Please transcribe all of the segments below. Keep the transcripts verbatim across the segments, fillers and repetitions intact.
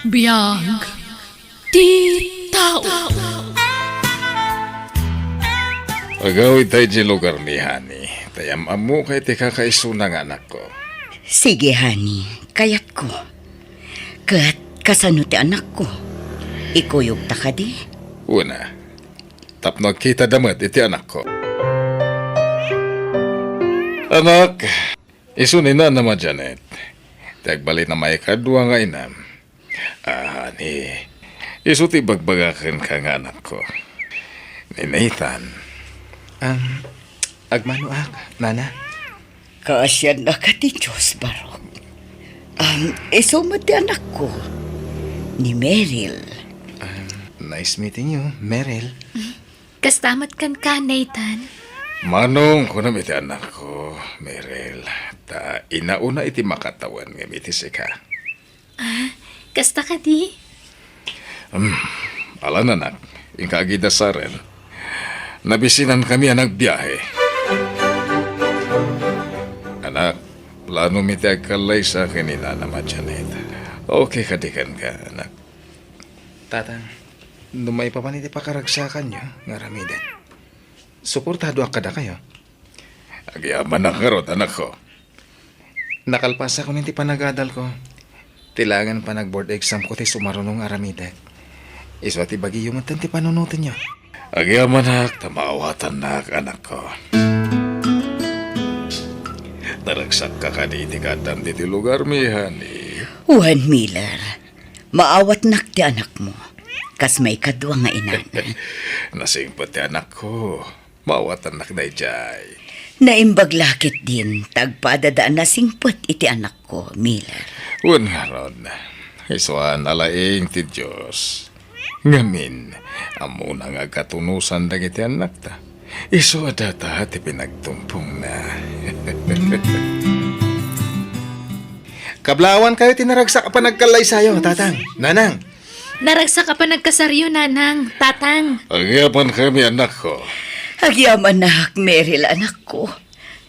Biag ti tao. Agawidta idiay lugarmi, honey. Ta am-ammoka iti kakaisuna nga anakko. Sige, honey. Kayatko. Ket kasano ti anakko? Ikuyogta kadi? Wen a. Tapno agkitada met iti anakko. Anak, isu ni Nanam a Janet, ti agbalin a maikadua nga inam. Ah, ni, isu ti ibagbaga kenka nga anakko. Ni Nathan. Am, agmanoak, Nana. Kaasiannaka ti Dios, Barok. Am, isu met ti anakko, ni Meryl. Um, nice meeting you, Meryl. Kasta met kenka, Nathan. Manong, kunam iti anakko, Meryl. Ta inauna iti makatawen ngem iti sika. Ah, kasta kadi? Hmm, ala, anak, inka agidasaren. Nabisinankami a nagbiahe. Anak, planomi ti agkallaysa ken ni Nanam a Janet. Okay kadi kenka, anak? Tatang, no maipapan iti pakaragsakanyo nga aramiden, suportadoak kadakayo. Agyamanak ngarud, anakko. Nakalpasakon iti panagadalko. Ti laengen panag-board examko ti sumaruno nga aramidek. Isu a ti bagiyo metten ti panunotenyo. Agyamanak ta maawatannak, anakko. Naragsakka kadi iti kaaddam ditoy lugarmi, honey? Wen, Miller, maawatnak ti anakmo. Kas maikadua nga inana. Nasingpet ti anakko. Maawatannak daydiay. Naimbag la ketdin ta agpadada a nasingpet iti anakko, Miller. Wen ngarud, isuan a laing ti Dios. Ngamin, ammona nga agkatunosan dagiti annakta. Isu a data ti pinagtumpongna. Kablawankayo ti naragsak a panagkallaysayo, Tatang, Nanang. Naragsak a panagkasaryo, Nanang, Tatang. Agyamankami, anakko. Agyamanak, Meryl, anakko.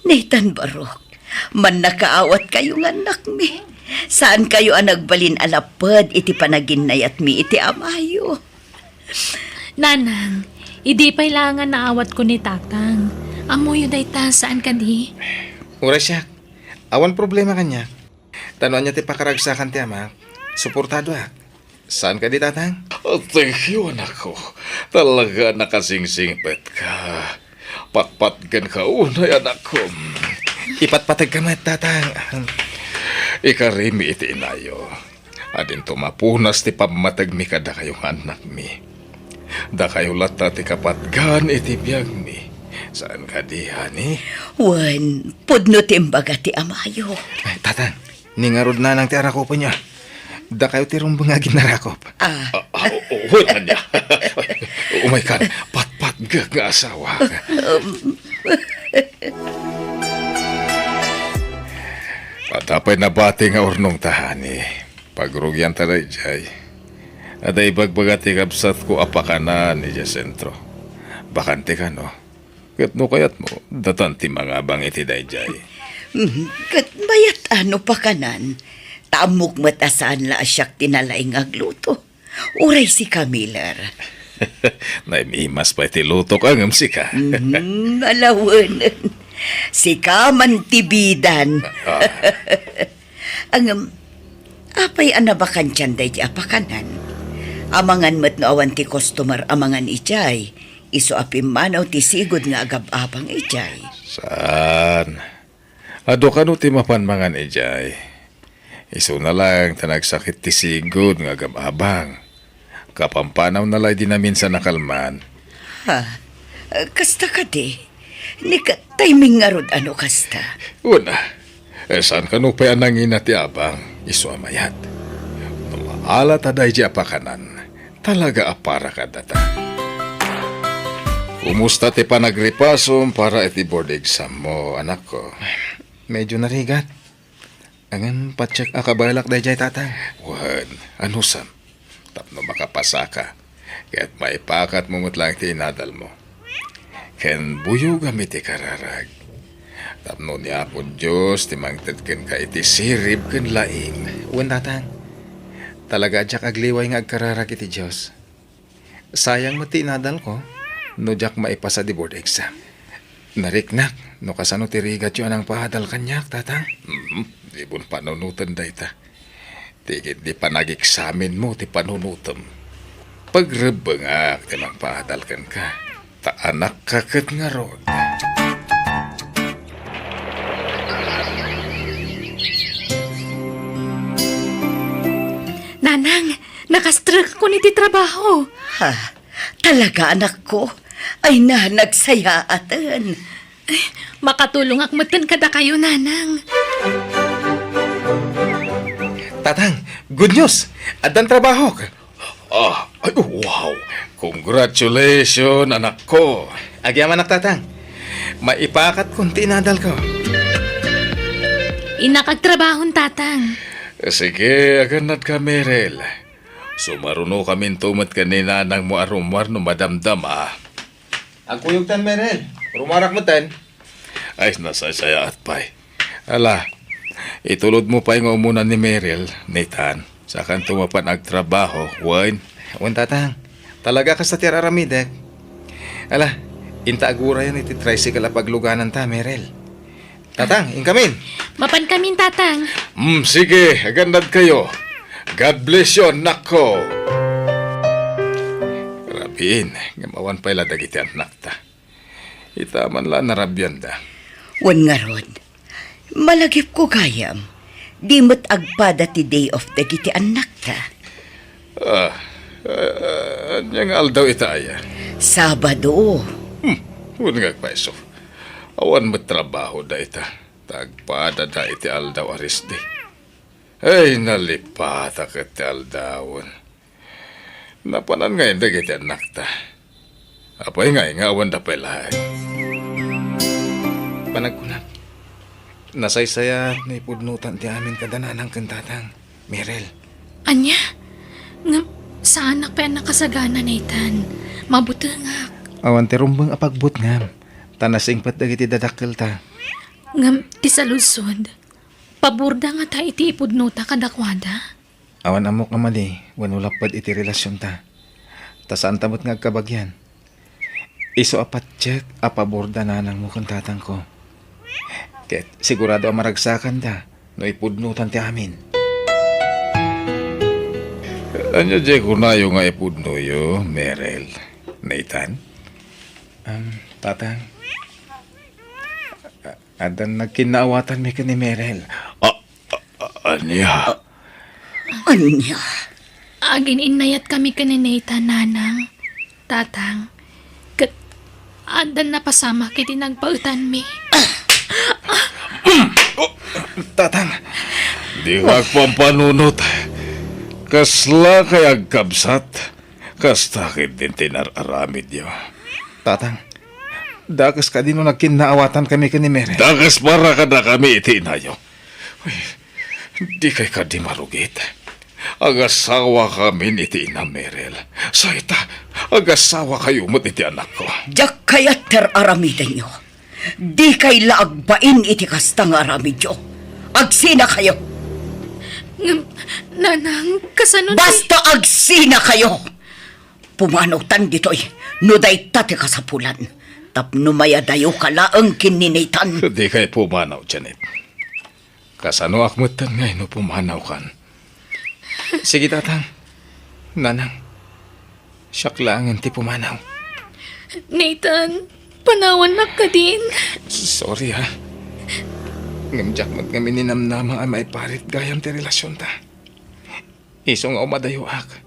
Nathan, Barok, mannakaawatkayo nga annakmi. Saankayo a nagbalin a lapped iti panaginnayatmi iti amayo. Nanang, idi pay la nga naawatko ni Tatang. Ammoyo dayta, saan kadi? Uray siak. Awan problema kaniak. Ta no ania ti pakaragsakan ti amak, suportadoak. Saan kadi, Tatang? Oh, thank you, anakko. Talaga a nakasingsingpetka. Patpatgenka unay, anakko. Ipatpategka met, Tatang. Ikarimi iti inayo. Adinto mapunas ti pammategmi kadakayo nga annakmi. Dakayo latta ti kapatgan iti biagmi. Saan kadi, honey? Wen, pudno ti imbaga ti amayo. Ay, Tatang, ni ngarud, Nanang, ti arakopenyo. Dakayo ti rumbeng nga aginarakop. Ah. Ah, ah, o-, o-, wen ania. Umaykan, patpatgek nga asawa. Um. Adda pay nabati nga urnongta, honey. Pagrugianta daydiay. Adda ibagbaga ti kabsatko a pakanan idiay sentro. Bakante kano? Ket no kayatmo, datan ti mangabang iti daydiay. Mhm. Ket mayat a no pakanan, ta ammok met a saan la a siak ti nalaing nga agluto. Uray sika, Miller. Naim-imas pay ti lutok, ngem sika. Mhm, alawenen. Sika man ti bidan. Ah. Ngem, apay a nabakantian daydi a pakanan? Amangan met no awan ti customer a mangan idiay, isu a pimmanaw ti sigud nga agab-abang idiay. Saan? Adu kano ti mapan mangan idiay? Isuna laeng ta nagsakit ti sigud nga agab-abang. Kapampanawna la idi naminsan a kalman. Ha? Kasta kadi? Ni ka-, timing ngarud a no kasta? Una, eh, saan kano pay a nangina ti abang, isu a mayat? No maala ta daydi a pakanan, talaga a para kadata. Kumusta ti panagripasom para iti board exam mo, anakko? Medyo narigat. Ngem, patiek a kabaelak daydiay, Tatang. Wen, anusam? Tapno makapasaka, ket maipakatmo met laeng ti inadalmo. Ken buyogam iti kararag. Tapno ni Apo Dios ti mangted kenka iti sirib ken laing. Wen, Tatang. Talaga a diak agliway nga agkararag iti Dios. Sayang met ti inadalko no diak maipasa ti board exam. Nariknak no kasano ti rigatyo a nangpaadal kaniak, Tatang. Mhm, dimo panunoten dayta. Ti ketdi panagexamenmo ti panunotem. Pagrebbengak ti mangpaadal kenka. Ta anakka ket ngarud. Nanang, nakastrek ako iti trabaho. Ha? Talaga, anakko? Ay na, nagsayaaten. Makatulongak metten kadakayo, Nanang. Tatang, good news! Addan trabahok! Ah, ay, wow! Congratulations, anakko! Agyamanak, Tatang. Maipakatkon ti inadalko. Innak agtrabahon, Tatang. Sige, agannadka, Merel. Sumarunokaminto met ken ni nanangmo a rummuar no madamdama. Agkuyogtan, Merel. Rumuarak metten. Ay, nasaysayaat pay. Ala, itulodmo pay nga umuna ni Merel, Nathan. Sakanto mapan agtrabaho, wen? Wen, Tatang. Talaga kasta ti ar-aramidek. Ala, inta agurayan iti tricycle a paglugananta, Merel. Tatang, inkamin. Mapankamin, Tatang. Mm, sige, agannadkayo. God bless you, annakko. Rabiin, ngem awan pay la dagiti annakta. Ita man la narabianda. Wen ngarud, malagipko gayam, di met agpada ti day off dagiti annakta. Ah, ah, ania nga aldaw ita aya? Sabado. Hmm, wen nga agpayso. Awan met trabaho da ita. Ta agpadada iti aldaw a rest day. Ay, nalipata ket ti aldawen. Napanan ngay dagiti annakta. Apay ngay nga awan da pay laeng? Panagkunak, nasaysayaat no ipudnotan ti amin kada nanang ken tatang, Merel. Ania? Ngem, saanak pay a nakasagana, Nathan. Mabutengak. Awan ti rumbeng a pagbutngam, ta nasingpet dagiti dadakkelta. Ngem, ti saludsod, paborda ngata iti ipudnota kadakuada? Awan ammok a madi wenno lapped iti relasionta. Ta saanta met nga agkabagian. Isu a patiek a paborda nanangmo ken tatangko. Ket sigurado a maragsakanda no ipudnotan ti amin. Ania diay kunayo nga ipudnoyo, Merel? Nathan? Um, Tatang, a-, addan nagkinnaawatanmi ken ni Merel. A-, a-, a-, ania? Ania? Agin-innayatkami ken ni Nathan, Nanang, Tatang, ket addan napasamak iti nagpaetanmi. Oh, Tatang. Dika agpampanunot. Kasla kay agkabsat. Kasta ketdin ti inar-aramidyo. Tatang, dakes kadi no nagkinnaawatankami ken ni Merel? Dakes para kadakami iti inayo. Uy, dikay kadi marugit. Agasawakamin iti ina Merel. Sa ita, agasawakayo met iti anakko. Diak kayat ti ar-aramidenyo. Dikay la agbain iti kasta nga aramidyo. Agsinakayo. Ngem, Nanang, kasano ti— Basta agsinakayo! Pumanawtan ditoy no dayta ti kasapulan. Tapno mayadayoka laeng ken ni Nathan. Dikay pumanaw, Janet. Kasanoak metten ngay no pumanawkan? Sige, Tatang. Nanang, siak laengen ti pumanaw. Nathan, panawannak kadin. Sorry, ha. Ngem diak met ngamin ninamnama a maiparit gayam ti relasionta. Isu nga umadayoak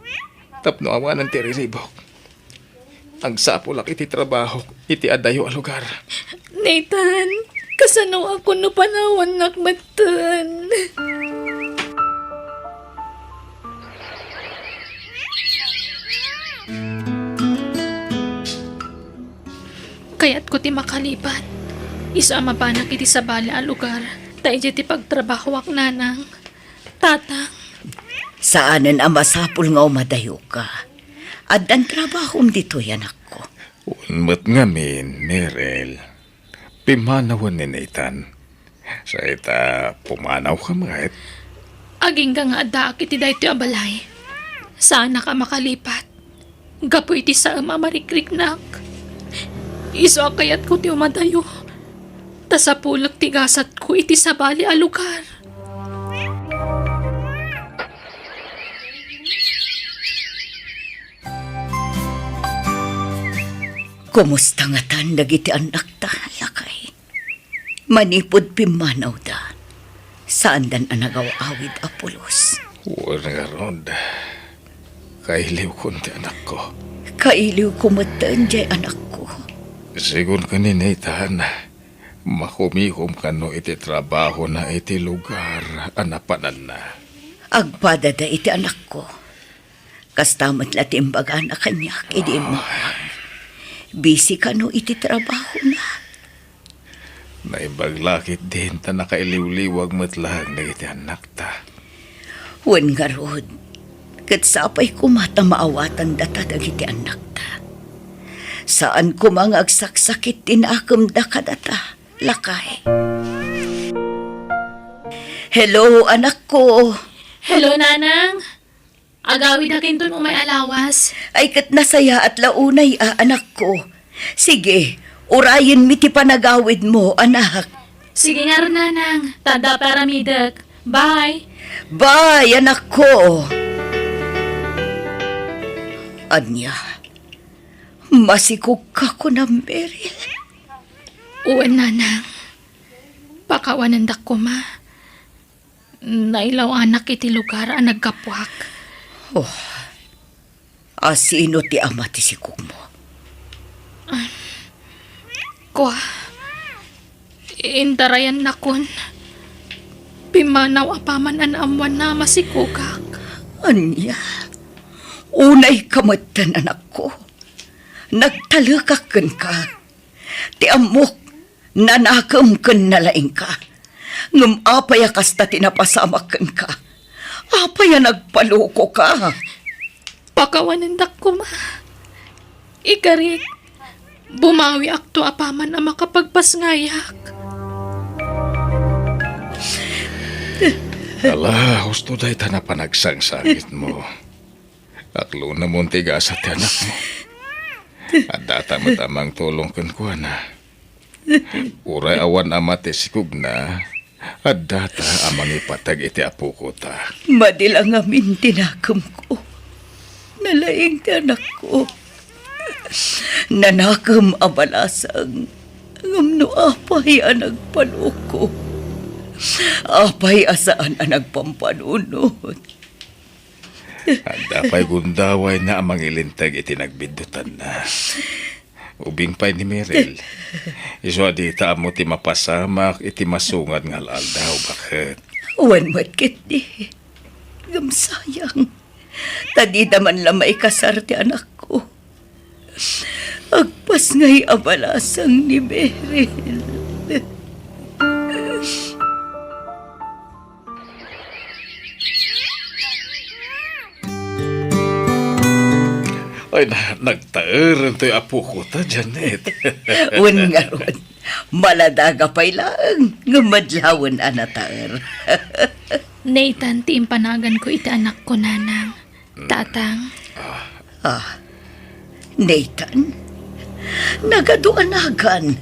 tapno awanen ti riribuk. Agsapulak iti trabahok iti adayo a lugar. Nathan, kasanoak no panawannak metten? Kayatko ti makalipat. Isu a mapanak iti sabali a lugar, ta idiay ti pagtrabahoak, Nanang. Tatang. Saanen a masapul nga umadayoka. Addan trabahom ditoy, anakko. Wen met ngamin, Merel. Pimmanawen ni Nathan. Sa ita, pumanawka met? Agingga nga addaak iti daytoy a balay. Saanak a makalipat gapu iti saem a marikriknak. Isu a kayatko ti umadayo, ta sapulek ti gasatko iti sabali a lugar. Kumusta ngatan dagiti annakta, lakay? Manipud pimmanawda, saandan a nagaw-awid a pulos. Wen ngarud, kailiwkon ti anakko. Kailiwko metten diay anakko. Sigun ken ni Nathan, makumikom kano iti trabahona iti lugar a napananna. Agpadada iti anakko. Kasta met la ti imbagana kaniak idi immawag. Busy kano iti trabahona. Naimbag la ketdin ta nakailiwliwag met laeng dagiti annakta. Wen ngarud, ket sapay koma ta maawatandata dagiti annakta. Saan koma nga agsaksakit ti nakemda kadata, lakay. Hello, anakko. Hello, Nanang. Agawidakinton umay a lawas. Ay, ket nasayaat la unay a, anakko. Sige, urayenmi ti panagawidmo, anak. Sige ngarud, Nanang. Ta adda paramidek. Bye. Bye, anakko. Ania, masikogka kunam, Meryl? Wen, Nanang. Pakawanendak koma. Nailaw-anak iti lugar a naggapuak. Oh, a sino ti ama ti sikogmo? Kua, intarayannakon. Pimmanaw apaman a naammoanna a masikogak. Ania? Unayka metten, anakko. Nagtalekak kenka. Ti ammok, nanakem ken nalaingka. Ngem apay a kasta ti napasamak kenka? Apay a nagpalokoka? Pakawanendak koma. Ikarik, bumawiakto apaman a makapagpasngayak. Ala, husto dayta a panagsangsangitmo. Aklonamon ti gasat ti anakmo. Addata met a mangtulong kenkuana. Uray awan ama ti sikogna, addata a mangipateg iti apokota. Madi la ngamin ti nakemko. Nalaing ti anakko. Nanakem a balasang. Ngem no apay a nagpaloko? Apay a saan a nagpampanunot? Adda pay gundawayna a mangilinteg iti nagbiddutanna. Ubing pay ni Meryl. Isu a dita ammo ti mapasamak iti masungad nga al-aldaw, baket. Wen met ketdi. Ngem sayang. Ta dida man la maikasar ti anakko. Agpasngay a balasang ni Meryl. Ay, na, nagtaeren toy apokota, Janet. Wen ngarud, maladaga pay laeng, ngem madlawen a nataer. Nathan ti impanaganko iti anakko, Nanang. Tatang. Ah. Ah, Nathan? Nagadu a nagan.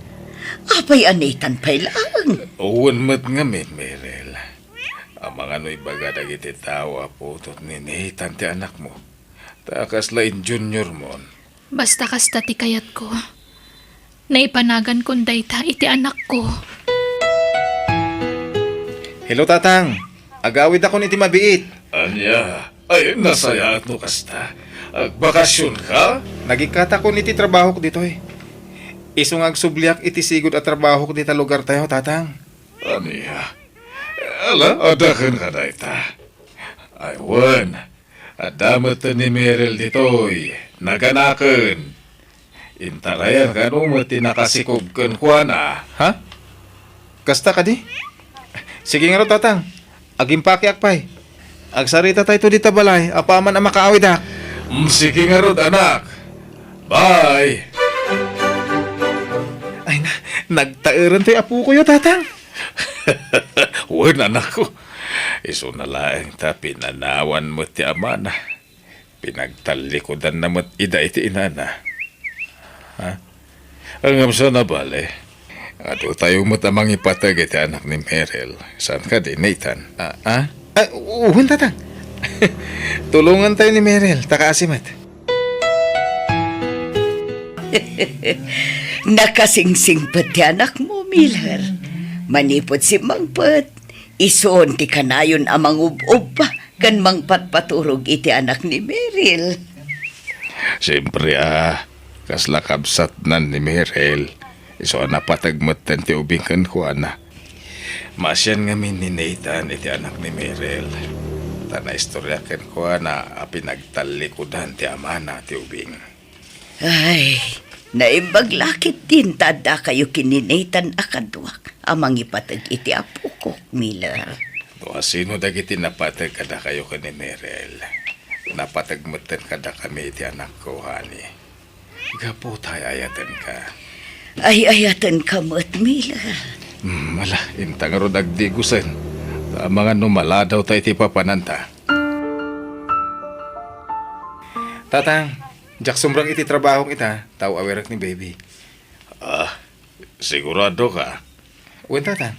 Apay a Nathan pay laeng? Wen met ngamin, Meryl. Amangan no ibaga dagiti tao a putot ni Nathan ti anakmo. Ta kasla in junior mon. Basta kasta ti kayatko. Naipanagan kon dayta iti anakko. Hello, Tatang. Agawidakon iti mabiit. Ania? Ay, nasayaat no kasta. Agbakasionka? Nagikkatakon iti trabahok ditoy. Isu nga agsubliak iti sigud a trabahok dita lugartayo, Tatang. Ania? Ala, adda kenka dayta. Ay, wen. Adda met ni Meryl ditoy, naganaken. Intarayan kano met ti nakasikog kenkuana, ha? Kasta kadi? Sige ngarud, Tatang. Agimpakeak pay. Agsarita tayo dita balay, apaman a makaawidak. Mm, sige ngarud, anak. Bye. Ay na, nagtaeren toy apokoyo, Tatang. Wen, anakko. Isuna laeng ta pinanawan met ti amana. Pinagtallikudanna met ida iti inana. Ha? Ngem saan a bale, adu tayo met a mangipateg iti anak ni Merel. Saan kadi, Nathan? Ah, ah? Ah, wen, Tatang. Tulongan tayo ni Merel, ta kaasi met. Nakasingsingpet ti anakmo, Miller. Manipud simmangpet, isun ti kanayon a mangub-ubba ken mangpatpaturog iti anak ni Meril. Siempre a, kasla kabsatnan ni Meril, isu a napateg metten ti ubing kenkuana. Maasian ngamin ni Nathan iti anak ni Meril, ta naistorya kenkuana a pinagtallikudan ti amana ti ubing. Ay, naimbag la ketdin ta addakayo ken ni Nathan a kaduak a mangipateg iti apokok, Miller. No asino dagiti napateg kadakayo ken ni Merel, napateg metten kadakami iti anakko, honey. Gapu ta ay-ayatenka. Ay-ayatenka met, Miller. Hmm, ala, inta ngarud agdigusen. Ta amangan no maladaw ta iti papananta. Tatang, diak sumrek iti trabahok ita, ta aw-awirek ni baby. Ah, sigurado ka? Wen, Tatang.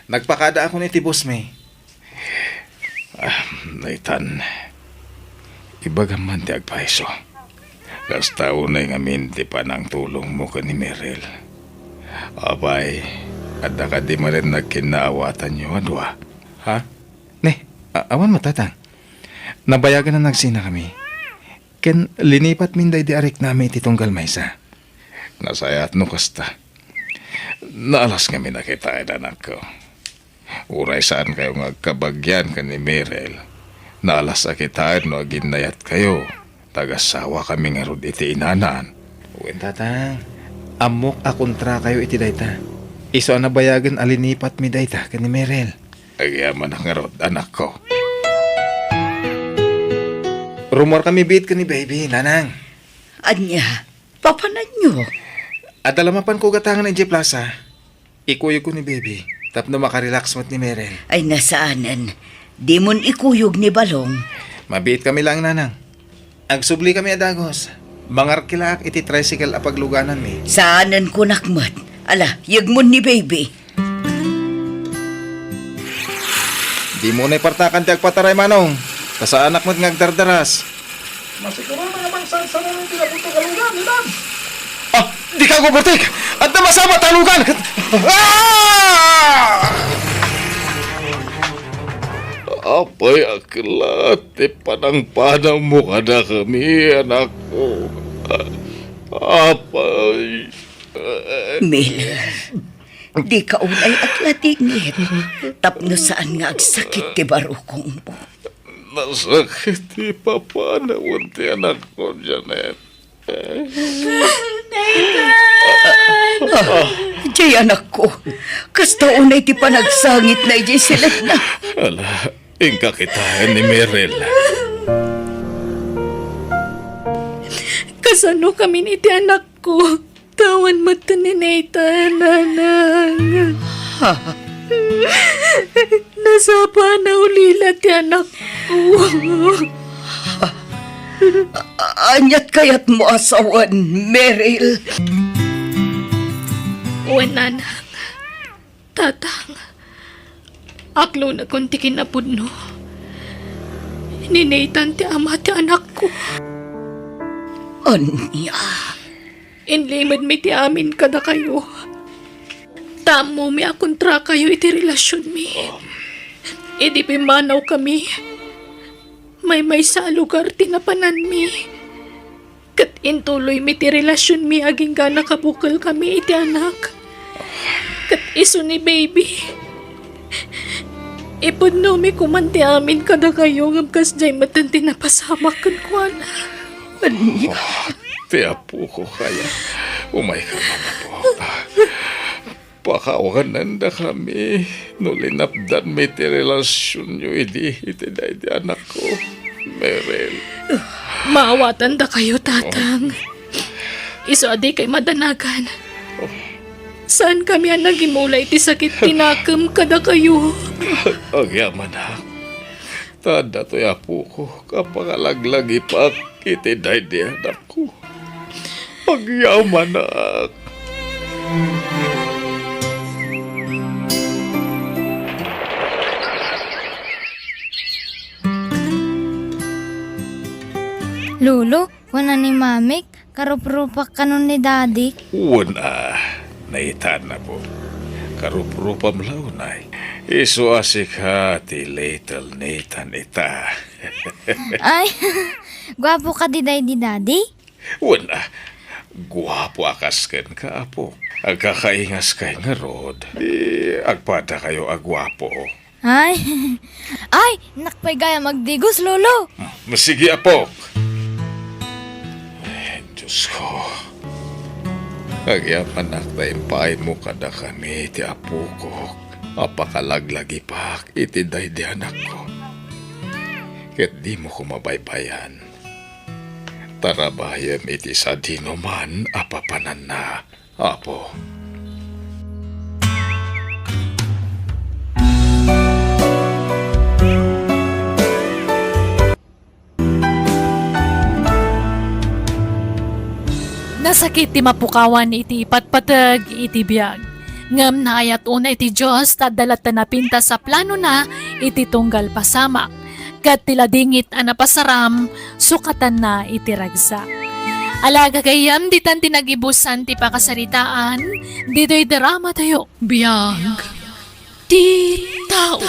Nagpakadaakon iti boss mi. Ah, Nathan, ibagam man ti agpayso. Kasta unay ngamin ti panangtulongmo ken ni Merel. Apay, adda kadi manen nagkinnaawatanyo a dua? Ha? Ne, a-, awan met, Tatang. Nabayagan a nagsinakami. Ken linipatmin daydi ariknami iti tunggal maysa. Nasayaat no kasta. Naalas ngamin a kitaen, anakko. Uray saankayo nga agkabagian ken ni Merel, naalas a kitaen no aginnayatkayo. Tagasawakami ngarud iti inanan. Wen, Tatang. Ammok a kontrakayo iti dayta. Isu a nabayagen a linipatmi dayta ken ni Merel. Agyamanak ngarud, anakko. Rummuarkami biit ken ni baby, Nanang. Ania? Papananyo? Adda la mapanko gatangen idiay plaza. Ikuyogko ni baby tapno makarelax met ni Merel. Ay, nasaanen. Dimon ikuyog ni Balong. Mabiitkami laeng, Nanang. Agsublikami a dagus. Mangarkilaak iti tricycle a paglugananmi. Saanen kunak met. Ala, yegmon ni baby. Dimo unay partakan ti agpataray, Manong. Ta saanak met nga agdardaras. Masigurona nga mangsarsarang ti nabutog a lugan, Inan. Ah, dika ag-overtake! Adda masabat a lugan! Ah! Apay a kellat ti panangpanawmo kadakami, anakko. Apay. Miller, dika unay agladingit tapno saan nga agsakit ti barukongmo. Nasakit ti ipapanawen ti anakko, Janet. Nathan! Ah, diay anakko, kasta unay ti panagsangitna idiay silekna. Ala, inka kitaen ni Merel. Kasano kami iti anakko? Tawan met ni Nathan, Nanang. Ha? Nasapa a naulila ti anakko. Aniat kayatmo a sawen, Meril? Wen, Nanang. Tatang, aklonakon ti kinapudno. Ni Nathan ti ama ti anakko. Ania? Inlimedmi ti amin kadakayo. Ta ammomi a kontrakayo iti relasionmi. Idi pimmanawkami, maymaysa a lugar ti napananmi. Ket intuloymi ti relasionmi agingga nakabukelkami iti anak. Ket isu ni baby. Ipudnomi koman ti amin kadakayo ngem kasdiay metten ti napasamak kenkuana. Ania? Oh, ti apoko, kaya. Umayka man, apo. Pakawanendakami no linapdanmi ti relasionyo idi iti daydi anakko, Merel. Maawatandakayo, Tatang. Isu a dikay madanagan. Saankami a nagimula iti sakit ti nakem kadakayo. Agyamanak. Ta datoy, apokok, a pakalaglagipak iti daydi anakko. Agyamanak. Lolo, kuna ni Mamik, karuprupak kano ni Daddy? Wen a, naitan, apo. Karuprupam la unay. Isu a sika ti little Nathan ita. Ay, guapo kadi daydi, Daddy? Wen a, guapo a kas kenka, apo. Agkakaingaskay ngarud, di agpadakayo a guapo. Ay, ay, nak pay gayam agdigos, Lolo. Hmm, sige, apok. Ay, Diyos ko. Agyamanak ta impaaymo kadakami ti apokok a pakalaglagipak iti daydi anakko. Ket dimo koma baybay-an. Tarabayem iti sadinoman a papananna. Apo. Nasakit ti mapukawan iti ipatpateg iti biag. Ngem naayat unay ti Dios ta adda latta napintas a planona iti tunggal pasamak. Ket ti ladingit a napasaram, sukatanna iti ragsak. Ala, gagayyem, ditan ti nagibusan ti pakasaritaan ditoy dramatayo. Biag ti tao.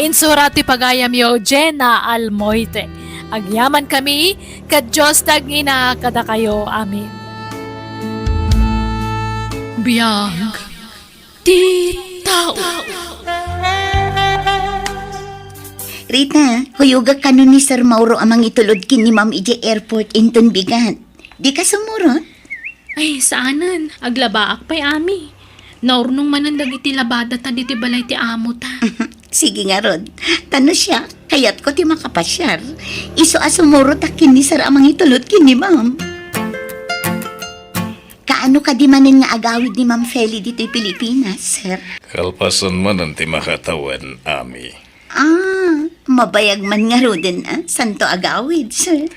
Insura ti pagayamyo, Jenna Almoite. Agyamankami, ket Dios ti agngina kadakayo. Amen. Biag ti tao. Rita, kuyogak kano ni Sir Mauro a mangitulod ken ni Ma'am idiay airport inton bigat. Dika sumurot? Ay, saanen. Aglabaak pay, Ami. Naurnong manen dagiti labada ta ditoy balay ti amo ta. Sige ngarud. Ta no siak, kayatko ti makapasiar. Isu a sumurot a ken ni Sir a mangitulod ken ni Ma'am. Kaano kadi manen nga agawid ni Ma'am Feli ditoy Pilipinas, sir? Kalpasan manen ti makatawen, Ami. Ah, mabayag man ngaruden, ah, santo agawid, sir.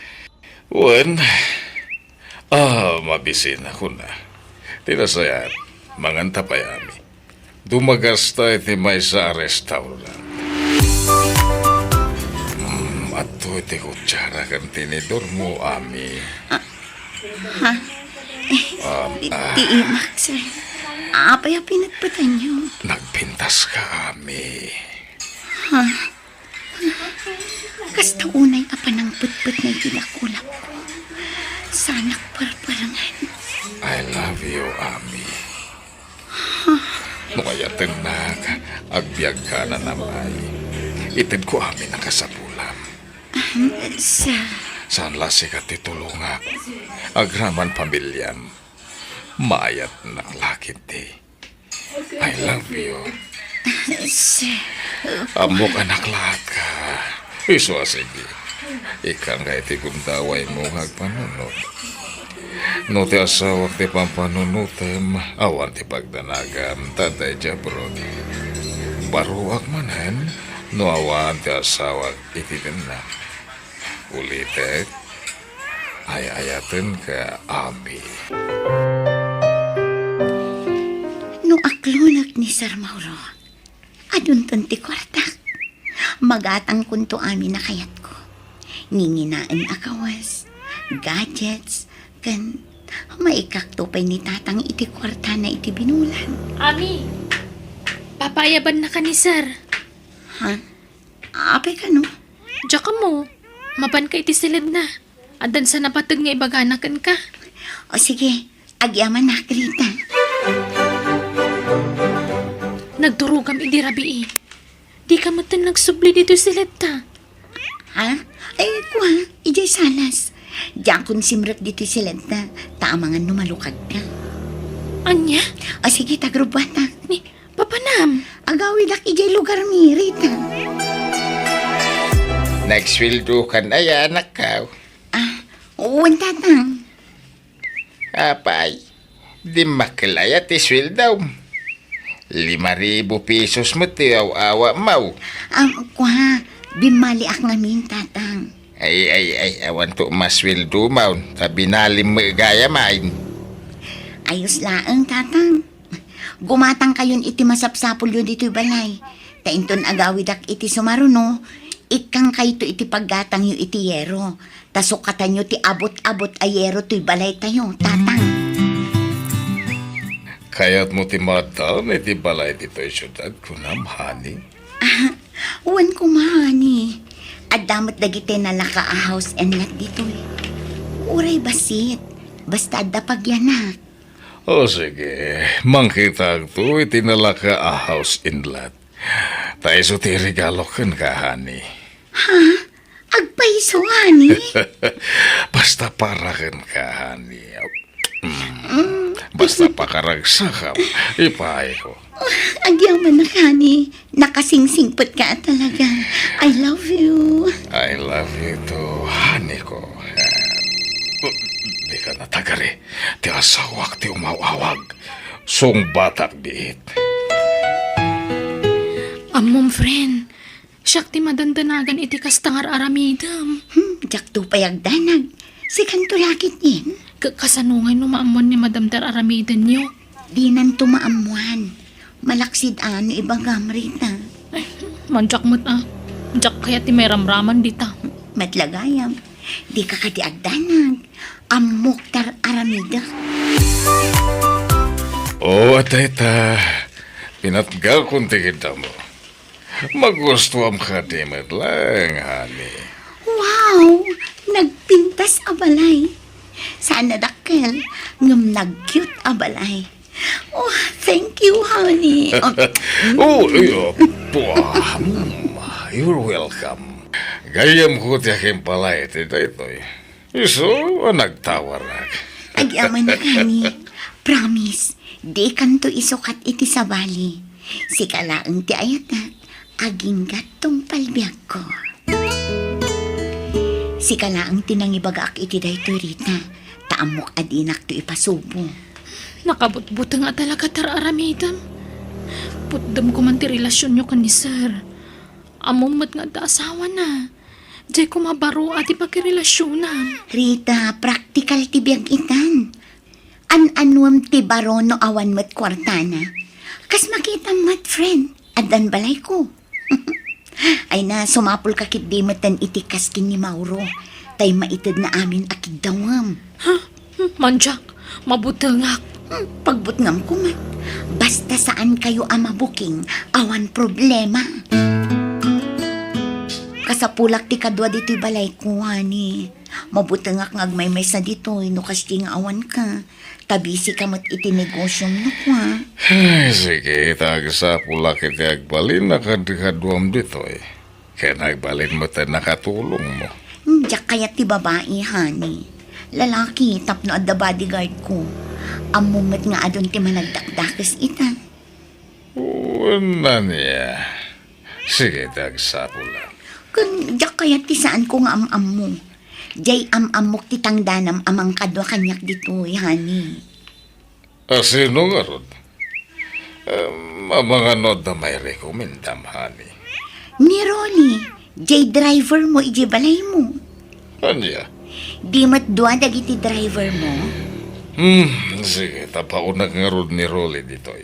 Wen, ah, mabisina kuna. Ti nasayaat, manganta pay, Ami. Dumagasta iti maysa a restaurant. Mm, adtoy ti kutsara ken tinidormo, Ami. Ah, ha? Eh, Um, ti, ah. Ti imak, sir. Apay a pinatpatanyo? Nagpintaska, Ami. Ha? Kasta unay a panangpetpetna iti dakulapko. Saanak parparangan. I love you, Ami. No ayatennak, agbiagka nanam-ay. Itedko amin a kasapulam. Ahem, sa... Saan la sika ti tulongak. Agraman pamiliam. Maayatnak la ketdi. I love you. Sir. Ammok a naklaatka. Isu a sige. Ikkanka iti gundawaymo nga agpanunot. No ti asawak ti pampanunotem, awan ti pagdanagam, ta daydiay abroad. Baruak manen, no awan ti asawak iti dennak. Ulitek, ay-ayatenka, Ami. No aklonek ni Sir Mauro, adunton ti kuartak. Magatangkonto amin a kayatko. Nginginaen a kawes, gadgets, ken maikakto pay ni Tatang iti kuartana iti binulan. Ami, papaayabannaka ni Sir. Ha? Apay kano? Diak ammo. Mapanka iti siledna. Addan sa napateg nga ibagana kenka. O sige, agyamanak, Rita. Nagturogam idi rabii. Dika metten nagsubli ditoy siledta. Ha? Ay, kua, idiay salas. Diakon simrek ditoy siledta, ta amangan no malukagka. Ania? O sige, tagrubbuatak. Ni, Papanam, agawidak idiay lugarmi, Rita. Nagsweldokan aya, anakko? Ah, wen, Tatang. Apay, dimmakkel aya ti sweldom? Lima ribu pesos met ti aw-awatmo. Ah, kua, Bimmaliak ngamin, Tatang. Ay, ay, ay, awan to masweldo maon, ta binalim met gayam, ay. Ayos laeng, Tatang. Gumatangkayon iti masapsapulyo ditoy balay. Ta inton agawidak iti sumaruno, ikkankayto iti paggatangyo iti yero. Ta sukatanyo ti abot-abot a yero toy balaytayo, Tatang. Kayatmo ti maaddan iti balay ditoy siudad, kunam, honey? Wen koma, honey. Adda met dagiti nalaka a house and lot ditoy. Uray bassit, basta adda pagyanak. O sige, mangkitaakto iti nalaka a house and lot. Ta isu ti regalo kenka, honey. Ha? Agpayso, honey? Basta para kenka, honey. Mm. Basta pakaragsakam, ipaayko. Agyamanak, honey. Nakasingsingpetka talaga. I love you. I love you too, honey ko. Dika natagari. Ti asawak ti umaw-awag. Sungbatak biit. Ammom, friend. Siak ti madandanagan iti kasta nga ar-aramidem. Hmm, diakto pay agdanag. Sikanto la ketdin. Ka-, kasano ngay no maammuan ni Madam ti ar-aramidenyo? Dinanto maammuan. Malaksid a no ibagam, Rita. Ay, mandiak met a. Diak kayat ti mairamraman dita. Met la gayam. Dika kadi agdanag. Ammok ti ar-aramidek. O, adda. Pinatgakon ti kiddam. Magustuam kadi met laeng, honey. Wow! Nagpintas a balay. Saan a dakkel, ngem nag-cute a balay. Oh, thank you, honey. Oh, eh, oh, pua, mm, you're welcome. Gayyemko ti akimpalay iti daytoy. Isu a nagtawarak. Agyamanak, honey. Promise, dikanto isukat iti sabali. Sika laeng ti ayatek, agingga't tungpal biagko. Sika laeng ti nangibagaak iti daytoy, Rita, ta ammok a dinakto ipasubo. Nakabutbuteng a talaga ti ar-aramidem. Putdem koman ti relasionyo ken ni Sir. Ammom met nga adda asawana. Diay koma baro a ti pakirelasionam. Rita, praktikal ti biag itan. An-anuem ti baro no awan met kuartana? Kas makitam met, friend, addan balayko. Ay na, sumapulka ketdi metten iti kas ken ni Mauro. Tay maitedna amin a kiddawem. Ha? Hmm, mandiak, mabutengak. Hmm, pagbutngamko met. Basta saan kayo a mabuking, awan problema. Kasapulak ti kadua ditoy balayko, honey. Mabutengak nga agmaymaysa ditoy no kasdi nga awanka. Ta busy ka met iti negosiom no kua. Ay, sige, ta agsapulak iti agbalin a kadkaduam ditoy. Ken agbalin met a nakatulongmo. Diak kayat ti babai, honey. Lalaki, tapno adda bodyguard ko. Ammom met nga adun ti managdakdakes ita. Wen ania. Sige, ti agsapulak. Ken diak kayat ti saanko nga am-ammo. Diay am-ammok ti tangdanam a mangkadua kaniak ditoy, honey. A sino ngarud? Em, amangan no adda mairekomendam, honey? Ni Rolly, diay driver mo idiay balaymo. Ania? Di met dua dagiti driver mo? Hmm, sige, ta paonak ngarud ni Rolly ditoy.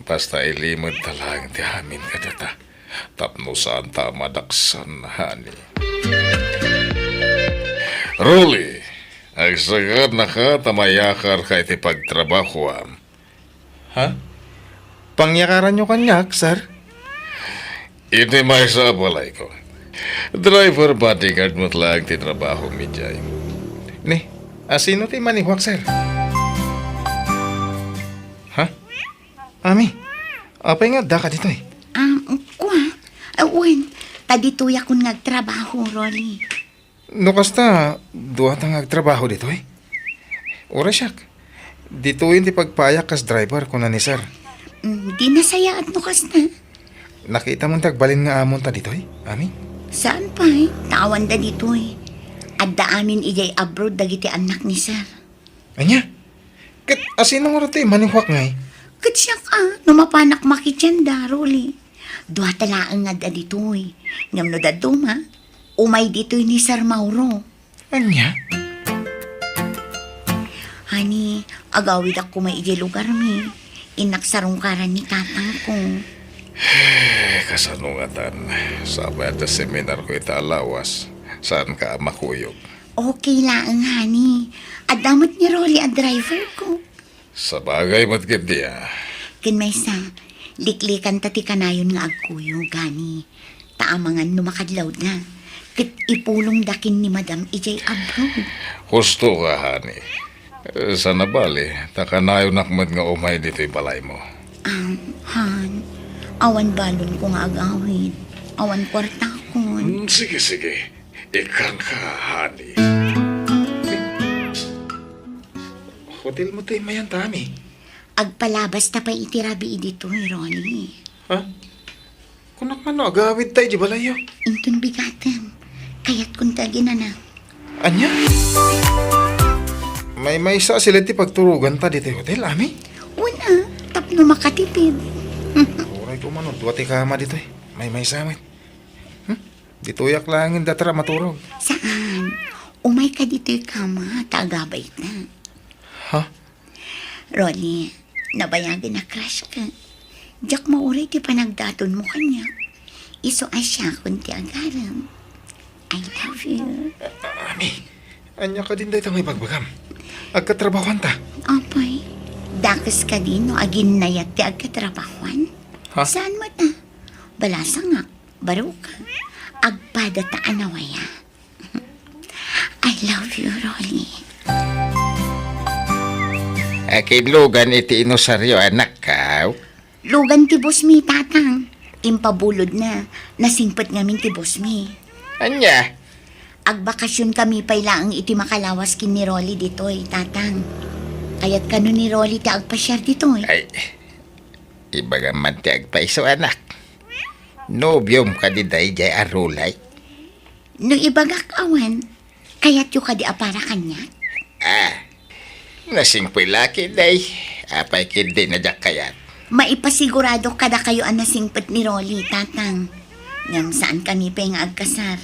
Basta ilimed ta laeng ti amin kadata. Tapno saanta a madaksan, honey. Rolly, agsagannaka ta mayakarka iti pagtrabahoam. Ha? Pangyakaranyo kaniak, sir? Iti maysa a balayko. Driver bodyguard met laeng ti trabahom idiay. Ni, a sino ti manihuak, sir? Ha? Ami, apay nga addaka ditoy? Ah, kua? Ah, wen, ta ditoyakon nga agtrabaho, Rolly. No kasta, duata nga agtrabaho ditoy? Uray siak. Ditoyen ti pagpayak kas driver, kuna ni sir. Mm, di nasayaat no kasta. Nakitam ti agbalin nga amonta ditoy, ami? Saan pay, ta awanda ditoy. Adda amin idiay abroad dagiti annak ni sir. Ania? Ket asino ngarud ti manihuak ngay? Ket siak a, no mapanak makidianda, Rolly. Dua ta laeng nga adda ditoy. Ngem no dadduma, umay ditoy ni Sir Mauro. Ania? Honey, agawidak koma idiay lugarmi. Innak sarungkaran ni tatangko. Eh, kasano ngatan? Sapay adda seminarko ita a lawas. Saanka a makuyog? Okay laeng, honey. Adda met ni Rolly a driverko. Sabagay met ketdi, a. Ken maysa, liklikanta ti kanayon nga agkuyog, honey. Ta amangan no makadlawda, ket ipulongda ken ni Madam idiay abroad. Husto ka, honey. Eh, saan a bali, ta kanayonak met nga umay ditoy balaymo. Um, hon, awan balonko nga agawid. Awan kuartakon. Mm, sige, sige. Ikkanka, honey. Hotelmo ti imayan ta, ami? Agpalabasta pay iti rabii ditoy, Rolly. Ha? Kunak man no agawidta idiay balayyo. Inton bigatem, kayatkon ti aginana. Ania? Maymaysa a sila ti pagturoganta ditoy hotel, ami? Wen a, tapno makatipid. Uray koma no dua ti kama ditoy. Maymaysa met. Hmm? Ditoyak laengen datar a maturog. Saan? Umayka ditoy kama, ta agabay ta. Ha? Rolly, nabayagen a crush ka. Diak mauray ti panagdatonmo kaniak. Isu a siakon ti agarem. I love you. Ami, ania kadin dayta nga ibagbagam? Agkatrabahuanta? Apay, dakes kadi no aginnayat ti agkatrabahuan? Ha? Saan met a? Balasangak, baruka. Agpadata a nawaya. I love you, Rolly. Akin lugan iti inusaryo, anakkaw? Lugan ti boss mi, tatang. Impabulodna, nasingpet ngamin ti boss mi. Ania? Agbakasion kami pay laeng iti makalawas ken ni Rolly ditoy, tatang. Kayat kano ni Rolly ti agpasiar ditoy? Ay, ibagam man ti agpaiso, anak. Nobiom kadi daydiay a Rolly? No ibagak awan, kayatyo kadi a para kaniak? Ah, nasingpet la ketdi. Apay ketdi a diak kayat? Maipasigurado kadakayo a nasingpet ni Rolly, tatang. Ngem saan kami pay nga agkasar.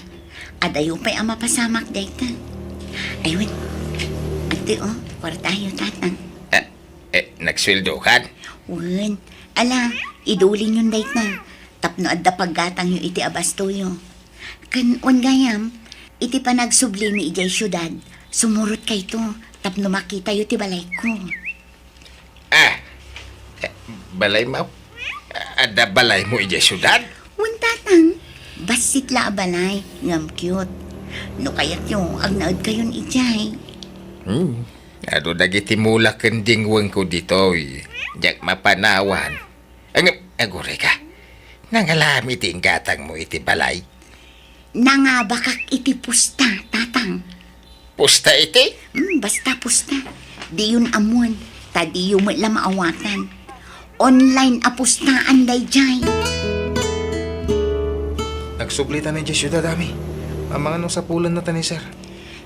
Adayo pay a mapasamak dayta. Ay, wen. Adtoy, o, kuartayo, tatang. Ah, eh, nagsueldokan? Wen. Ala, idulinyon dayta. Tapno adda paggatangyo iti abastoyo. Ken wen gayam, iti panagsublimi idiay siudad, sumurotkayto tapno makitayo ti balayko. Ah, eh, balaymo? Adda balaymo idiay siudad? Wen, tatang, bassit la a balay, ngem cute. No kayatyo, agnaedkayon idiay. Hmm, adu dagiti mula ken dingwengko ditoy, diak mapanawan. Ngem, agurayka, nangalam iti inggatangmo iti balay? Nangabakak iti pusta, tatang. Pusta iti? Hmm, basta pusta. Diyon ammoen, ta diyo met la maawatan. Online a pustaan daydiay. Nagsublita idiay siudad, ami. Amangan no sapulennata ni sir.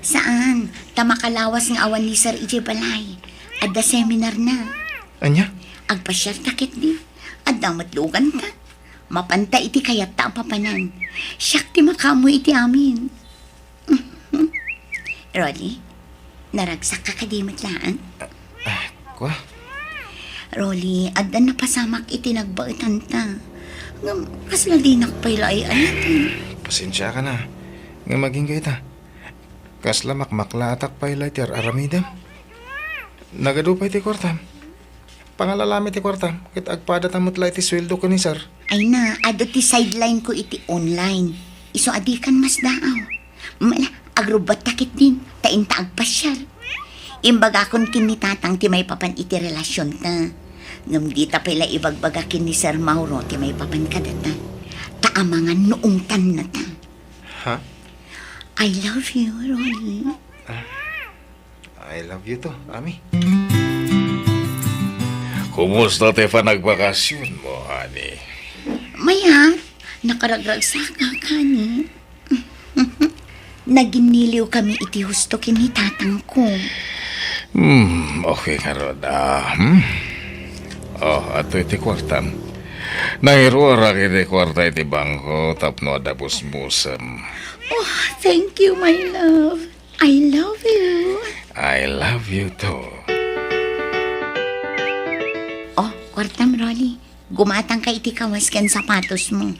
Saan, ta makalawas nga awan ni sir idiay balay. Adda seminarna. Ania? Agpasiarta ketdi. Adda met luganta. Mapanta iti kayatta a papanan. Siak ti makaammo iti amin. Rolly, naragsakka kadi met laeng? Ah, kua? Rolly, adda napasamak iti nagbaetanta. Ngem, kasla dinak pay la ay-ayaten. Pasensiakan a. Ngem agingga ita. Kasla makmaklaatak pay la iti ar-aramidem. Nagadu pay ti kuartam. Pangalalaam iti kuartam, ket agpadata met la iti sueldo ken ni sir. Ay na, adu ti sideline ko iti online. Isu a dikan masdaaw. Mala, agrubbatta ketdin, ta inta agpasiar. Imbagakon ken ni tatang ti maipapan iti relasionta. Ngem dita pay la ibagbaga ken ni Sir Mauro ti maipapan kadata. Ta amangan no ungtannata. Ha? I love you, Rolly. Ah, I love you too, Ami. Kumusta ti panagbakasionmo, honey? Mayat, nakaragragsakak, honey. Naginniliw kami iti husto ken ni tatangko. Hmm, okay ngarud, ah, hmm? Oh, adtoy ti kuartam. Nangiruarak iti kuarta iti bangko tapno adda busbusem. Oh, thank you, my love. I love you. I love you too. Oh, kuartam, Rolly. Gumatangka iti kawas ken sapatos mo.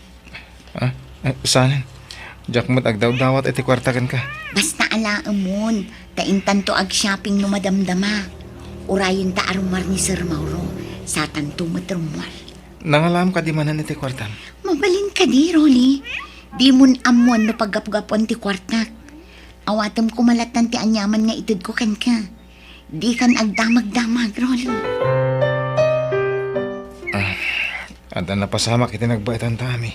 Ah, eh, saan? Diak met agdawdawat iti kuarta kenka. Basta alaemon, ta intanto ag-shopping no madamdama. Urayenta a rummuar ni Sir Mauro, satanto met rummuar. Nangalam kadi manen iti kuartam? Mabalin kadi, Rolly? Dimon ammoan no paggapgapuan ti kuartak. Awatem koma lattan ti aniaman nga itedko kenka. Dikan agdamagdamag, Rolly. Ah, adda napasamak iti nagbaetanta, Ami.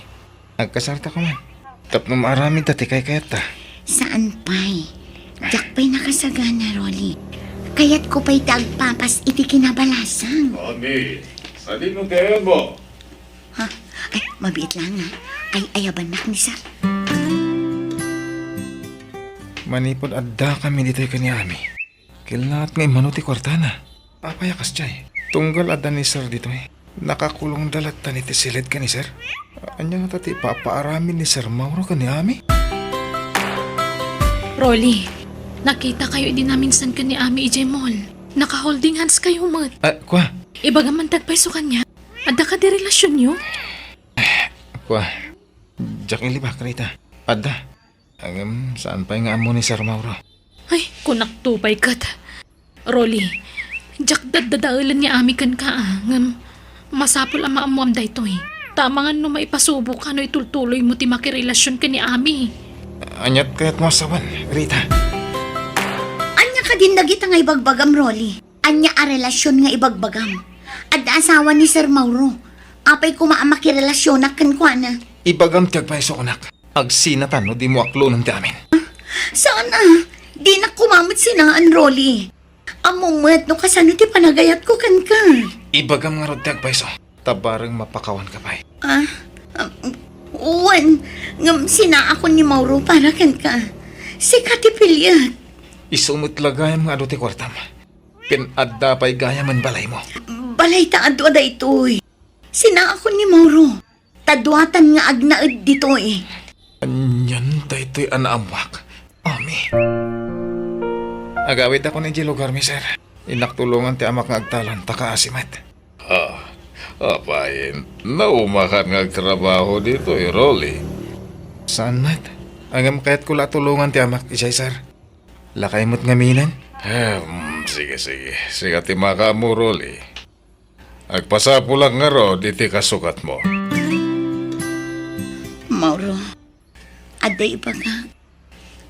Agkasarta koma. Tapno maaramidta ti kaykayatta. Saan pay? Diak pay nakasagana, Rolly. Kayatko pay ti agpapas iti kinabalasang. Ami, sadino ti ayanmo? Ha? Ay, mabiit laeng, ha? Ay, ayabannak ni Sir. Manipud addakami ditoy ken ni Ami, kellaat nga immano ti kuartana. Apay a kasdiay? Tunggal adda ni Sir ditoy, nakakulongda lattan iti siled ken ni Sir. Ania ngata ti ipapaaramid ni Sir Mauro ken ni Ami? Rolly, nakitakayo idi naminsan ken ni Ami idiay mall. Naka-holding hands kayo met. Ah, kua? Ibagam man ti agpayso kaniak. Adda kadi relasionyo? Kua, diak ilibak, Rita. Adda. Ngem, saan pay nga ammo ni Sir Mauro? Ay, kunakto pay ket. Rolly, diak daddadaelen ni Ami kenka, ah, ngem masapul a maammuam daytoy. Ta amangan no maipasuboka no itultuloymo ti makirelasion ken ni Ami. Aniat kayatmo a sawen, Rita? Ania kadin dagita nga ibagbagam, Rolly? Ania a relasion nga ibagbagam? Adda asawa ni Sir Mauro. Apay koma a makirelasionak kenkuana? Ibagam ti agpayso kunak. Agsinatan no dimo aklonen ti amin. Saan a? Dinak koma met sinaan, Rolly. Ammom met no kasano ti panagayatko kenka. Ibagam ngarud ti agpayso. Ta bareng mapakawanka pay. Ah, um, wen, ngem sinaakon ni Mauro para kenka. Sika ti piliek. Isu met la gayam nga adu ti kuartam. Ken adda pay gayamen balaymo. Balay ta adu a daytoy. Sinaakon ni Mauro. Ta duatan nga agnaed ditoy. Anian daytoy a naammuak, Ami? Agawidakon idiay lugarmi, sir. Innak tulongan ti amak nga agtalon, ta kaasi met. Ah, apay, naumakan nga agtrabaho ditoy, Rolly? Saan met? Ngem kayatko la a tulongan ti amak idiay, sir. Lakay met ngamin? Hmm, sige, sige. Sika ti makaammo, Rolly. Agpasapulak ngarud iti kasukatmo. Mauro, adda ibagak.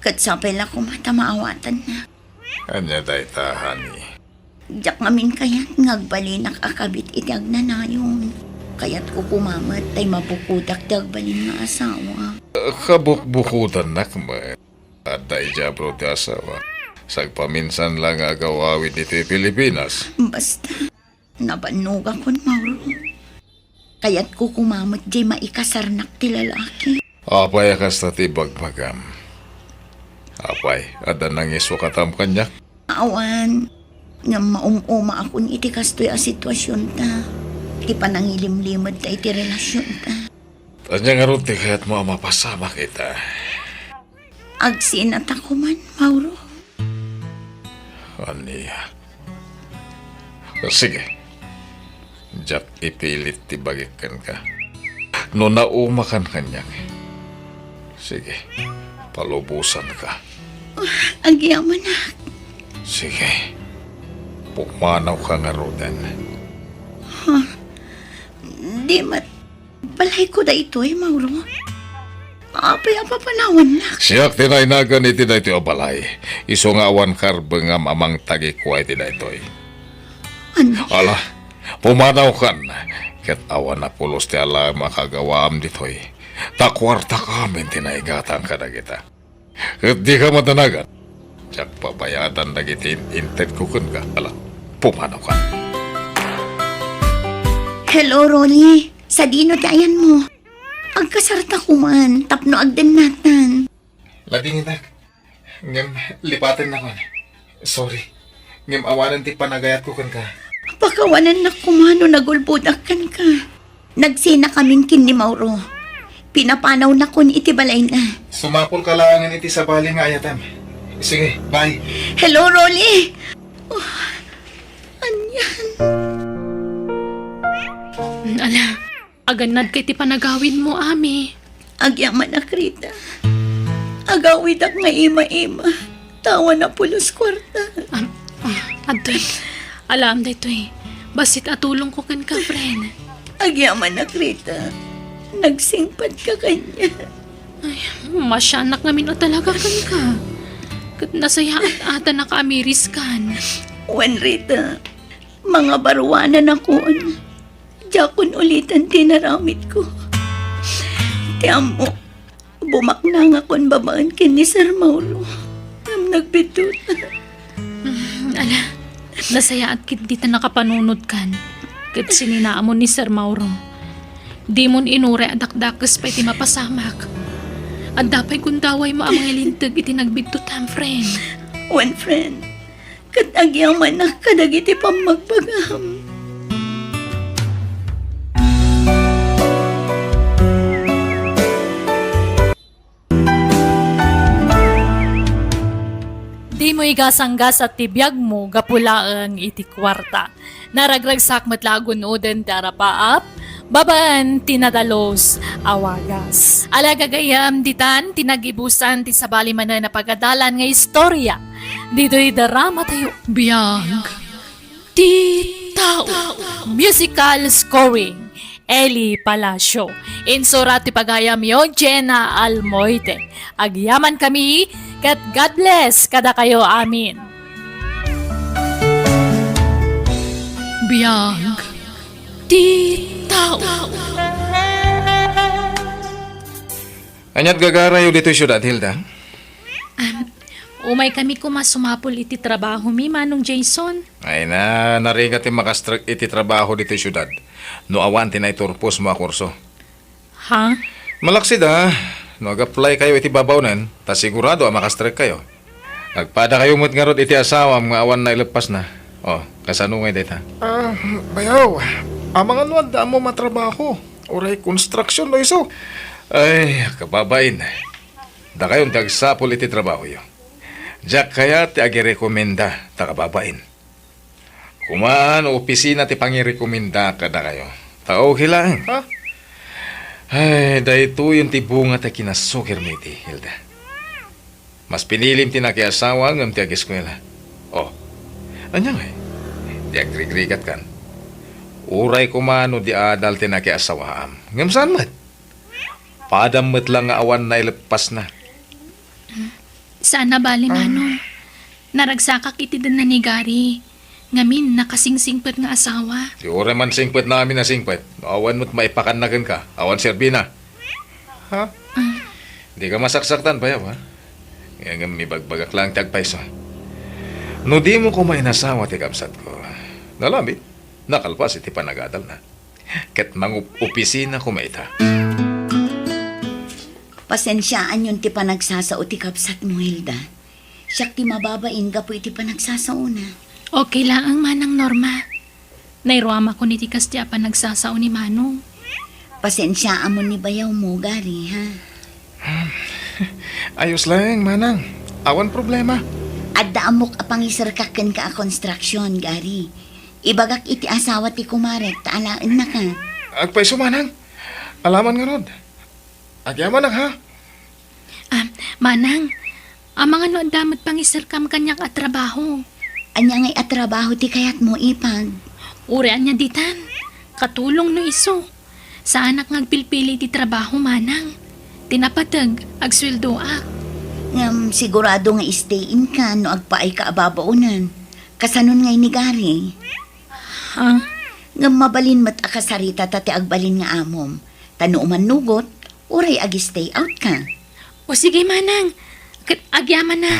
Ket sapay la koma ta maawatanna. Ania dayta, honey? Diak ngamin kayat nga agbalinak a kabit iti agnanayon. Kayatko koma met tay mabukodak ti agbalin nga asawa. Kabukbukodannak met. Adda idiay abroad ti asawa. Sagpaminsan la nga agawawid ditoy Pilipinas. Basta, nabannogakon, Mauro. Kayatko koma met diay maikasarnak ti lalaki. Apay a kasta ti ibagbagam? Apay, adda nangisukatam kaniak? Awan, ngem maum-umaakon iti kastoy a situasionta. Ti panangilimlimed ta iti relasionta. Ania ngarud ti kayatmo a mapasamak ita? Agsinata koman, Mauro. Ania? Sige. Diak ipilit ti bagik kenka. No naumakan kaniak, sige, palubosanka. Agyamanak. Sige. Pumanawka ngaruden. Ha? Di met balayko daytoy, Mauro. Apay a papanawannak? Siak ti nainagan iti daytoy a balay. Isu nga awan karbengam a mangtagikua iti daytoy. Ania? Ala, pumanawkan. Ket awan a pulos ti alaem a kagawaam ditoy. Ta kuartak amin ti naigatang kadagita. Ket dika madanagan. Diak babayadan dagiti in-, intedko kenka. Ala, pumanawkan. Hello, Rolly. Sadino ti ayanmo? Agkasarta koman tapno agdennatan. Ladingitak. Ngem lipatennakon. Sorry. Ngem awanen ti panagayatko kenka. Pakawanennak koma no nagulbodak kenka. Nagsenakamin ken ni Mauro. Pinapanawnakon iti balayna. Sumakolka laengen iti sabali nga ayatem. Sige, bye. Hello, Rolly! Oh, anian? Ala, agannadka iti panagawidmo, Ami. Agyamanak, Rita. Agawidak nga ima-ima. Tawa na pulos kuarta. Am, ah, adtoy. Alaem daytoy. Bassit a tulongko kenka, friend. Agyamanak, Rita. Nagsingpetka kaniak. Ay, masianak ngamin a talaga kenka. Ket nasayaat a ta nakaamiriskan. Wen, Rita, mangabaruananakon. Diakon uliten ti inaramidko. Ti ammok, bumaknangakon babaen ken ni Sir Mauro. Ngem nagbiddut. Mm, ala, nasayaat ketdi ta nakapanunotkan ket sininaamon ni Sir Mauro. Dimon inuray a dakdakes pay ti mapasamak. Adda pay gundawaymo a manglinteg iti nagbiddut, am, friend. Wen, friend. Ket agyamanak kadagiti pammagbagam. Dimo igasanggasat ti biagmo gapu laeng iti kuarta. Naragragsak met la a gun-oden ti arapaap, babaen ti nadalus a wagas. Ala, gagayyem, ditan ti nagibusan ti sabali manen a pagadalan nga istorya ditoy dramatayo. Biag ti Tao. Musical scoring, Eli Palacio. Insurat ti pagayamyo, Jenna Almoite. Agyamankami, ket God bless kadakayo amin. Biag ti Tao. Ania't gagarayo ditoy siudad, Hilda? Am, umaykami koma sumapul iti trabahomi, Manong Jason. Ay na, narigat ti makastrek iti trabaho ditoy siudad no awan ti naiturposmo a kurso. Ha? Malaksid a, no ag-apply kayo iti babaonen, ta sigurado a makastrek kayo. Agpada kayo met ngarud iti asawam nga awan naileppasna. O, kasano ngay dayta? Ah, bayaw, amangan no adda ammom a trabaho, uray konstruksyon no isu. Ay, kababain, dakayon ti agsapul iti trabahoyo. Diak kayat ti agirekomenda ta kababain. Koma no opisina ti pangirekomenda kadakayo. Ta okay laeng. Ha? Ay, daytoyen ti bunga ti kinasukirmi iti, Hilda. Mas pinilim ti nakiasawa ngem ti ageskuela. O, ania ngay? Ti agrigrigatkan. Uray koma no di adal ti nakiasawaam. Ngem saan met? Padam met la nga awan naileppasna. Saan a bali, Manong. Naragsakak iti denna ni Gary. Ngamin, nakasingsingpet nga asawa. Ti uray man singpetna amin a singpet, no awan met maipakanna kenka, awan serbina. Ha? Dika masaksaktan, bayaw, ha? Ngem ibagbagak laeng ti agpayso. No dimo koma inasawa ti kabsatko, nalabit, nakalpas iti panagadalna. Ket mangup-opisina koma ita. Pasensiaanyon ti panagsasao ti kabsatmo, Hilda. Siak ti mababain gapu iti panagsasaona. Okay laeng, Manang Norma. Nairuamakon iti kasdi a panagsasao ni Manong. Pasensiaamon ni bayawmo, Gary, ha? Ayos laeng, Manang. Awan problema. Adda ammok a pangiserkak kenka a konstruksyon, Gary. Ibagak iti asawa ti kumarek ta alaennaka. Agpayso, Manang. Alaman ngarud. Agyamanak, ha? Ah, Manang, amangan no adda met pangiserkam kaniak a trabaho. Ania ngay a trabaho ti kayatmo, Ipag? Uray ania ditan. Katulong no isu. Saanak nga agpilpili ti trabaho, Manang. Ti napateg, agsueldoak. Ngem sigurado nga stay in ka no agpaayka a babaonen. Kasanon ngay ni Gary? Ha? Ngem mabalin met a kasaritata ti agbalin nga amom. Ta no umannugot, uray ag-stay out ka. O sige, Manang. Ket agyamanak.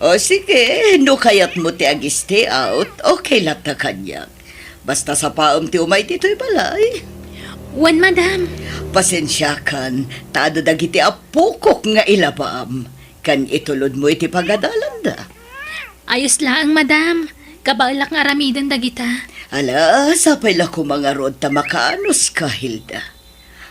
O sige, no kayatmo ti ag-stay out, okay latta kaniak. Basta sapaem ti umay ditoy balay. Wen, madam. Pasensiakan, ta adda dagiti appokok nga ilabam. Ken itulodmo iti pagadalanda. Ayos laeng, madam. Kabaelak nga aramiden dagita. Ala, sapay la koma ngarud ta makaanuska, Hilda.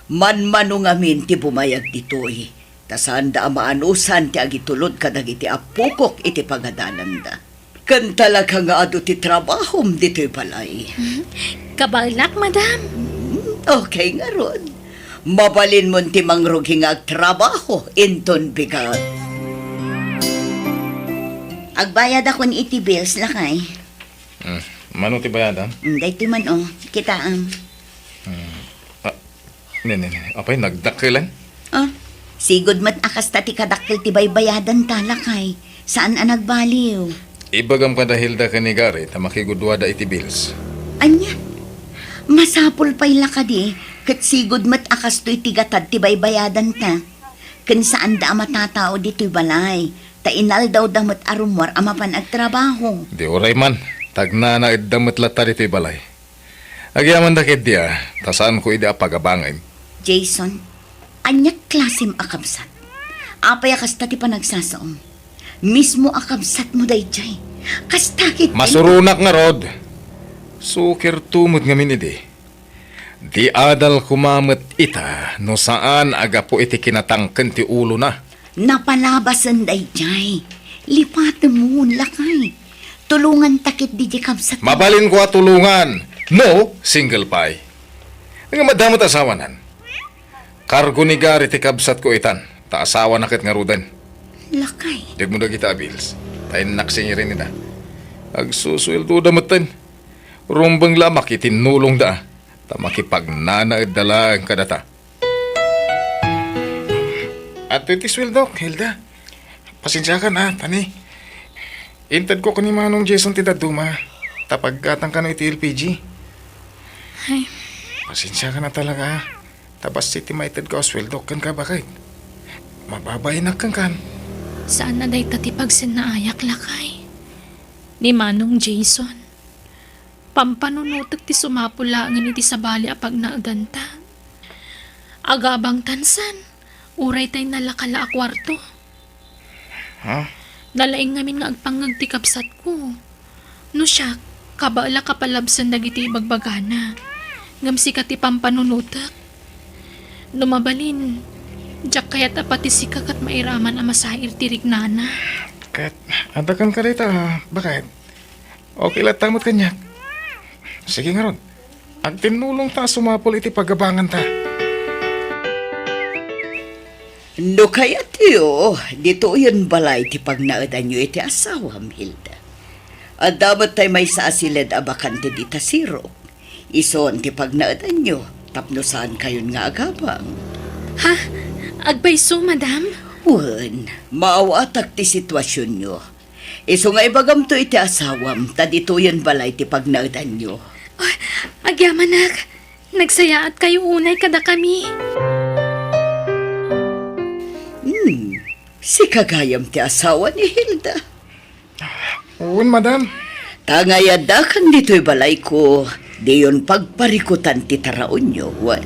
Manmano ngamin ti bumayag ditoy, ta saanda a maanusan ti agitulod kadagiti appokok iti pagadalanda. Ken talaga nga adu ti trabahom ditoy balay. Hmm, kabaelak, madam. Hmm, okay ngarud. Mabalinmon ti mangrugi nga agtrabaho inton bigat. Agbayadakon iti bills, lakay. Hmm, mano ti bayadan? Hmm, daytoy man, oh. Kitaem. Hmm. Ah, ne, ne, ne. Apay, nagdakkelan? Ah, sigud met a kasta ti kadakkel ti baybayadanta, lakay. Saan a nagbaliw. Ibagam kada Hilda ken ni Gary ta makiguduada iti bills. Ania? Masapul pay la kadi, ket sigud met a kastoy ti gatad ti baybayadanta. Ken saanda a matatao ditoy balay, ta inaldawda met a rummuar a mapan agtrabaho. Di uray man, ta agnanaedda met latta ditoy balay. Agyamanda ketdi a, ta saanko idi a pagabangen. Jason, ania klasem a kabsat? Apay a kasta ti panagsasaom? Mismo a kabsatmo daydiay. Kasta ketdi. Masuronak ngarud. Sukirto met ngamin idi. Di adal koma met ita no saan a gapu iti kinatangken ti ulona. Napalabasen daydiay. Lipatemon, lakay. Tulonganta ketdi diay kabsat. Mabalinko a tulongan. No, single pay. Ngem adda met asawanan. Kargo ni Gary ti kabsatko itan, ta asawana ket ngaruden. Lakay. Dagmo dagita a bills. Ta innak singirin ida. Agsusueldoda metten. Rumbeng la makitinnulongda, ta makipagnanaedda laeng kadata. Adtoy ti sueldok, Hilda. Pasensiakan a, tani. Intedko ken ni Manong Jason ti dadduma, ta paggatang kano iti L P G. Ay. Pasensiakan a talaga, a. Ta bassit ti maitedko a sueldok kenka, baket. Mababainak kenkan. Saan a dayta ti pagsinnaayak, lakay. Ni Manong Jason. Pampanunotek ti sumapul laengen iti sabali a pagnaedanta. Agabangtan san, uray tay nalaka la a kuarto. Ha? Nalaing ngamin nga agpangngeg ti kabsatko. No siak, kabaelak a palabsen dagiti ibagbagana. Ngem sika ti pampanunotek. No mabalin, diak kayat a pati sika ket mairaman a masair ti rignana. Ket, adda kenka dayta, baket? Okay latta met kaniak. Sige ngarud, agtinnulongta a sumapul iti pagabanganta. No kayatyo, ditoyen balay ti pagnaedanyo iti asawam, Hilda. Adda met tay maysa a siled a bakante dita sirok. Ison ti pagnaedanyo tapno saankayon nga agabang. Ha? Agpayso, madam? Wen, maawatak ti situasionyo. Isu nga ibagamto iti asawam, ta ditoyen balay ti pagnaedanyo. Oh, agyamanak, nagsayaatkayo unay kadakami. Hmm, sika gayam ti asawa ni Hilda. Wen, madam. Ta nga ay addakan ditoy balayko, diyon pagparikutan ti taraonyo, wen.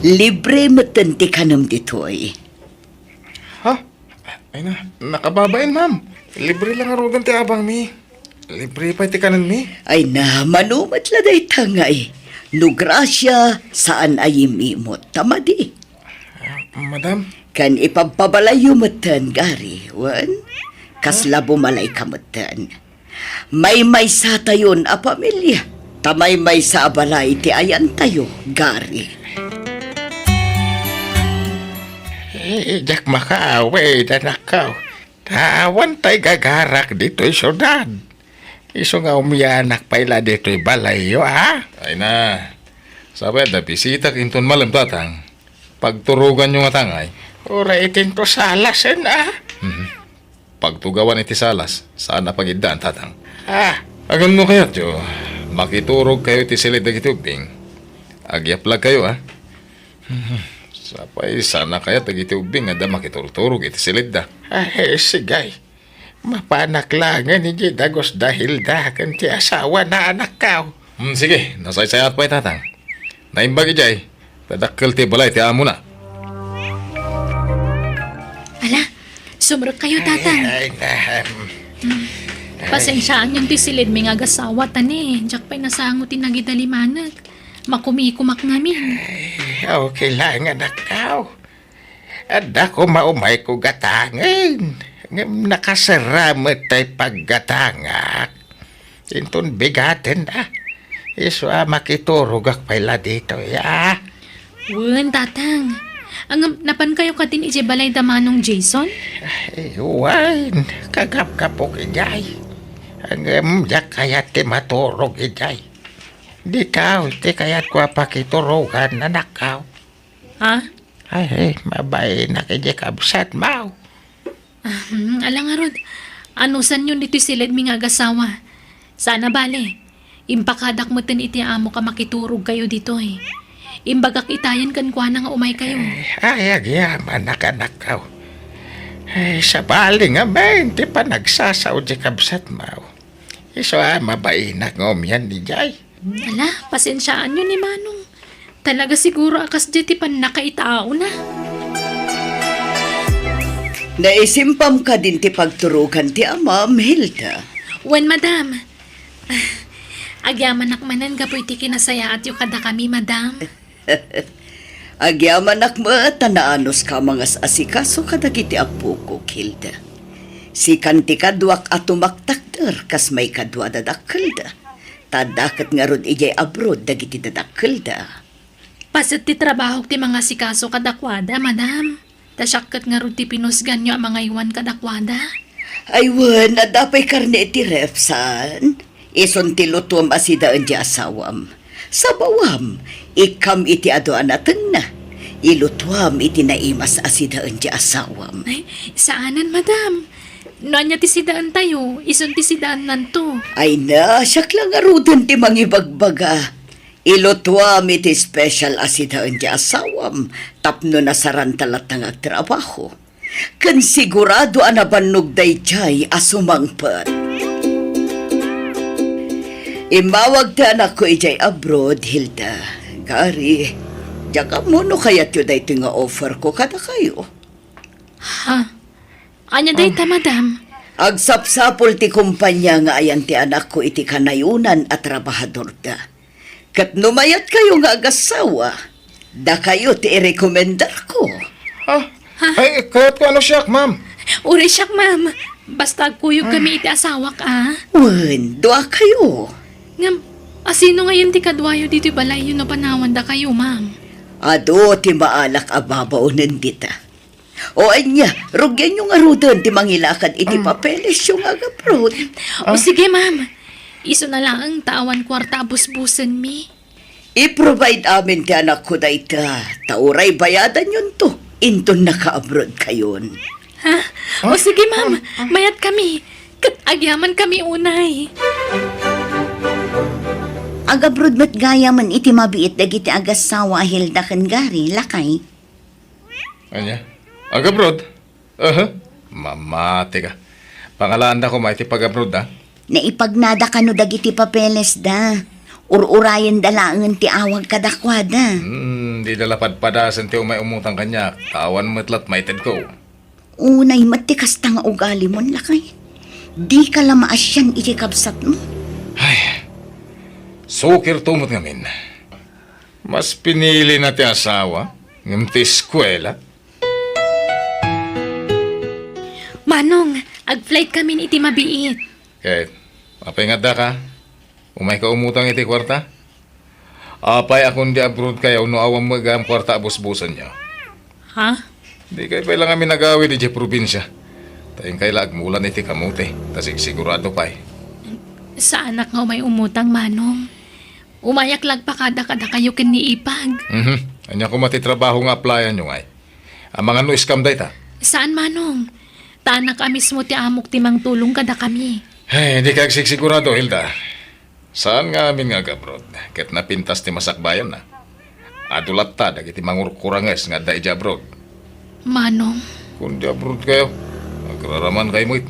Libre metten ti kanem ditoy. Ha? Ay na, nakababain, ma'am. Libre la ngaruden ti abangmi. Libre pay ti kanenmi. Ay na, mano met la dayta ngay. No grasia, saan a yim-imot. Ta madi. Ah, madam. Ken ipabpabalayyo metten, Gary, wen? Kasla bumalayka metten. Maymaysatayon a pamilia, ta maymaysa a balay ti ayantayo, Gary. Eh, diak makaawid, anakko. Ta awan tay gagarak ditoy siudad. Isu nga umianak pay la ditoy balayyo, a? Ay na. Sapay adda bisitak inton malem, tatang. Pagturoganyo ngata ngay. Uray itinto salasen, a? Mhm. Pagtugawan iti salas, saan a pagiddaan, tatang. Ah. Ngem no kayatyo, makiturogkayo iti silid dagiti ubbing. Agyaplag kayo, a? Sapay, saan a kayat dagiti ubbing nga adda makiturturog iti silidda. Ay, sige. Mapanak laengen idiay dagus da Hilda ken ti asawana, anakko. Hmm, sige, nasaysayaat pay, tatang. Naimbag idiay, ta dakkel ti balay ti amona. Ala, sumrekkayo, tatang. Ay, ay, na, hmm. Pasensiaanyon ti siledmi nga agasawa, ta ne, diak pay nasango ti nagidalimanek. Makumikumak ngamin. Ay, okay lang, anakko. Adda koma umayko gatangen. Ngem nakasera met tay paggatangak. Inton bigaten a. Isu a makiturogak pay la ditoy a. Wen, Tatang. Ngem, napankayo kadin idiay balay da Manong Jason? Ay, wen, kagapgapok idiay. Ngem, diak kayat ti maturog idiay. Dikaw ti kayatko a pakiturogan, anakko. Ha? Ay, ay, mabainak idiay kabsatmo. Ah, hmm, ala ngarud, anusanyon ditoy siledmi nga agasawa. Saan a bale, impakadak metten iti amok a makiturogkayo ditoy. Imbagak itayen kenkuana nga umaykayo. Ay, ay, agyamanak, anakko. Ay, sabali ngamin ti panagsasao diay kabsatmo. Isu a mabainak nga umian idiay. Ala, pasensiaanyo ni Manong. Talaga siguro a kasdiay ti pannakaitaona. Naisimpam kadin ti pagturogan ti amam, Hilda? Wen, madam. Ah, agyamanak manen gapu iti kinasayaatyo kadakami, madam. Agyamanak met ta naanuska a mangas-asikaso kadagiti appokok, Hilda. Sikan ti kaduak a tumaktakder kas maikadua a dadakkelda. Ta adda ket ngarud idiay abroad dagiti dadakkelda. Paset ti trabahok ti mangasikaso kadakuada, madam. Ta siak ket ngarud ti pinusganyo a mangaywan kadakuada. Ay wen, adda pay karne iti ref, saan? Isun ti lutuam a sidaen ti asawam. Sabawam, ikkam iti adu a natenna. Ilutuam iti naimas a sidaen ti asawam. Ay, saanen, madam. No ania ti sidaentayo, isun ti sidaennanto. Ay na, siak la ngaruden ti mangibagbaga. Ilutuam iti special a sidaen ti asawam tapno nasaranta latta nga agtrabaho. Ken sigurado a nabannog daydiay a sumangpet. Immawag ti anakko idiay abroad, Hilda. Gary, diak ammo no kayatyo daytoy nga offer ko kadakayo. Ha? Ania dayta, madam? Agsapsapul ti kompania nga ayan ti anakko iti kanayonan a trabahadorda. Ket no mayatkayo nga agassawa, dakayo ti irekomendarko. Ha? Ha? Ay, kayatko a no siak, ma'am. Uray siak, ma'am. Basta agkuyog kami iti asawak, a. Wen, duakayo. Ngem, asino ngayen ti kaduayo ditoy balayyo no panawandakayo, ma'am? Adu ti maalak a babaonen dita. O ania, rugianyo ngaruden ti mangilakad iti papelesyo nga agaprod. O sige, ma'am. Isuna laeng ta awan kuarta a busbusenmi. I-provide amin ti anakko dayta, ta uray bayadanyonto inton nakaabrodkayon. Ha? O sige, ma'am. Mayatkami. Ket agyamankami unay. Agaprod met gayamen iti mabiit dagiti agassawa a Hilda ken Gary, lakay. Ania? Agaprod? Aha. Mamati ka. Pangalaanda koma iti pagaprod, a? Naipagnada kano dagiti papelesda. Ur-urayenda laengen ti awag kadakuada. Hmm, dida la padpadasen ti umay umutang kaniak. Ta awan met la't maitedko. Unay met ti kasta nga ugalimon, lakay. Dika la maasian iti kabsatmo. Ay, sukirto met ngamin. Mas pinilina ti asawa ngem ti eskuela. Manong, ag-flight kamin iti mabiit. Ket, apay nga addaka? Umayka umutang iti kuarta? Apay a kundi abroad kayo no awan met gayam kuarta a busbusenyo? Ha? Dikay pay la ngamin agawid idiay probinsia. Ta inkay la agmulan iti kamote, ta sigsigurado pay. Saanak nga umay umutang, Manong. Umayak la agpakada kadakayo ken ni Ipag. Mhm. Ania koma ti trabaho nga applyanyo ngay? Amangan no scam dayta? Saan, Manong. Ta anak a mismo ti amok ti mangtulong kadakami. Ay, dika agsigsigurado, Hilda. Saan nga amin nga agabroad, ket napintas ti masakbayanna. Adu latta dagiti mangurkuranges nga adda idiay abroad. Manong. Kundi abroad kayo, agraraman kayo met.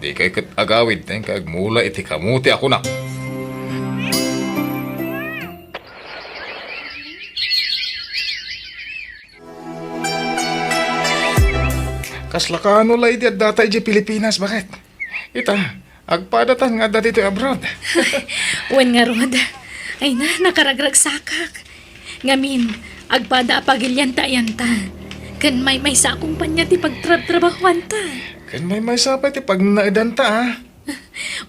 Dikay ket agawid, ta inkay agmula iti kamote a kunak. Kasla kano la idi addata idiay Pilipinas, baket? Ita, Agpadatan nga adda ditoy abroad. Wen ngarud. Ay na, nakaragragsakak. Ngamin, agpada a pagilian ta ayanta. Ken maymaysa a kumpanya ti pagtrabtrabahuanta. Ken maymaysa pay ti pagnaedanta, a.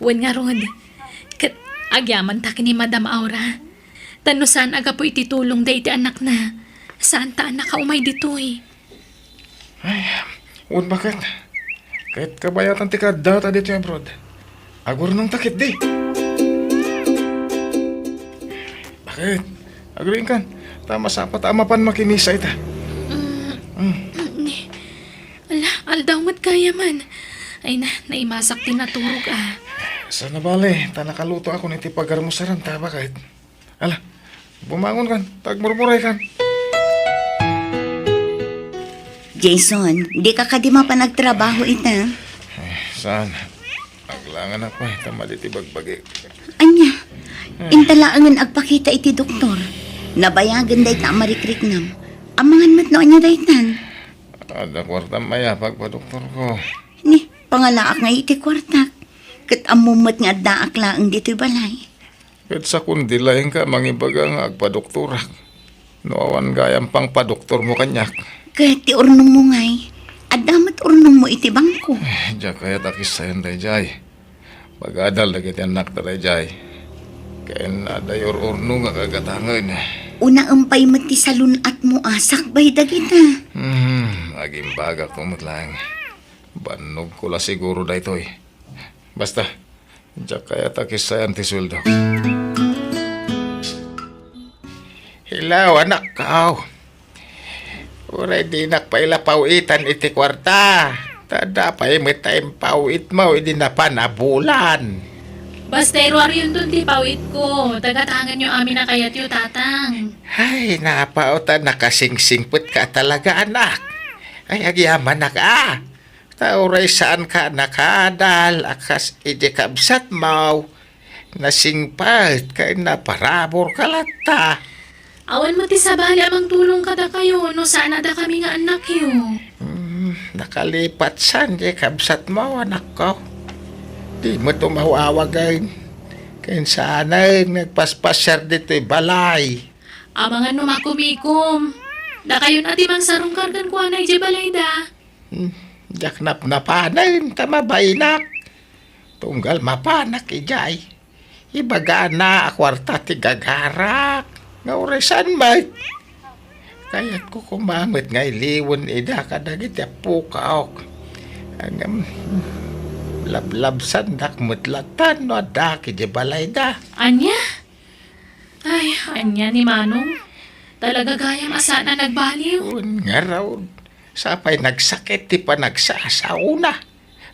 Wen ngarud. Ket agyamanta ken ni Madam Aura. Ta no saan a gapu iti tulongda iti anakna, saanta a nakaumay ditoy. Ay, wen baket. Ket kabayatan ti kaaddata ditoy abroad. Agurnongta ketdi. Baket, agriingkan. Ta masapata a mapan makimisa ita. Mm, Mm. Ni, ala, aldaw met gayam. Ay na, naimasak ti naturog, a. Saan a bale, ta nakalutoakon iti pagarmusaranta, baket. Ala, bumangonkan, ta agmurmuraykan. Jason, dika kadi mapan agtrabaho ita? Eh, saan? Aglanganak pay, ta madi ti bagbagik. Ania? Eh. Inta laengen agpakita iti doktor. Nabayagen dayta a marikriknam. Amangan met no ania daytan. Adda kuartam aya, pagpadoktorko. Ni, pangalaak ngay iti kuartak. Ket ammom met nga addaak laeng ditoy balay. Ket sakon di laengka a mangibaga nga agpadoktorak. No awan gayam pangpadoktormo kaniak. Ket ti urnongmo ngay, adda met urnongmo iti bangko. Eh, diak kayat a kissaen daydiay. Pagadal dagiti annakta daydiay. Ken adda ur-urnong a kagatangen. Unaem pay met ti salun-atmo a sakbay dagita. Hmm, agimbagakto met laeng. Bannogko la siguro daytoy. Basta, diak kayat a kissaen ti sueldok. Hello, anakko. Uray dinak pay la paw-itan iti kuarta. Ta adda pay met ta impaw-itmo idi napan a bulan. Basta iruarionton ti paw-itko. Tagatangenyo amin a kayatyo, Tatang. Ay, napaw ta nakasingsingpetka talaga, anak. Ay, agyamanak, a. Ta uray saanka a nakadal a kas idi kabsatmo, nasingpet ken naparaburka latta. Awan met ti sabali a mangtulong kadakayo no saan a dakami nga annakyo. Hmm, nakalipat san ti kabsatmo, anakko. Di met umaw-awagen. Ken saanen nga agpaspasiar ditoy balay. Amangan no makumikom. Dakayon a ti mangsarungkar kenkuana idiay balayda. Hmm, diak napnapanen ta mabainak. Tunggal mapanak idiay, ibagana a kuarta ti gagarak nga uray saan met. Kayatko koma met nga iliwen ida kadagiti appokok. Ngem, lablabsandak met latta no addak idiay balayda. Ania? Ay, ania ni Manong? Talaga gayam a saan a nagbaliw? Wen ngarud, sapay nagsakit ti panagsasaona.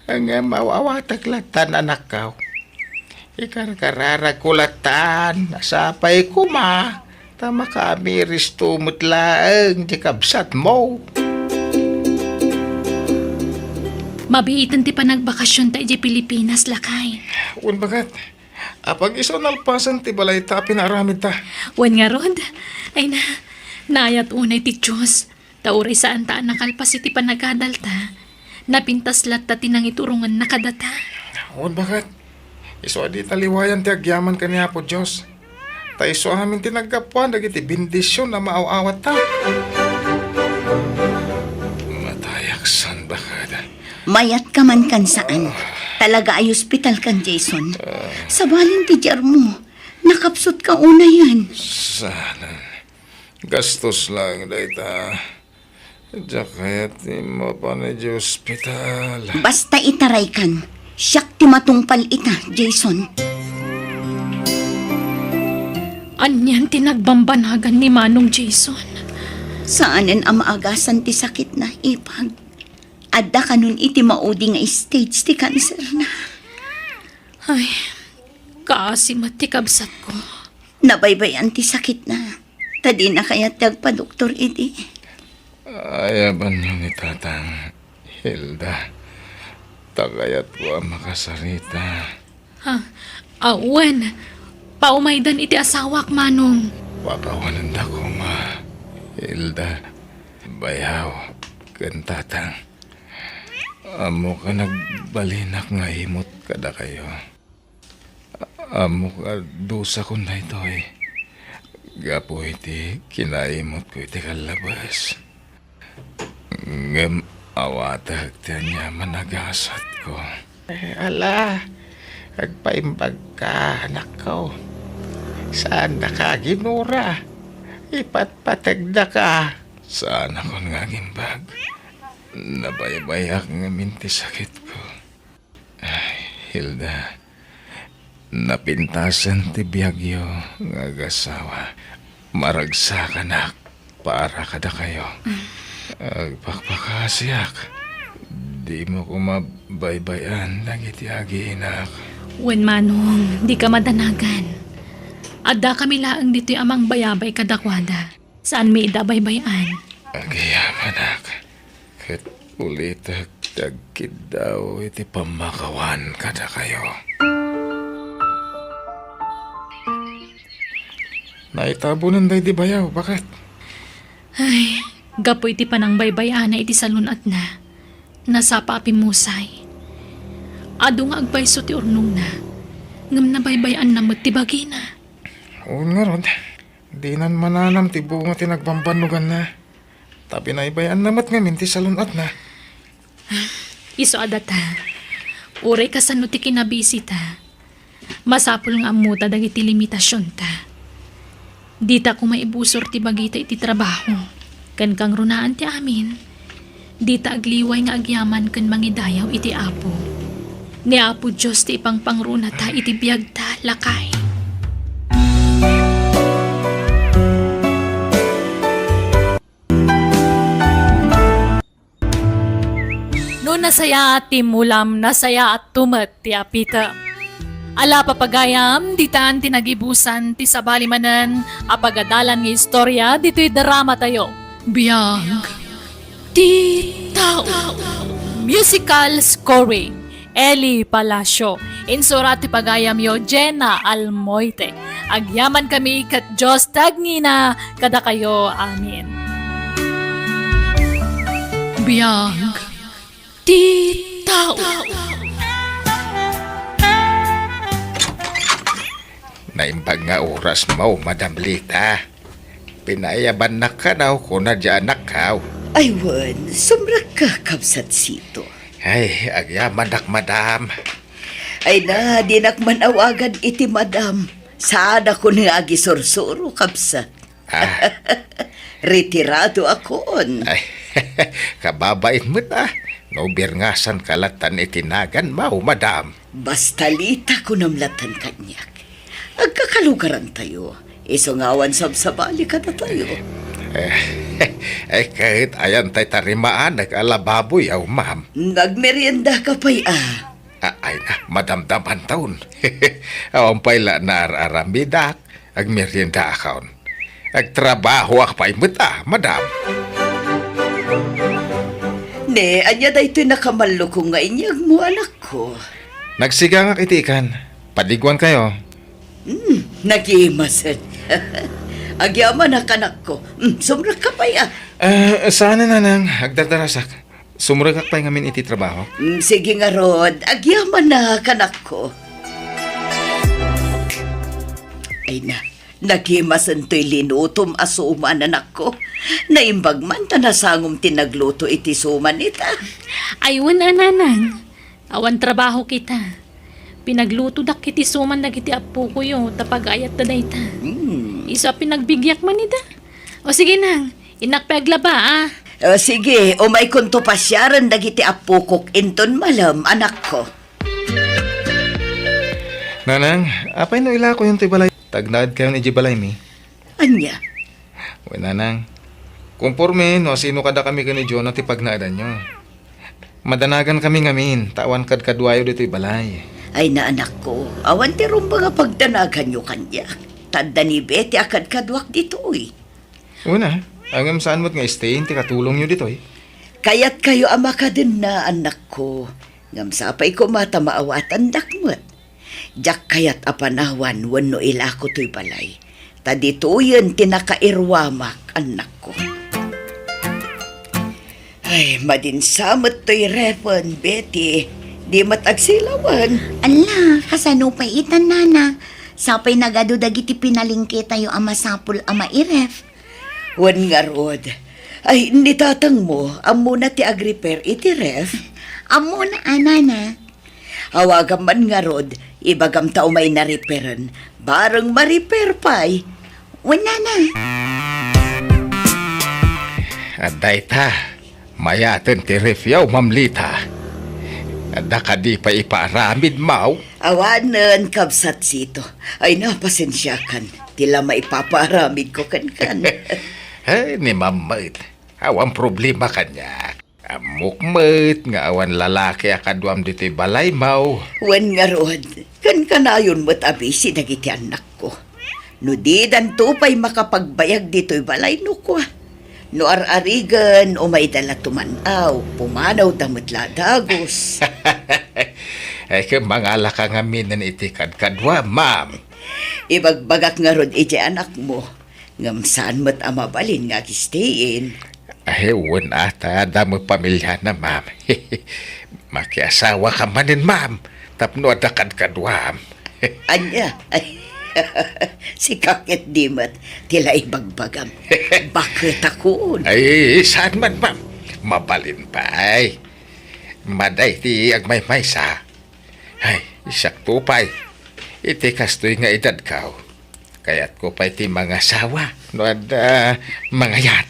Ngem aw-awatek lattan, anakko. Ikarkararagko lattan a sapay koma ta makaamiristo met laeng ti kabsatmo. Mabiiten ti panagbakasionta idiay Pilipinas, lakay. Wen baket, apag isu a nalpasen ti balayta a pinaaramidta. Wen ngarud, ay na, naayat unay ti Dios. Ta uray saanta a nakalpas iti panagadalta, napintas latta ti nangiturongenna kadata. Wen baket, isu a dita liwayan ti agyaman ken ni Apo Dios. Ta isu amin ti naggapuan dagiti bendision a maaw-awatta. Matayak san, baket. Mayatka man kan saan. Talaga a ospital kan, Jason. Sabalen ti diarmo. Nakapsutka unayen. Saan? Gastos laeng dayta. Diak kayat ti mapan idiay ospital. Basta itaraykan, siak ti matungpal ita, Jason. Anian ti nagbambanagan ni Manong Jason? Saanen a maagasan ti sakitna, ipag. Adda kanon iti maudi nga stage ti kanserna. Ay, kaasi met ti kabsatko. Nabaybay-an ti sakitna, ta dina kayat ti agpadoktor idi. Ayabanyo ni Tatang, Hilda. Ta kayatko a makasarita. Ha? Awan. Paumaydan iti asawak, Manong. Pakawanenda koma, Hilda. Bayaw, ken Tatang. Ammok a nagbalinak nga imot kadakayo. Ammok a dusakon daytoy gapu iti kinaimutko iti kallabes. Ngem awatek ti aniaman a gasatko. Eh, ala, agpaimbagka, anakko. Saandaka aginura. Ipatpategdaka. Saanakon nga agimbag. Nabaybayak ngamin ti sakitko. Ay, Hilda, napintasen ti biagyo nga agasawa. Maragsakanak para kadakayo. Agpakpakasiak. Dimo koma baybay-an dagiti agiinak. Wen manong, dika madanagan. Addakami laeng ditoy a mangbayabay kadakuada. Saanmi ida baybay-an. Agyamanak, ket ulitek ti agkiddaw iti pammakawan kadakayo. Naitabunen daydi bayaw, baket? Ay, gapu iti panangbaybay-ana iti salun-atna, nasapa a pimmusay. Adu nga agpayso ti urnongna, ngem nabaybay-anna met ti bagina. Wen ngarud, dinan mananam ti bunga ti nagbambannoganna. Ta binaybay-anna met ngamin ti salun-atna. Isu a data, uray kasano ti kinabisita, masapul nga ammota dagiti limitasionta. Dita koma ibusor ti bagita iti trabaho, ken kangrunaan ti amin, dita agliway nga agyaman ken mangidayaw iti Apo. Ni Apo Dios ti ipangpangrunata iti biagta, lakay. No nasayaat ti immulam, nasayaatto met ti apitem. Ala, papagayam, ditan ti nagibusan ti sabali manen a pagadalan nga istorya ditoy dramatayo. Biag ti tao. Musical scoring, Eli Palacio. Insurat ti pagayamyo, Jenna Almoite. Agyamankami ket Dios ti agngina kadakayo. Amen. Biag ti tao. Naimbag nga orasmo, Madam Lita. Pinaayabannak kano, kuna di anakko. Ay, wen, sumrekka, Kabsat Sito. Ay, agyamanak, madam. Ay na, dinak man awagan iti madam. Saanakon nga agisursuro, kabsat. Ah. Retiradoakon. Ay, kababain met, ah. No birngasanka lattan iti naganmo, madam. Basta Lita, kunam lattan kaniak. Agkakalugarantayo. Isu nga awan sabsabali kadatayo. Eh, eh, ket ayan tay tarimaan, nag-alababoy, aw, ma'am. Nagmeriendaka pay, ah. A-, ay na, madamdamantaon. Awan pay la naar-aramidak, agmeriendaakon. Agtrabahoak pay met, ah, madam. Ne, ania daytoy nakamallukong nga inyagmo, anakko? Nagsigangak iti ikan. Padiguankayo. Hmm, nagimasen. Agyamanak, anakko. Hmm, sumrekka pay, ah. Ah, saan, nanang, agdardarasak. Sumrekak pay ngamin iti trabaho. Hmm, sige ngarud, agyamanak, anakko. Ay na, nagimasen toy linutom a suman, anakko. Naimbag man ta nasangom ti nagluto iti suman ita. Ay, wen a, nanang. Awan trabaho kita. Pinaglutodak iti suman dagiti appokoyo ta pag-ayatda dayta. Hmm. Isu a pinagbigiak man ida. O sige, nang, innak pay aglaba, ah. O sige, umaykonto pasiaren dagiti appokok inton malem, anakko. Nanang, apay no ilakoyon ti balay? Tagnaedkayon idiay balaymi. Ania? Wen, nanang, konporme no asino kadakami ken ni Jonah ti pagnaedanyo. Madanagankami ngamin, ta awan kadkaduayo ditoy balay. Ay na, anakko, awan ti rumbeng a pagdanaganyo kaniak. Ta adda ni Betty a kadkaduak ditoy. Una, ngem saan met nga Stain ti katulongyo ditoy? Kayatkayo a makadenna, anakko. Ngem sapay koma ta maawatandak met. Diak kayat a panawan wenno ilako toy balay. Ta ditoyen ti nakairuamak, annakko. Ay, madinsa met toy refen, Betty. Di met agsilawen. Ala, kasano pay itan, nana? Sapay nagadu dagiti pinalengketayo a masapul a mairef. Wen ngarud. Ay, ni tatangmo, ammona ti agrepair iti ref? Ammona a, nana. Awagam man ngarud, ibagam ta umay na-repairen. Bareng ma-repair pay. Wen, nana. Adda ita, mayaten ti refyo, Ma'am Lita. Adda kadi pay ipaaramid, maw? Awanen, kabsat Sito. Ay, na, pasensiakan. Ti la maipapaaramidko kenkan. Ay, ni Ma'am met. Awan problema kaniak. Ammok met nga awan lalaki a kaduam ditoy balay, maw? Wen ngarud, kankanayon met a busy dagiti annakko. No didanto pay makapagbayag ditoy balay no kua. No ar-arigen, umayda la tuman-aw, pumanawda met la a dagus. Ay, ket mangalaka ngaminen iti kadkaduam, ma'am. Ibagbagak ngarud iti anakmo. Ngem saan met a mabalin nga agistiin. Ay, wen ata, adda met pamiliana, ma'am. Makiasawaka manen, ma'am, tapno adda kadkaduam. Ania? Ay, sika ket di met ti la ibagbagam. Baket akon. Ay, saan man, ma'am. Mabalin pay. Maday ti agmaymaysa. Ay, siakto pay. Iti kastoy nga edadko, kayatko pay ti mangasawa no adda mangayat.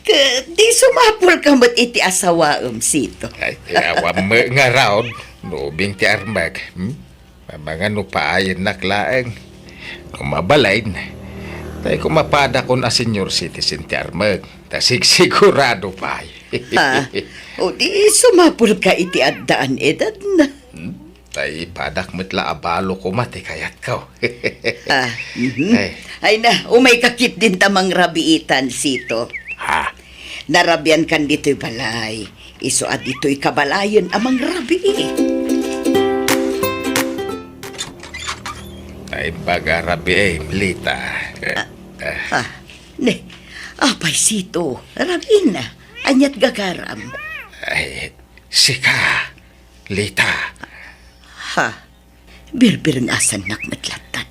Ket di sumapulka met iti asawaem, Sito. Ay, awan met ngarud, no ubing ti armek. Hmm? Mamangano paayennak laeng. No mabalin, tay koma padakon a senior citizen ti armek. Ta sigsigurado pay. Ah, o di sumapulka iti addaan edadna. Hmm? Tay padak met la a balo koma ti kayatko. Ah, mhm. Ay. Ay na, umayka ketdin ta mangrabiitan, Sito. Ha? Narabiankan ditoy balay. Isu a ditoy kabalayen a mangrabii. Ay, baga rabii, Lita. Ah, ah. Ah, ne, apay Sito, rabiina. Aniat gagaram? Ay, sika, Lita. Ha? Birbirengasannak met lattan.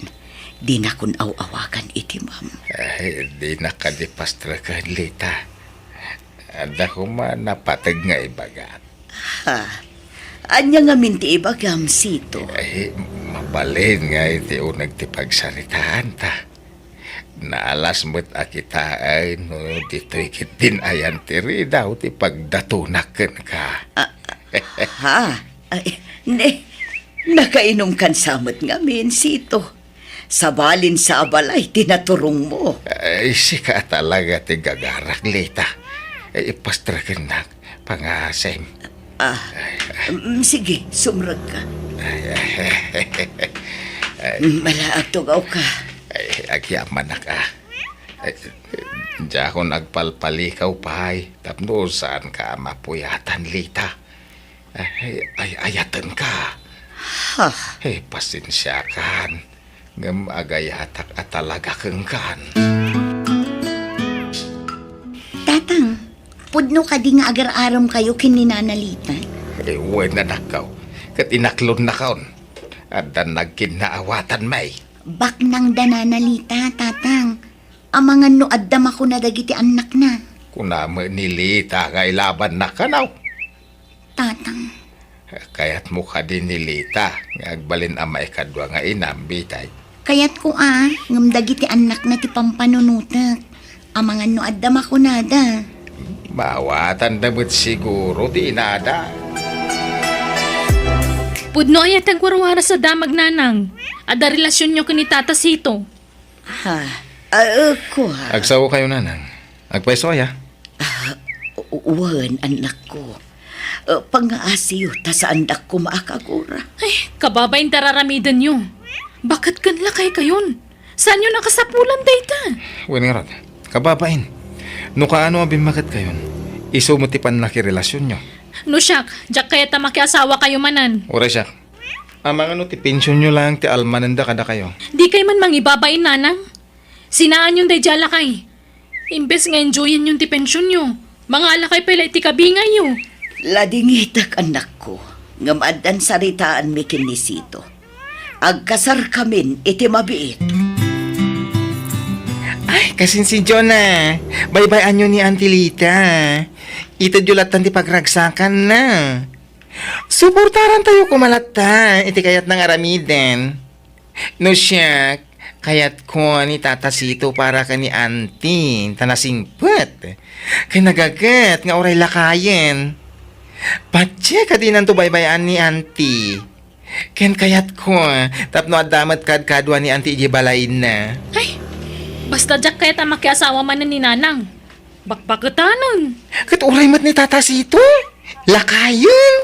Dinakon aw-awagan iti ma'am. Ay, dinak kadi pastreken, Lita. Adda koma napateg nga ibagak. Ha? Ania ngamin ti ibagam, Sito? Ay, mabalin nga iti uneg ti pagsaritaanta. Naalas met a kitaen no ditoy ketdin ayan ti ridaw ti pagdatonak kenka. Ah, ha? Ay, ne, nakainumkan sa met ngamin, Sito. Sabalin sa a balay ti naturongmo. Ay, sika talaga ti gagarak, Lita. Ay, ipastrekennak. Pangasem. Ah, mm, sige, sumrekka. Ay, ay, ay. Mm, malaag tugawka. Ay, agyamanak, ah. Ay, diakon agpalpalikaw pay, tapno saanka a mapuyatan, Lita. Ay, ay, ayatenka. Ha? Ay, pasensiakan. Ngem agayatak a talaga kenkan. Tatang, pudno kadi nga agar-arem kayo ken ni Nana Lita? Eh, wen, anakko. Ket inaklonnakon. Addan nagkinnaawatan, may. Baknang da Nana Lita, Tatang. Amangan no adda makuna dagiti annakna. Kuna met ni Lita nga ilabannak kano? Tatang. Kayatmo kadi ni Lita nga agbalin a maikadua nga inam, bitay? Kayatko a, ngem dagiti annakna ti pampanunotek. Amangan no adda makunada. Maawatanda met siguro ti inada. Pudno aya ti agwarwaras a damag, Nanang. Adda relasionyo ken ni Tata Sito. Ha? Ah, eh, kua. Agsaokayo, Nanang. Agpayso aya? Ah, u-, wen, annakko. Eh, pangngaasiyo, ta saandak koma a kagura. Ay, kababain ti ar-aramidenyo. Baket ken lakaykayon. Saanyo nakasapulan dayta? Wen ngarud, kababain. No kaano a bimmaketkayon, isu met ti pannakirelasionyo. No siak, diak kayat a makiasawakayo manen. Uray siak. Amangan no ti pensionyo laeng ti almanenda kadakayo. Dikay man mangibabain, Nanang. Sinaanyon daydiay a lakay. Imbes nga enjoyanyon ti pensionyo, Mangalakay pay la iti kabingayyo. Ladingitek, annakko, ngem addan saritaanmi ken ni Sito. Agkasarkamin iti mabiit. Ay, kasinsinyo na. Baybay-anyo ni Auntie Lita. Itedyo lattan ti pagragsakanna. Suportarantayo koma latta iti kayatna nga aramiden. No siak, kayatko ni Tata Sito para ken ni Auntie, ta nasingpet. Ken nagaget nga uray lakayen. Patse kadinanto baybay-an ni Auntie. Ken kayatko, tapno adda met kadkadua ni Auntie idiay balayna. Ay, basta diak kayat a makiasawa manen ni Nanang. Bakbaketanen. Ket uray met ni Tata Sito. Lakayen.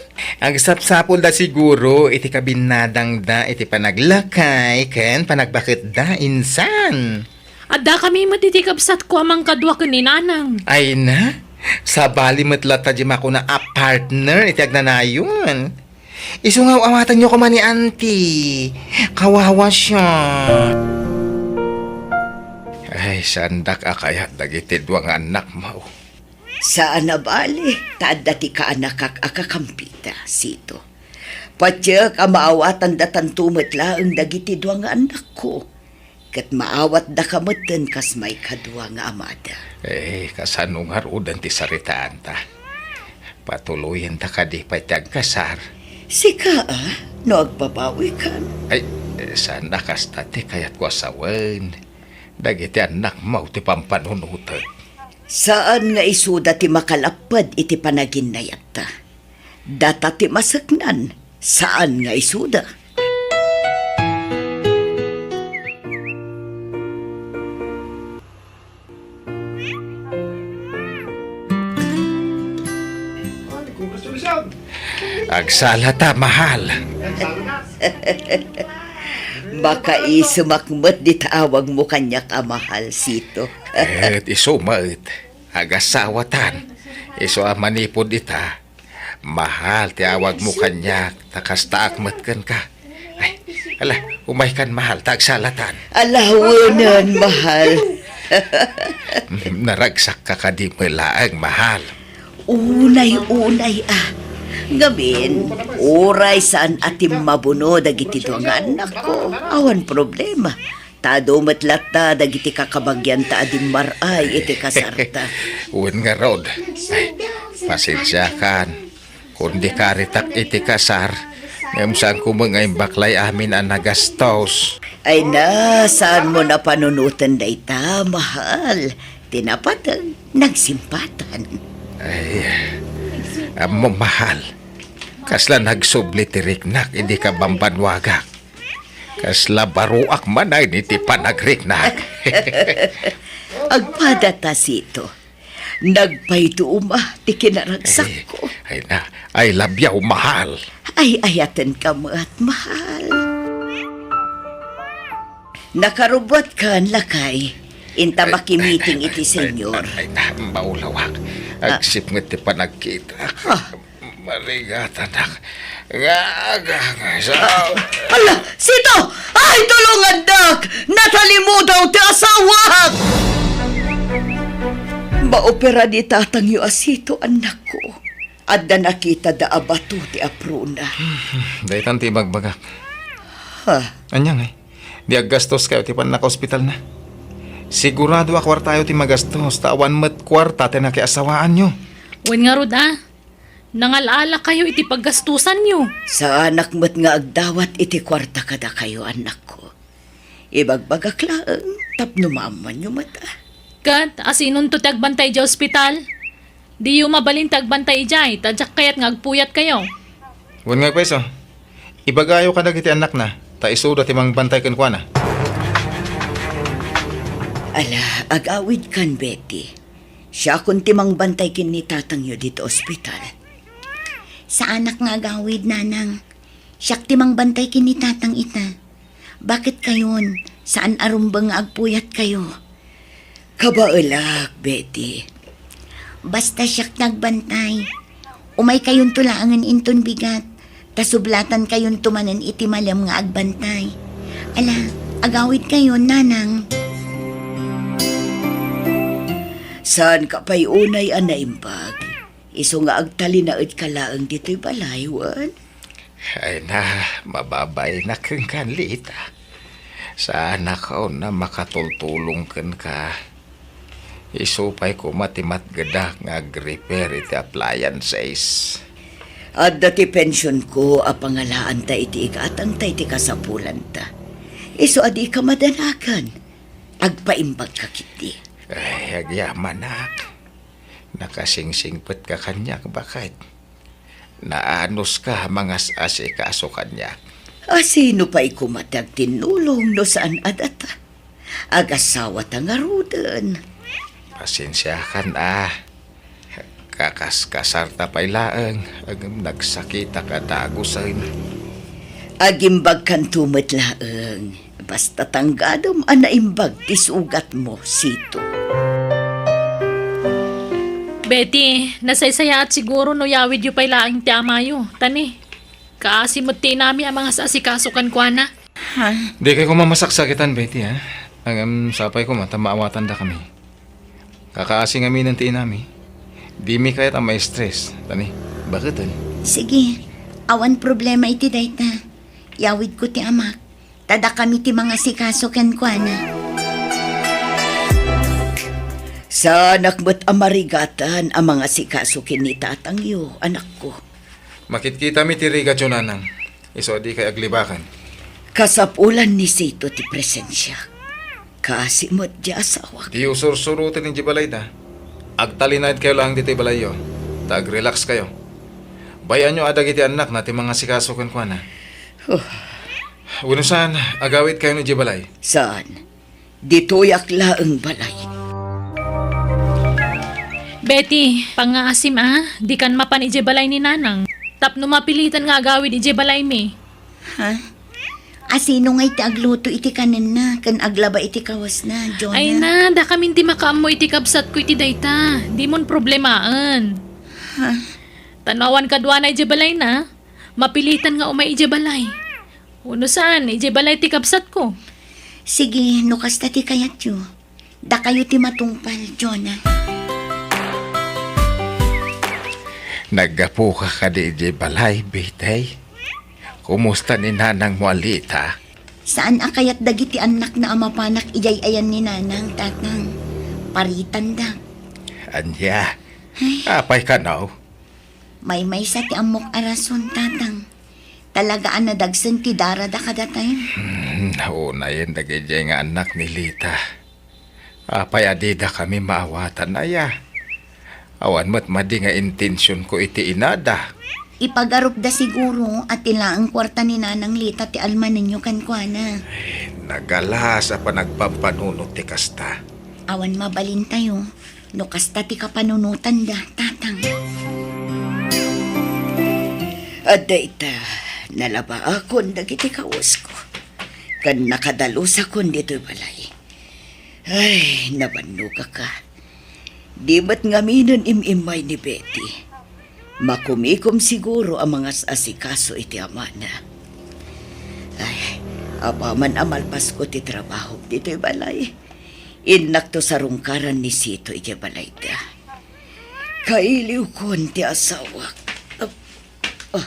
Agsapsapulda siguro iti kabinnadangda iti panaglakay ken panagbaketda, insan. Addakami met iti kabsatko a mangkadua ken ni Nanang. Ay na, sabali met latta di makuna a partner iti agnanayon. Isu nga aw-awatanyo koma ni Auntie. Kawawa siya. Ay, saandak a kayat dagiti dua nga annakmo. Saan a bali, ta adda ti kaanakak a kakampita, Sito. Patiek a maawatanda tanto met laeng dagiti dua nga annakko. Ket maawatdaka metten kas maikadua nga amada. Eh, kasano ngaruden ti saritaanta? Patuloyenta kadi pay ti agkasar? Sika, a, no agbabawikan? Ay, eh, saan a kasta ti kayatko a sawen. Dagiti annakmo ti pampanunotek. Saan nga isuda ti makalapped iti panaginnayatta. Data ti maseknan, saan nga isuda. Agsalata, mahal. Makaisemak met dita awagmo kaniak a mahal, Sito. Ket isu met, agasawatan. Isu a manipud ita, mahal ti awagmo kaniak, ta kastaak met kenka. Ay, ala, umaykan, mahal, ta agsalatan. Ala, wenen, mahal. Naragsakka kadi met laeng, mahal? Unay-unay, a. Ngamin, uray saan a timmabuno dagiti dua nga annakko, awan problema. Ta adu met latta dagiti kakabagianta a dimmar-ay iti kasarta. Wen ngarud. Ay, pasensiakan. Kun di karitak iti kasar, ngem saanko met nga imbaklay amin a nagastos. Ay na, saanmo a panunoten dayta, mahal. Ti napateg, nagsimpatan. Ay, ammom, mahal. Kasla nagsubli ti riknak idi kabambannuagak. Kasla baroak manen iti panagriknak. Agpada ta, Sito. Nagpayduma ti kinaragsakko. Ay, ay na, I love you, mahal. Ay, ayatenka met, mahal. Nakarubbuatkan, lakay. Inta makimiting iti senyor. Ay, ay, ay, ay, maulawak. Ah. Agsipnget ti panagkita. Ah. Marigatanak. Nga, nga, nga, sa- Ala, Sito! Ay, tulongandak! Natalimudaw ti asawak! Maopera ni tatangyo a Sito, annakko. Adda nakitada a bato ti aprona. Daytan ti ibagbagak. Ha? Ania ngay? Di aggastoskayo ti pannakaospitalna. Sigurado a kuartayo ti magastos, ta awan met kuarta ti nakiasawaanyo. Wen ngarud, a. Nangal-alakayo iti paggastosanyo. Saanak met nga agdawat iti kuarta kadakayo, annakko. Ibagbagak laeng tapno maammoanyo met, a. Ket asinonto ti agbantay idiay ospital? Diyo mabalin ti agbantay idiay, ta diak kayat nga agpuyatkayo. Wen nga, pweso. Ibagayo kadagiti annakna, ta isuda ti mangbantay kenkuana. Ala, agawidkan, Betty. Siakon ti mangbantay ken ni tatangyo dita ospital. Saanak nga agawid, nanang. Siak ti mangbantay ken ni tatang ita. Baketkayon, saan a rumbeng nga agpuyatkayo? Kabaelak, Betty. Basta siak ti agbantay. Umaykayonto laengen inton bigat, ta sublatankayonto manen iti malem nga agbantay. Ala, agawidkayon, nanang. Saanka pay unay a naimbag? Isu nga agtalinaedka laeng ditoy balay, wen? Ay na, mababainak kenka, Lita. Saanak a makatultulong kenka. Isu pay koma ti matgedak nga ag-repair iti appliances. Adda ti pensionko a pangalaanta iti igatangta iti kasapulanta. Isu a dika madanagan. Agpaimbagka ketdi. Ay, agyamanak. Nakasingsingpetka kaniak, baket. Naanuska a mangas-asikaso kaniak. A sino pay koma ti agtinnulong no saan a data? Agasawata ngaruden. Pasensiakan a. Kakaskasarta pay laeng, ngem nagsakitak a dagusen. Agimbagkanto met laeng. Basta tanggadem a naimbag ti sugatmo, Sito. Betty, nasaysayaat siguro no yawidyo pay laeng ti amayo. Tani, kaasi met ti inami a mangas-asikaso kenkuana. Ha? Dikay koma masaksakitan, Betty, ha? Ngem sapay koma ta maawatandakami. Kakaasi ngaminen ti inami. Dimi kayat a ma-stress. Tani, baketen? Sige, awan problema iti dayta. Yawidko ti amak. Ta dakami ti mangasikaso kenkuana. Saanak met a marigatan a mangasikaso ken ni tatangyo, anakko. Makitkitami ti rigatyo, nanang. Isu a dikay aglibakan. Kasapulan ni Sito ti presensiak. Kaasi met ti asawak. Diyo sursuroten idiay balayda. Agtalinaedkayo laeng ditoy balayyo. Ta agrelaxkayo. Bay-anyo a dagiti annakna ti mangasikaso kenkuana. Huh. Wenno saan, agawidkayon idiay balay? Saan. Ditoyak laeng balay. Betty, pangngaasim a, dikan mapan idiay balay ni Nanang. Tapno mapilitan nga agawid idiay balaymi. Ha? A sino ngay ti agluto iti kanenna ken aglaba iti kawasna, Jonah? Ay na, dakamin ti makaammo iti kabsatko iti dayta. Dimon problemaen. Ha? Ta no awan kaduana idiay balayna, mapilitan nga umay idiay balay. Wenno saan, idiay balay ti kabsatko. Sige, no kasta ti kayatyo. Dakayo ti matungpal, Jonah. Naggapuka kadi idiay balay, Betty? Kumusta ni nanangmo a Lita? Saan a kayat dagiti annakna a mapanak idiay ayan ni Nanang, Tatang. Paritanda. Ania? Ay. Apay kano? Maymaysa ti ammok a rason, Tatang. Talaga a nadagsen ti darada kadatayo. Hmm, naunayen dagidiay nga annak ni Lita. Apay a didakami maawatan aya? Awan met madi nga intensionko iti inada. Ipagarupda siguro a ti laeng kuarta ni Nanang Lita ti almanenyo kenkuana. Nagalas a panagpampanunot ti kasta. Awan mabalintayo. No kasta ti kapanunotanda, Tatang. Adda ita, nalabaakon dagiti kawasko, ken nakadalusakon ditoy balay. Ay, nabannogaka. Di met ngaminen im-immay ni Betty. Makumikom siguro a mangas-asikaso iti amana. Ay, apaman a malpasko ti trabahok ditoy balay. Innakto sarungkaran ni Sito idiay balayda. Kailiwkon ti asawak. Ah,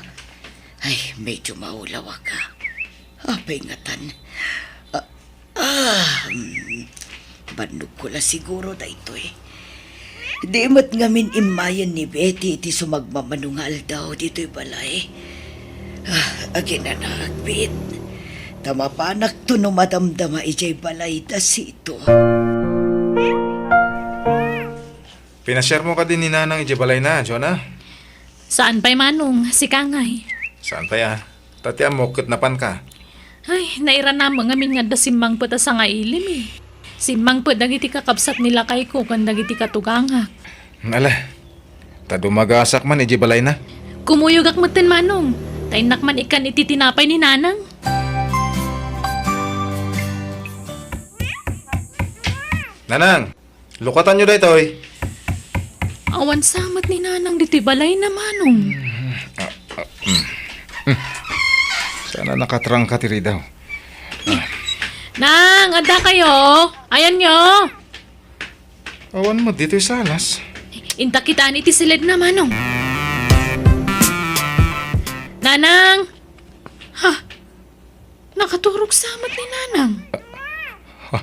ay, medyo maulawaka. Apay ngatan? Ah, ah, mm, bannogko la siguro daytoy. Di met ngamin immayen ni Betty iti sumagmamano nga aldaw ditoy balay. Ah, aginanaak, Bit. Ta mapanakto no madamdama idiay balay da Sito. Pinasiarmo kadi ni Nanang idiay balayna, Jonah? Saan pay, Manong, sika ngay. Saan pay a? Ta ti ammok ket napanka. Ay, nairanam ngamin nga adda simmangpet a sangailem, eh. Simmangpet dagiti kakabsat ni lakayko ken dagiti katugangak. Ala, ta dumagasak man idiay balayna. Kumuyogak metten, Manong. Ta innak man ikkan iti tinapay ni Nanang. Nanang! Lukatanyo daytoy. Awan sa met ni Nanang ditoy balayna, Manong. Sana nakatrangka ti ridaw. Nang, adda kayo? Ayanyo. Awan met ditoy salas. Inta kitaen iti siledna, Manong. Nanang! Ha? Nakaturog sa met ni Nanang. Ha?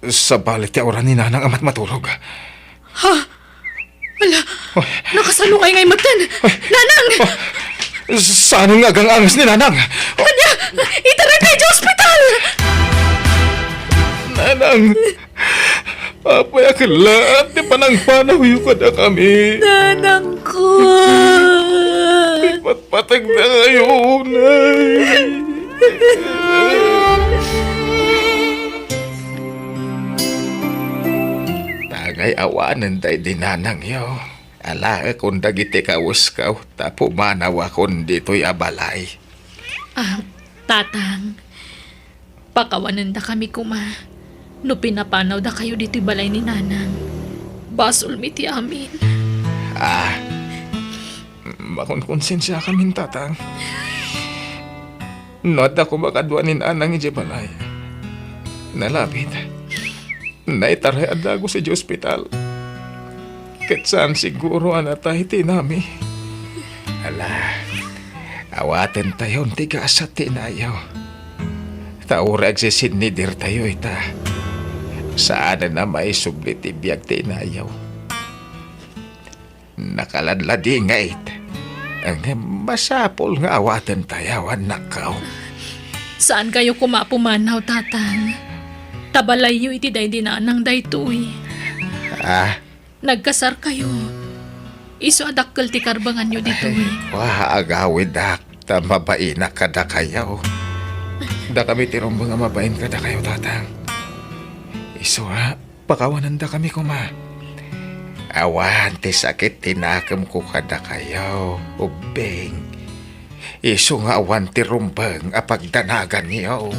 Sabali ti aura ni Nanang a matmaturog. Ha? Ala, nakasalungay ngay metten. Nanang! Ah, saan nga agang-angas ni Nanang? Ania, itaray pay iti ospital! Nanang! Apay a kellaat ti panangpanawyo kadakami? Nanangko! Ipatpategda kayo, nay. Tangay awanen daydi nanangyo. Alaekon dagiti kawesko ta pumanawakon ditoy a balay. Ah, Tatang, pakawanendakami koma no pinapanawdakayo ditoy balay ni Nanang. Basolmi ti amin. Ah, makonkonsensiakamin, Tatang. No adda koma kadua ni Nanang idiay balay, nalabit. Naitaray a dagus idiay ospital. Ket saan siguro a natay ti inami. Ala, awatentayon ti gasat ti inayo. Ta uray agsisinnidirtayo ita, saanen a maisubli ti biag ti inayo. Nakaladladingit. Ngem masapul nga awatentayo, annakko. Saankayo koma a pumanaw, Tatang. Ta balayyo iti daydi nanang daytoy. Ah? Nagkasarkayo. Isu a dakkel ti karbanganyo ditoy. Ay, wa, agawidak ta mabainak kadakayo. Dakami ti rumbeng a mabain kadakayo, Tatang. Isu a, pakawanendakami koma. Awan ti sakit ti nakemko kadakayo, ubbing. Isu nga awan ti rumbeng a pagdanaganyo.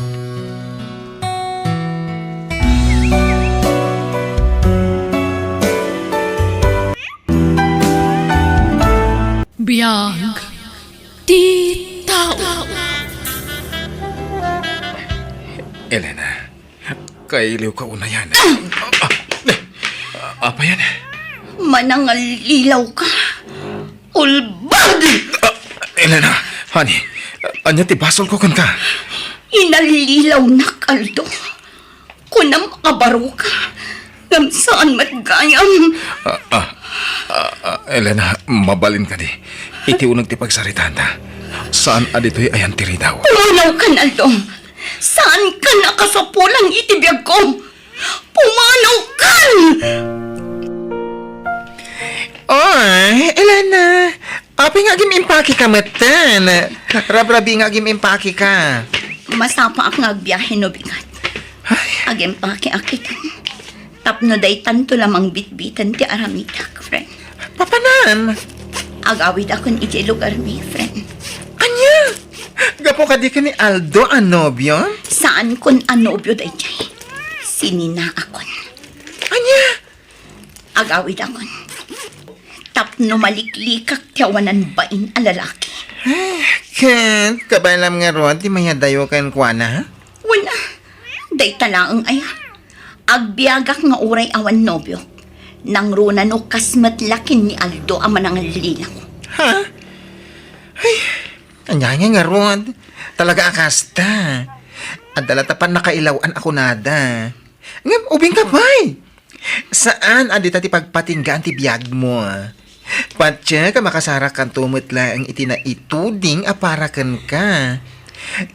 Biag ti tao. Elena, kailiwka unayan. Ah! Ah! Apay yan? Manangalilaw ka. Ulbod! Ah, Elena, honey, ania ti basolko kenka? Inallilawnak, Aldo. Kunam a baro ka, ngem saan met gayam. Ah, ah, ah, ah, Elena, mabalin kadi. Iti uneg ti pagsaritaanta. Saan a ditoy ayan ti ridaw. Pumanaw kan, Aldo. Saan ka nakasapulan iti biagko. Pumanaw kan! Oy, Elena, apay nga agim-impake ka metten? Rabrabi nga agim-impake ka. Masapaak nga agbiahe no bigat. Ay. Agim-pake ak ita. Tapno daytanto la mangbitbiten ti aramidak, friend. Papanan? Agawidakon idiay lugarmi, friend. Ania? Gapu kadi ken ni Aldo a nobio? Saankon a nobio daydiay. Sininaakon. Ania? Agawidakon. Tapno maliklikak ti awanan bain a lalaki. Eh, ket kabaylam ngarud ti mayadayo kenkuana? Wen a, dayta laeng aya. Agbiagak nga uray awan nobiok. Nangruna no kas met la ken ni Aldo a manangallilaw. Ha? Ay, ania nga ngarud? Talaga a kasta. Adda la ta pannakailaw-an a kunada. Ngem ubingka pay. Saan a dita ti pagpatinggaan ti biagmo. Patiek a makasarakanto met laeng iti naituding a para kenka.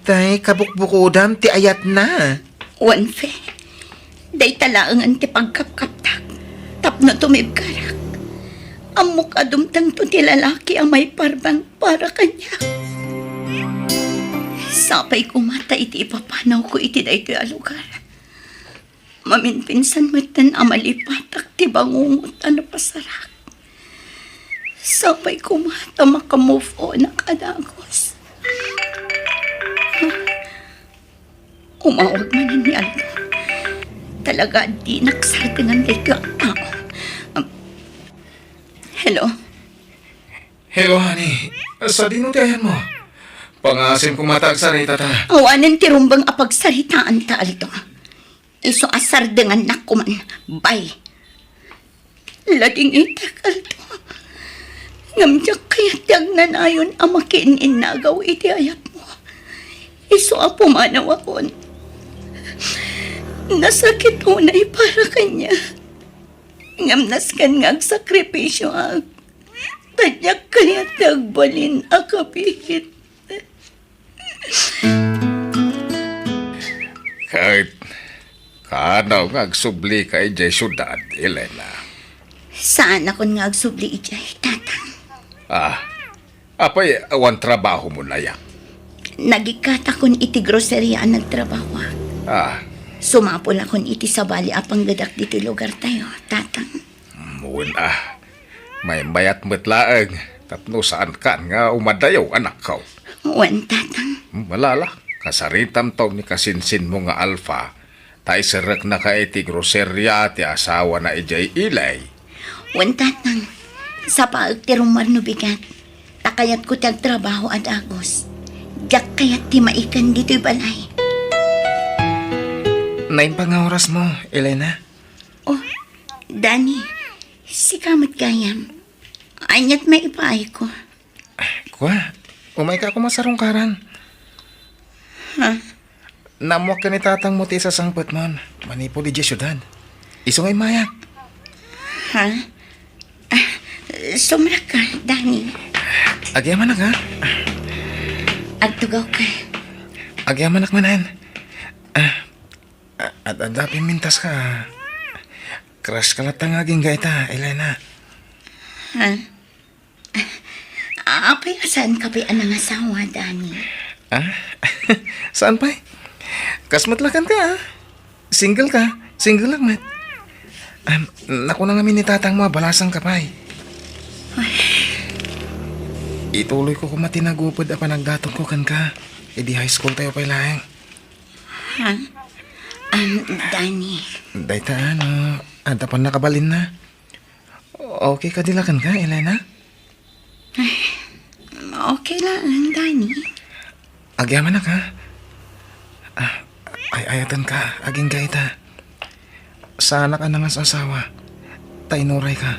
Tay kabukbukodam ti ayatna. Wen, Fe, dayta laengen ti pagkapkaptak tapno tumibkarak. Ammok a dumtengto ti lalaki a maiparbeng para kaniak. Sapay koma ta iti ipapanawko iti daytoy a lugar, maminpinsan metten a malipatak ti bangungot a napasarak. Sapay koma ta maka-move on-ak a dagus. Umawag manen ni Aldo. Talaga a dinak sardengan daytoy a tao. Um, hello? Hello, honey. Sadino ti ayanmo? Pangaasim koma ta agsaritata. Awanen ti rumbeng a pagsaritaanta, Aldo. Isu a sardengannak koman, bay. Ladingitek, Aldo. Ngem diak kayat ti agnanayon a makiin-innagaw iti ayatmo. Isu a pumanawakon. Nasakit unay para kaniak. Ngem nasken nga agsakripisioak. Ta diak kayat ti agbalin a kapiit. Ket kaano nga agsublika idiay siudad, Elena? Saanakon nga agsubli idiay, Tatang. Ah, apay, awan trabahomo aya? Nagikkatakon iti groceria a nagtrabahoak. Ah. Sumapulakon iti sabali a panggedak ditoy lugartayo, Tatang. Mm, wen a. Maymayat met laeng tapno saankan nga umadayo, anakko. Wen, Tatang. Malala, kasaritamto ni kasinsinmo nga Alfa, ta iserreknaka iti groseria ti asawana idiay Ilay. Wen, Tatang. Sapaek ti rummuar no bigat. Ta kayatko ti agtrabaho a dagus. Diak kayat ti maiken ditoy balay. Naimbag nga orasmo, Elena? Oh, Danny, sika met gayam. Aniat maipaayko? Kua, umayka koma sarungkaran. Ha? Naammoak ken ni tatangmo ti isasangpetmon manipud idiay siudad. Isu nga immayak. Ha? Ah, sumrekka, Danny. Agyamanak, ha? Agtugawka. Agyamanak manen. Ah, A-, ad-, adda pimmintaska. Crush ka latta nga agingga ita, Elena. Ha? Apay a saanka pay a nangasawa, Danny? Ah? Saan pay? Kas met la kenka, ah. Single ka. Single lang met. Ah, nakuna ngamin ni tatangmo a balasangka pay. Ay. Ituloyko koma ti nagupod a panagdatonko kenka. Idi high school tayo pay laeng. Ha? Um, Danny. Dayta, ano, adda pannakabalinna? Okay kadi la kenka, Elena? Ay, okay lang, Danny. Agyamanak, ha? Ah, ay-ayatenka, agingga ita. Saanak a nangas-asawa, ta inurayka.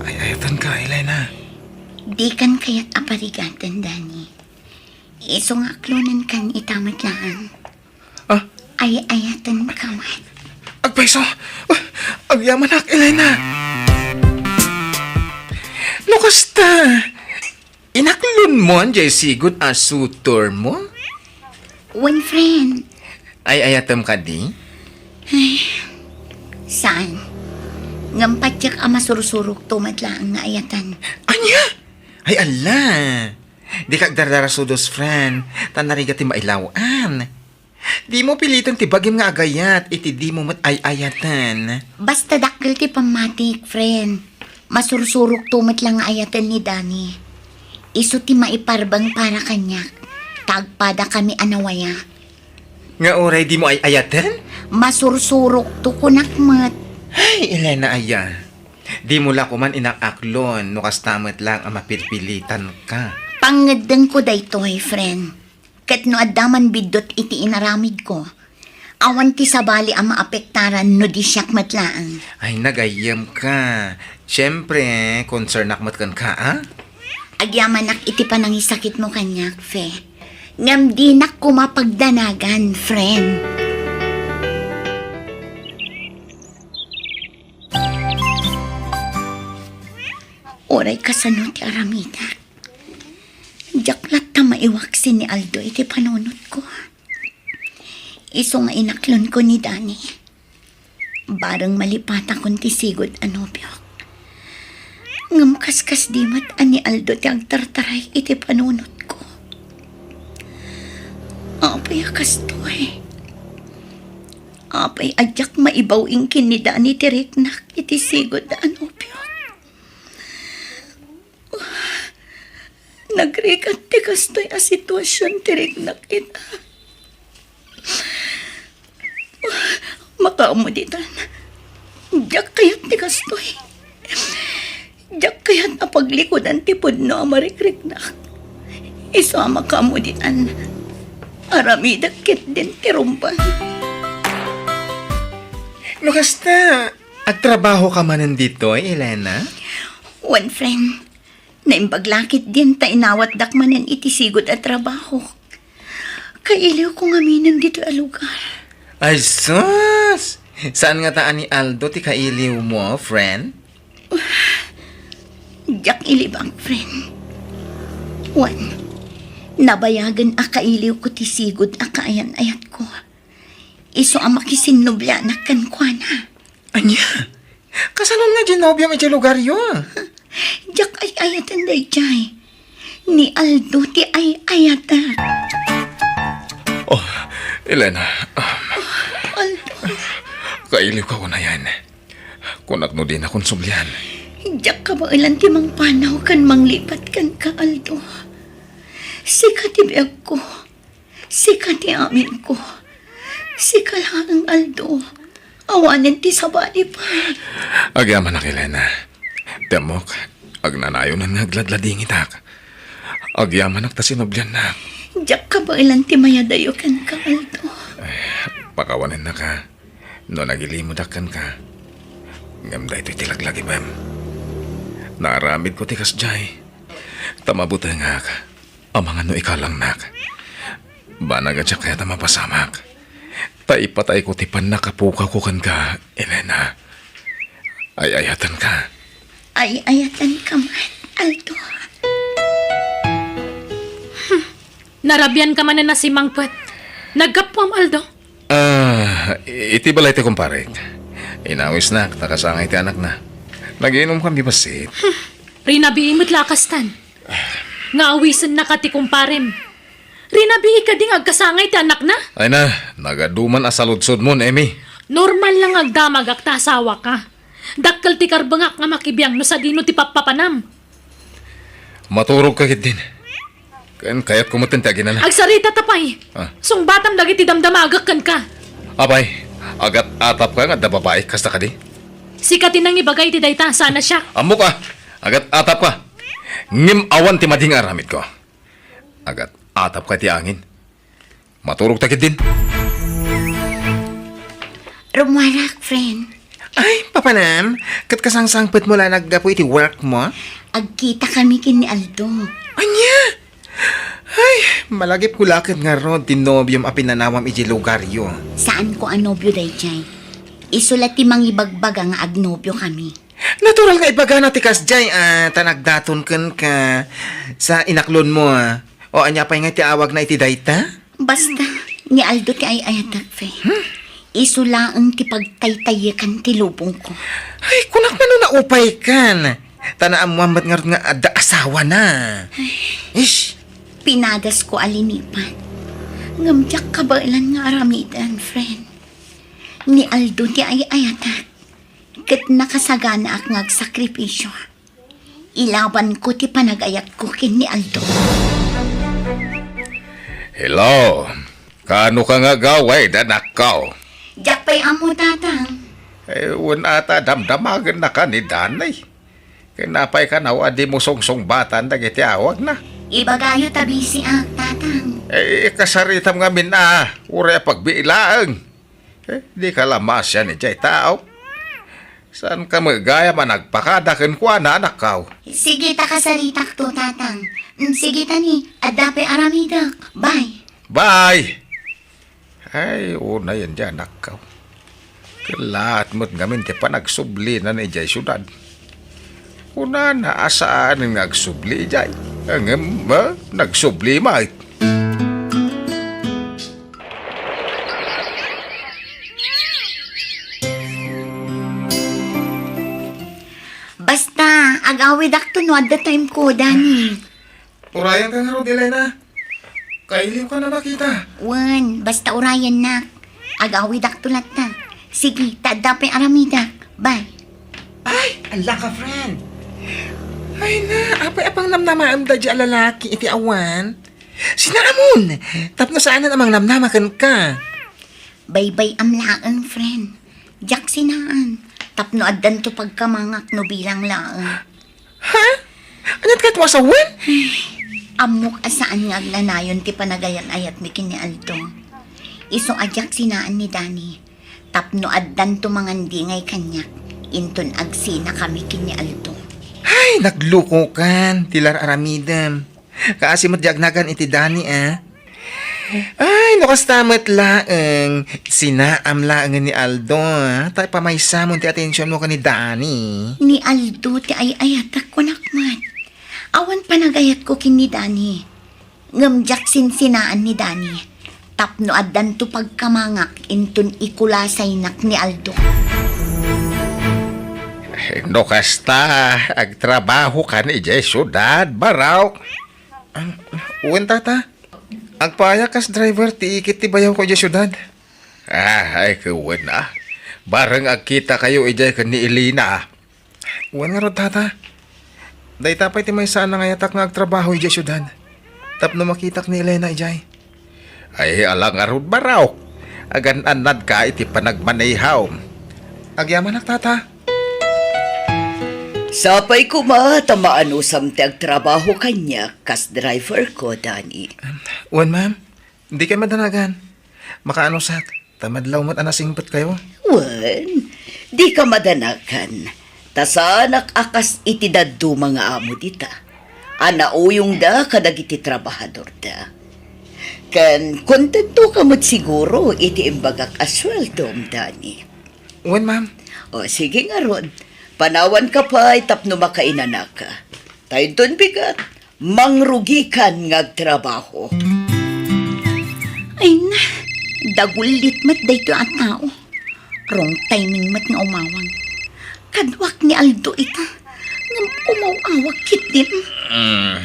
Ay-ayatenka, Elena. Dikan kayat a parigaten, Danny. Isu nga aklonenkan ita met laeng. Ah? Ay-ayatenka met. Agpayso! Ah, agyamanak, Elena! No kasta, inaklonmo diay sigud a suitormo? Wen, friend. Ay-ayatem kadi? Ay, saan? Ngem patiek a masursurokto met laeng nga ayaten. Ania? Ay, ala! Dika agdardarasudos, friend, ta narigat ti mailaw-an. Dimo piliten ti bagim nga agayat iti dimo met ay-ayaten. Basta dakkel ti pammatik, friend. Masursurokto met la nga ayaten ni Danny. Isu ti maiparbeng para kaniak, ta agpadakami a nawaya. Nga uray dimo ay-ayaten? Masursurokto, kunak met. Ay, Elena aya. Dimo la koman inaaklon no kasta met lang a mapilpilitanka. Pangngeddengko daytoy, friend. Ket no adda man biddut iti inaramidko, awan ti sabali a maapektaran no di siak met laeng. Ay, nagayyemka. Siempre, concernnak met kenka, a? Agyamanak iti panangisakitmo kaniak, Fe. Ngem dinak koma pagdanagan, friend. Uray kasano ti aramidek, diak latta maiwaksi ni Aldo iti panunotko. Isu nga inaklonko ni Danny. Bareng malipatakon ti sigud a nobiok. Ngem kaskasdi met a ni Aldo ti agtartaray iti panunotko. Apay a kastoy? Apay a diak maibaw-ing ken ni Danny ti riknak iti sigud a nobiok? Nagrigat ti kastoy a situasion ti riknak ita. Makaammo ditan. Diak kayat ti kastoy. Diak kayat a paglikudan ti pudno a marikriknak. Isu a makaammo ditan. Aramidek ketdin ti rumbeng. No kasta, agtrabaho ka manen ditoy, Elena? Wen, friend. Naimbag la ketdin ta inawatdak manen iti sigud a trabaho. Kailiwko ngaminen ditoy a lugar. Ay, sus! Saan ngata a ni Aldo ti kailiwmo, friend? Diak ilibak, friend. Wen, nabayagen a kailiwko ti sigud a kaayan-ayatko. Isu a makisinnobianak kenkuana. Ania? Kasano nga diay nobiom idiay lugaryo? Diak ay-ayaten daydiay. Ni Aldo ti ay-ayatek. Oh, Elena. Aldo. Kailiwka unayen. Kunak no dinakon sublian. Diak kabaelan ti mangpanaw ken manglipat kenka, Aldo. Sika ti biagko. Sika ti aminko. Sika laeng, Aldo. Awanen ti sabali pay. Agyamanak, Elena. Ti ammok, agnanayonan nga agladladingitak. Agyamanak ta sinubliannak. Diak kabaelan ti mayadayo kenka, Aldo. Pakawanennaka no nagilimedak kenka. Ngem daytoy ti laglagipem. Naaramidko ti kasdiay. Ta mabutengak. Amangan no ikalangnak. Banag a diak kayat a mapasamak. Ta ipatayko ti pannakapukawko kenka, Elena. Ay-ayatenka. Ay-ayatenka man, Aldo. Hmm. Narabianka manen a simangpet. Naggapuam, Aldo? Ah, iti balay ti kumparek. Inawisnak, ta kasangay ti anakna. Nagiinomkami bassit. Hmm. Rinabii met la a kastan. Nga awisennaka ti kumparem. Rinabii kadi nga agkasangay ti anakna? Ay na, nagaduman a saludsodmon, Emmy. Normal la nga agdamagak ta asawaka. Dakkel ti karbengak nga makibiang no sadino ti pappapanam. Maturogka ketdin. Ken kayatko metten ti aginana. Agsaritata pay. Ah. Sungbatam dagiti damdamagek kenka. Apay, agat-atapka nga adda babai kasta kadi? Sika ti nangibaga iti dayta, saan a siak. Ammok a, agat-atapka. Ngem awan ti madi nga aramidko. Agat-atapka iti angin. Maturogta ketdin. Rumuarak, friend. Ay, papanam, ket kasangsangpetmo la naggapu iti workmo? Agkitakami ken ni Aldo. Ania? Ay, malagipko la ket ngarud ti nobiom a pinanawam idiay lugaryo. Saanko a nobio daydiay. Isu la ti mangibagbaga nga agnobiokami. Natural nga ibagana ti kasdiay a ta nagdaton kenka sa inaklonmo, a. O ania pay nga ti awagna iti dayta? Basta, ni Aldo ti ay-ayatek, Fe. Hmm? Isu laeng ti pagtaytayekan ti lubongko. Ay, kunak man no naupaykan. Ta naammoan met ngarud nga adda asawana. Ay. Ish. Pinadasko a linipat. Ngem diak kabaelan nga aramiden, friend. Ni Aldo ti ay-ayatek. Ket nakasaganaak nga agsakripisio. Ilabanko ti panagayatko ken ni Aldo. Hello. Kaano ka nga agawid, anakko? Diak pay ammo, Tatang. Eh, wen ata damdamagennaka ni Danny. Ken apay kano a dimo sungsungbatan dagiti awagna? Ibagayo ta bisiak, Tatang. Eh, ikasaritam ngamin a, uray a pagbiit laeng. Eh, dika la masian idiay tao. Saanka met gayam a nagpakada kenkuana, anakko? Sige ta kasaritakto, Tatang. Mm, sige ta ni, adda pay aramidek. Bye. Bye! Ay, unayen diay anakko. Kellaat met ngamin ti panagsublina idiay siudad. Kunana a saanen nga agsubli idiay. Ngem, eh, nagsubli met. Basta, agawidakto no adda timeko, Danny. Urayanka ngarud, Elena. Kailiwkan a makita. Wen, basta urayannak. Agawidakto latta. Sige, ta adda pay aramidek. Bye. Ay, ala ka, friend. Ay na, apay a pangnamnamaem daydiay a lalaki iti awan? Sinaamon, tapno saanen a mangnamnama kenka. Baybay-am laeng, friend. Diak sinaan. Tapno addanto pagkamangak no bilang laeng. Ha? Aniat kayatmo a sawen? Ammok a saan nga agnanayon ti panagayat-ayatmi ken ni Aldo. Isu a diak sinaan ni Danny. Tapno addanto mangandingay kaniak, inton agsinakami ken ni Aldo. Ay, naglukokan ti ar-aramidem. Kaasi met di agnagan iti Dani, a. Ay, no kasta met laeng, sinaam laengen ni Aldo, a. Ta pamaysamon ti atensionmo ken ni Dani. Ni Aldo ti ay-ayatak, kunak met. Awan panagayatko ken ni Dani. Ngem diak sinsinaan ni Dani. Tapno addanto pagkamangak inton ikulasaynak ni Aldo. No kasta, agtrabahokan idiay siudad, Barok? Ang, wen, tata. Agpaaya kas driver ti ikit ti bayawko idiay siudad. Ah, ay, ket wen, a. Bareng agkitakayo idiay ken ni Elena, a. Wen ngarud, tata. Dayta pay ti maysa a nangayatak nga agtrabaho idiay siudad. Tapno makitak ni Elena idiay. Ay, ala ngarud, Barok. Agan-annadka iti panagmaneham. Agyamanak, tata. Sapay koma ta maanusam ti agtrabaho kaniak kas driverko, Dani. Wen, ma'am. Dikay madanagan. Makaanusak, ta madlaw met a nasingpetkayo. Wen, dika madanagan. Ta saanak a kas iti dadduma nga amo dita, a nauyongda kadagiti trabahadorda. Ken kontentoka met siguro iti imbagak a sueldom, Dani. Wen, ma'am. O, sige ngarud. Panawanka pay tapno makainanaka. Ta inton bigat, mangrugikan nga agtrabaho. Ay na, dagullit met daytoy a tao. Wrong timing met nga umawag. Kaduak ni Aldo ita, ngem umaw-awag ketdin. Mm.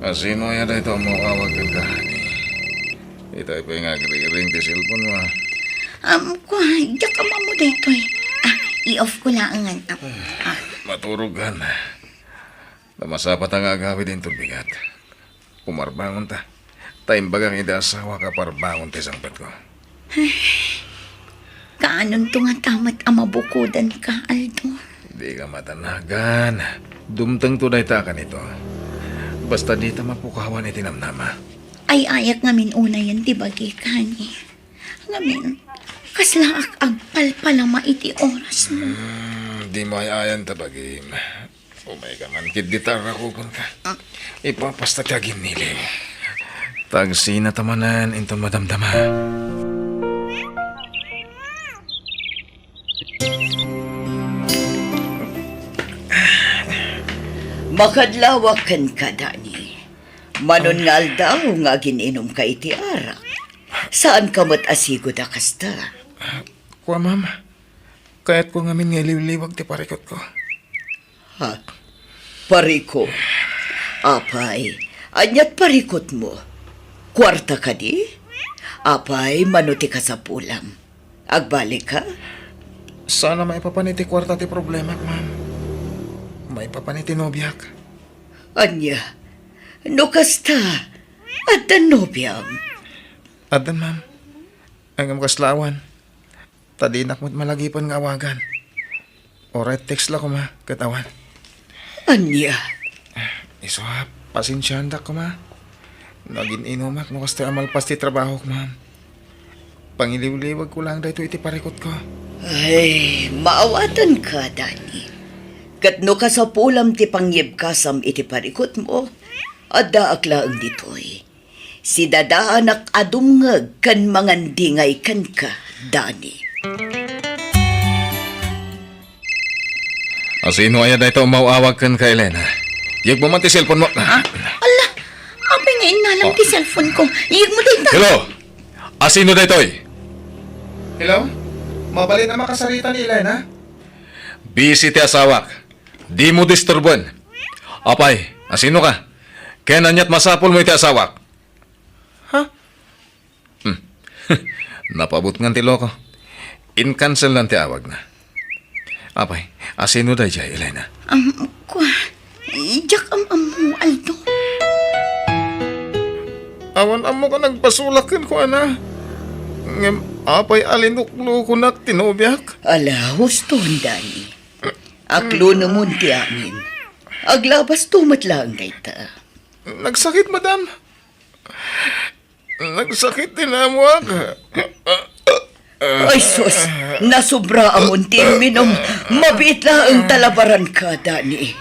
Asino aya daytoy a umaw-awag kenka, honey? Itay pay nga agriring ti cellphone mo, a. Um, kua, diak ammo daytoy. Ah, i-off ko laengen. Ah, ah. Maturogkan. Ta masapata nga agawid inton bigat. Umarbangonta. Ta imbagak iti asawak a parbangon ti sangpetko. Kaanonto ngata met a mabukodanka, Aldo? Dika madanagan. Dumtengto dayta a kanito. Basta dita mapukawan iti namnama. Ay-ayak ngamin unayen ti bagik, honey. Ngamin, kaslaak agpalpalama iti orasmo. Hmm, dimo ay-ayan ta bagim. Umayka man ketdi ta arrakupenka. Ah. Ipapasta ti aginniliw. Ta agsinata manen inton madamdama. Makadlawak kenka, Dani. Manon nga aldaw nga agin-inumka iti arak. Saanka met a sigud a kasta. Kua, ma'am. Kayatko ngamin nga iliwliwag ti parikutko. Ha? Parikut? Apay, aniat parikutmo? Kuarta kadi? Apay, mano ti kasapulam? Agbalikka? Saan a maipapan iti kuarta ti problemak, ma'am. Maipapan iti nobiak. Ania? No kasta, addan nobiam? Addan, ma'am. Ngem kasla awan. Ta dinak met malagipen nga awagan. Uray text la koma, ket awan. Ania? Isu a, pasensiaandak koma. No agin-inumak no kasta a malpas ti trabahok, ma'am. Pangiliwliwagko laeng daytoy iti parikutko. Ay, maawatanka, Dani. Ket no kasapulam ti pangyebkasam iti parikutmo, addaak laeng ditoy. Sidadaanak a dumngeg ken mangandingay kenka, Dani. Asino aya dayta umaw-awag kenka, Elena? Iyegmo man ti cellphone mo. Ha? Ala, apay nga innalam ti cellphone ko. Iyegmo dayta. Hello? Asino daytoy? Hello? Mabalin a makasarita ni Elena? Busy ti asawak. Dimo disturboen. Apay, asino ka? Ken aniat masapulmo iti asawak? Ha? Hmm. Napabutngan ti loko. In-cancel lang ti awagna. Apay, asino daydiay, Elena? Um, kua, diak am-ammo, Aldo. Awan ammo ka nagpasulak kenkuana. Ngem apay a linuklokonak ti nobiak? Ala, huston, Dani. Aklonemon ti amin. Aglabasto met laeng dayta. Nagsakit, madam. Nagsakit ti namuak. Ay, sus! Nasubra amon ti imminum. Mabiit laeng ta labaranka, Dani.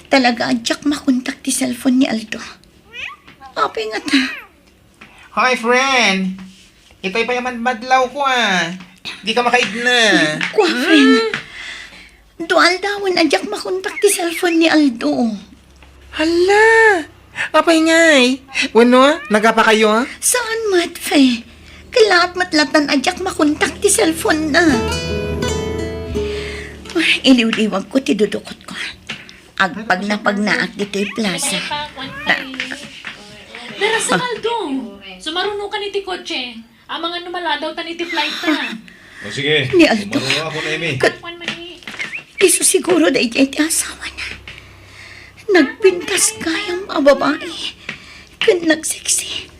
Talaga, diak makontak ti cellphone ni Aldo. Apay ngata? Hoy, friend! Itay pay a madmadlaw ko, ah. Di ka makaigna. Kua, friend. Dua aldawen a diak makontak ti cellphone ni Aldo. Hala! Apay ngay? Wenno, ah, nagapa kayo, ah? Saan met, Fe? Kalaat met latan a diak makontak ti cellphone na. Ay, iliwliwag ko ti dudukot ko. Agpagnapagnaak ditoy plaza. Dara sa Aldo. Sumaruno ka ni ti kotse. Amangan no maladaw ta ni ti flight ta. O sige, ni Aldo. Sumaruno ako na, Amy. Kat-, isu siguro daydiay ti asawana. Nagpintas gayam a babai. Ken nagseksi.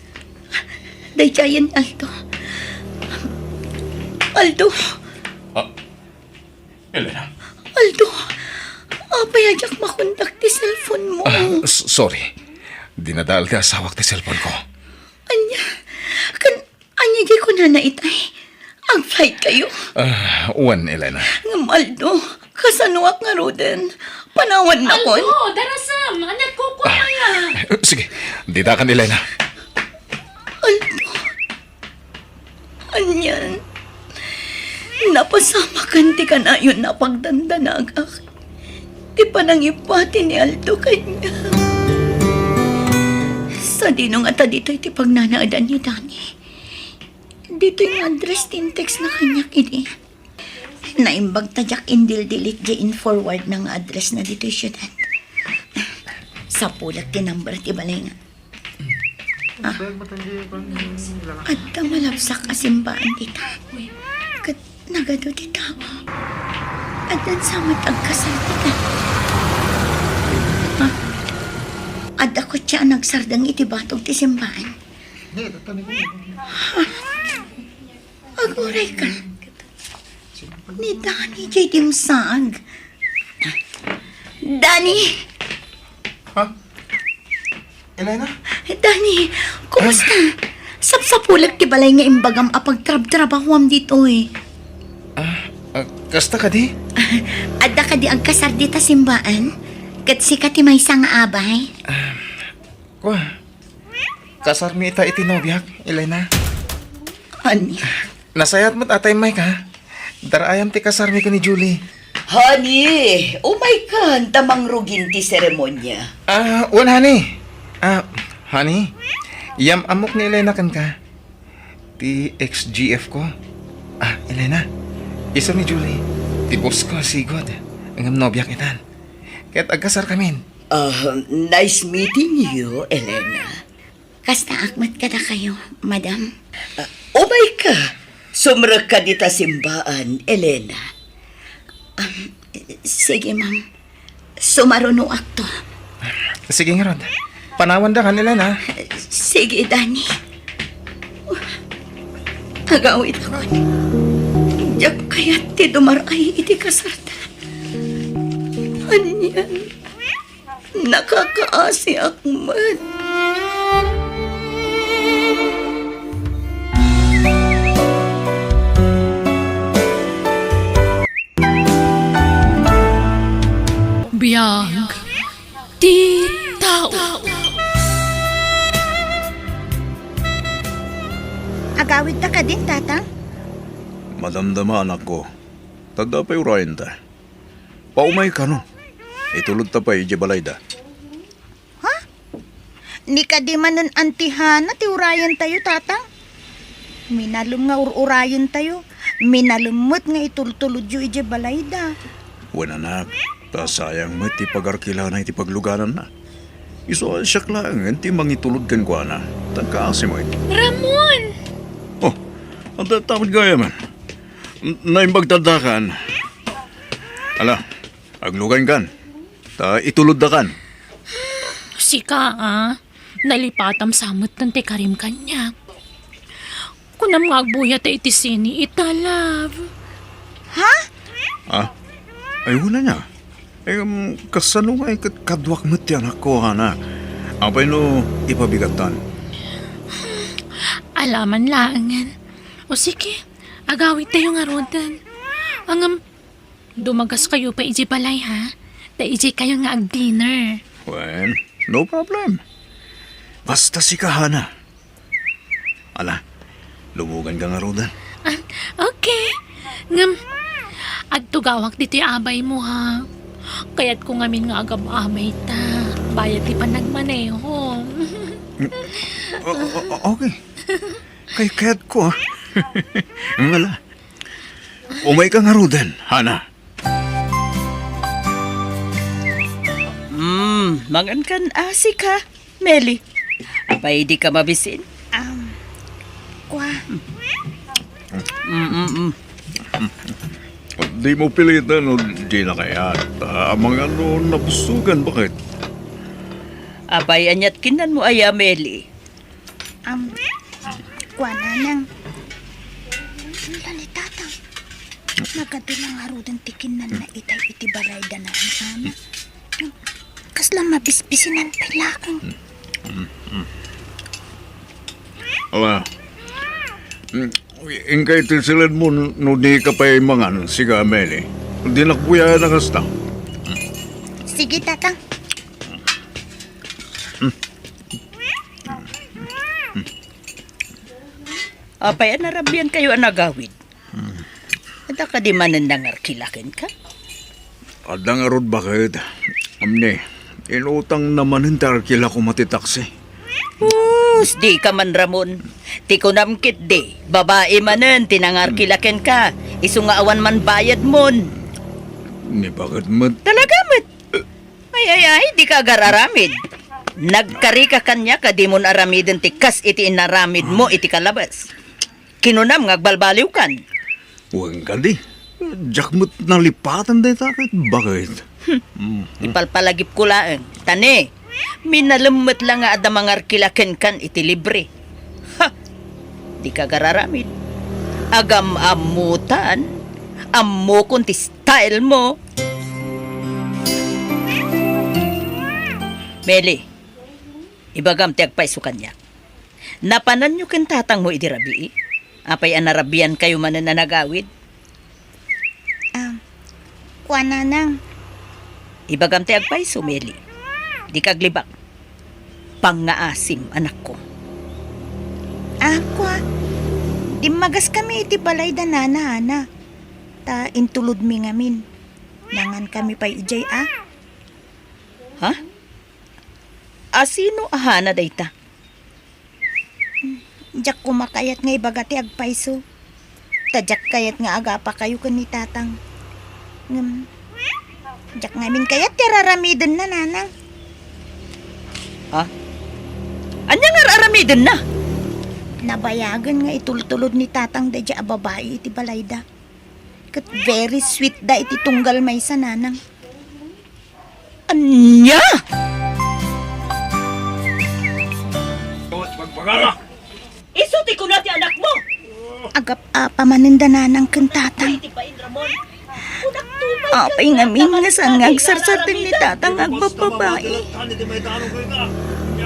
Daydiayen, Aldo. Aldo. Ah, Elena. Aldo, apay a diak makontak ti cellphone mo? Ah, s-, sorry. Dinadael ti asawak ti cellphone ko. Ania? Kan, ania di kunana itay? Ag-flight kayo? Ah, wen, Elena. Ngem Aldo, kasanoak ngaruden? Panawan nakon? Aldo, darasam! Anak ko, kuya! Ah, sige, ditakan, Elena. Aldo. Anian, napasamakan ti kanayon a pagdandanagak ti panangipati ni Aldo kaniak. Sadino ngata ditoy ti pagnanaedan ni Dani? Ditoy nga address ti in-text na kaniak idi. Naimbag ta diak indil-delete diay in-forward na nga address na ditoy siudad. Sapulek ti number ti balay nga. Ah. Adda malabsak a simbaan dita. Ket nagadu ti tao. Addan sa met agkasar dita. Ah. Adda kotse a nagsardeng iti batog ti simbaan. Ah. Aguray ka. Ni Dani diay dimsaag. Dani! Ha? Elena? Dani, kumusta? Ah. Sapsapulek ti balay nga imbagam a pagtrabtrabahuam ditoy. Ah, ah, kasta kadi? Adda kadi agkasar dita simbaan? Ket sika ti maysa nga abay? Ah, kua. Kasarmi ita iti nobiak, Elena. Ania? Nasayaat met a ta immay ka. Daraayam ti kasarmi ken ni Julie. Honey, umaykan ta mangrugin ti seremonia. Ah, wen, honey. Ah, honey, yam-ammok ni Elena kenka. Ti ex-G F ko. Ah, Elena, isu ni Julie. Ti boss ko, sigud. Ngem nobiak itan. Ket agkasarkamin. Ah, nice meeting you, Elena. Kastaak met kadakayo, madam. Ah, umayka. Sumrekka dita simbaan, Elena. Um, sige, ma'am. Sumarunoakto. Sige ngarud. Panawandakan, Elena. Sige, Dani. Agawidakon. Diak kayat ti dumar-ay iti kasarta. Anian? Nakakaasiak met. Biag ti tao. Agawidta kadin, Tatang? Madamdama, anakko. Ta adda pay urayenta. Paumay kano. Itulodta pay idiay balayda. Ha? Ni kadi manen Auntie Hana ti urayentayo, Tatang? Minalem nga ur-urayentayo. Minalem met nga itultulodyo idiay balayda. Wen, anak, ta sayang met ti pagarkilana iti paglugananna. Isu a siak laengen ti mangitulod kenkuana. Tan kaasi met. Ramon! Oh, adda ta met gayamen. N-, naimbag ta addakan. Ala, aglugankan. Ta ituloddakan. Sika, a, nalipatam sa met ti karim kaniak. Kunam nga agbuyat iti sine ita, love. Ha? Ah? Ay, wala niya. Ay, um, kasano nga ikat kaduak met ti anakko, Hana? Apay no ipabigattan? Alaman laengen. O sige, agawidtayo ngaruden. Ngem, dumagas kayo pa iti balay, ha? Ta iti kayo nga ag-dinner. Well, no problem. Basta sika, Hana. Ala, lumugan ka ngaruden. Ah, okay. Ngem, agtugawak ditoy abay mo, ha? Kayatko ngamin nga agab-abay ta. Bayat ti panagmaneho. O-, o-, o-, okay. Kay kayat ko, ah. Ngala. Umay ka ngaruden, Hana. Hmm, mangan kan asi ka, Meli. Apay di ka mabisin? Um, kwa. Mm, mm, mm. Di mo pilitan no di na kayat. Ah, mangan no nabusugan, bakit? Apay, aniat kinan mo aya, Meli? Am, kuana nang, ala ni Tatang. Nagadu na ngaruden ti kinnanna itay iti balay da nanana. Kasla mabispisinan pay laeng. Ala, mm, inkay ti siledmo no di ka pay mangan, sika, Meli. Dinak buyaen a kasta. Sige, Tatang. Apay a narabian kayo a nagawid? Hmm. Adda kadi manen nangarkila kenka? Adda ngarud, baket. Amne, inutang na manen ti arkila ko mati taksi. Us, di ka man, Ramon. Ti kunam ketdi, babai manen ti nangarkila kenka. Isu nga awan man bayadmon. Ni baket met. Talaga met. Ay, ay, ay, di ka agar-aramid. Nagkari ka kaniak a dimon aramiden ti kas iti inaramid mo iti kalabas. Kinunam nga agbalbaliwkan. Wen kadi. Diak met nalipatan dayta ket baket. Hmm. Mm. Ipalpalagipko laeng. Ta ne, minalem met la nga adda mangarkila kenkan iti libre. Ha! Di ka agar-aramid. Agam-ammotan. Ammokon ti style mo. Meli, ibagam ti agpayso kaniak. Napananyo ken tatangmo idi rabii? Apay a narabian kayo manen a nagawid? Ah, kua, nanang. Ibagam ti agpayso, Meli. Di ka aglibak. Pangngaasim, anakko. Ah, kua. Dimmagas kami iti balay da nana, Ana. Ta intulodmi ngamin. Nangan kami pay idiay, a? Ha? A sino a Hana dayta? Diak koma kayat nga ibaga ti agpayso. Ta diak kayat nga agapakayo ken ni Tatang. Ngem, diak ngamin kayat ti ar-aramidenna, Nanang. Ha? Ania nga ar-aramidenna? Nabayagen nga itultulod ni Tatang daydiay a babai iti balayda. Ket very sweet da iti tunggal maysa, Nanang. Ania? Isu ti kuna ti anakmo. Agap-apa manen da Nanang ken Tatang. Apay ngamin nga saan nga agsarsardeng ni Tatang nga agbabbabai?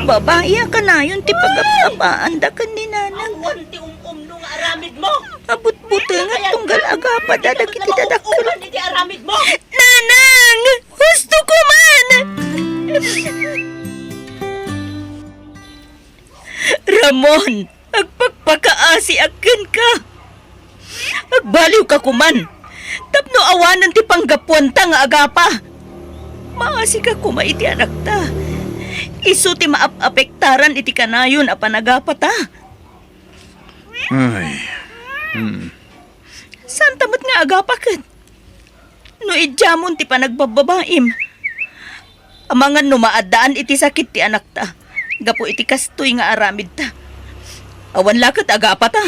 Babai a kanayon ti pagap-apaanda ken ni Nanang. Awan ti um-umno nga aramidmo. Abutbutengan tunggal agapada dagiti dadakkel. Iti aramidmo. Nanang! Husto ko man! Ramon, agpakpakaasiak kenka. Agbaliwka koman. Tapno awanen ti panggapuanta nga agapa. Maasika koma iti anakta. Isu ti maap-apektaran iti kanayon a panagapata. Ay. Hmm. Saanta met nga agapa ket? No idiamon ti panagbabbabaim, amangan no maaddaan iti sakit ti anakta gapu iti kastoy nga aramidta. Awan la ket agapata.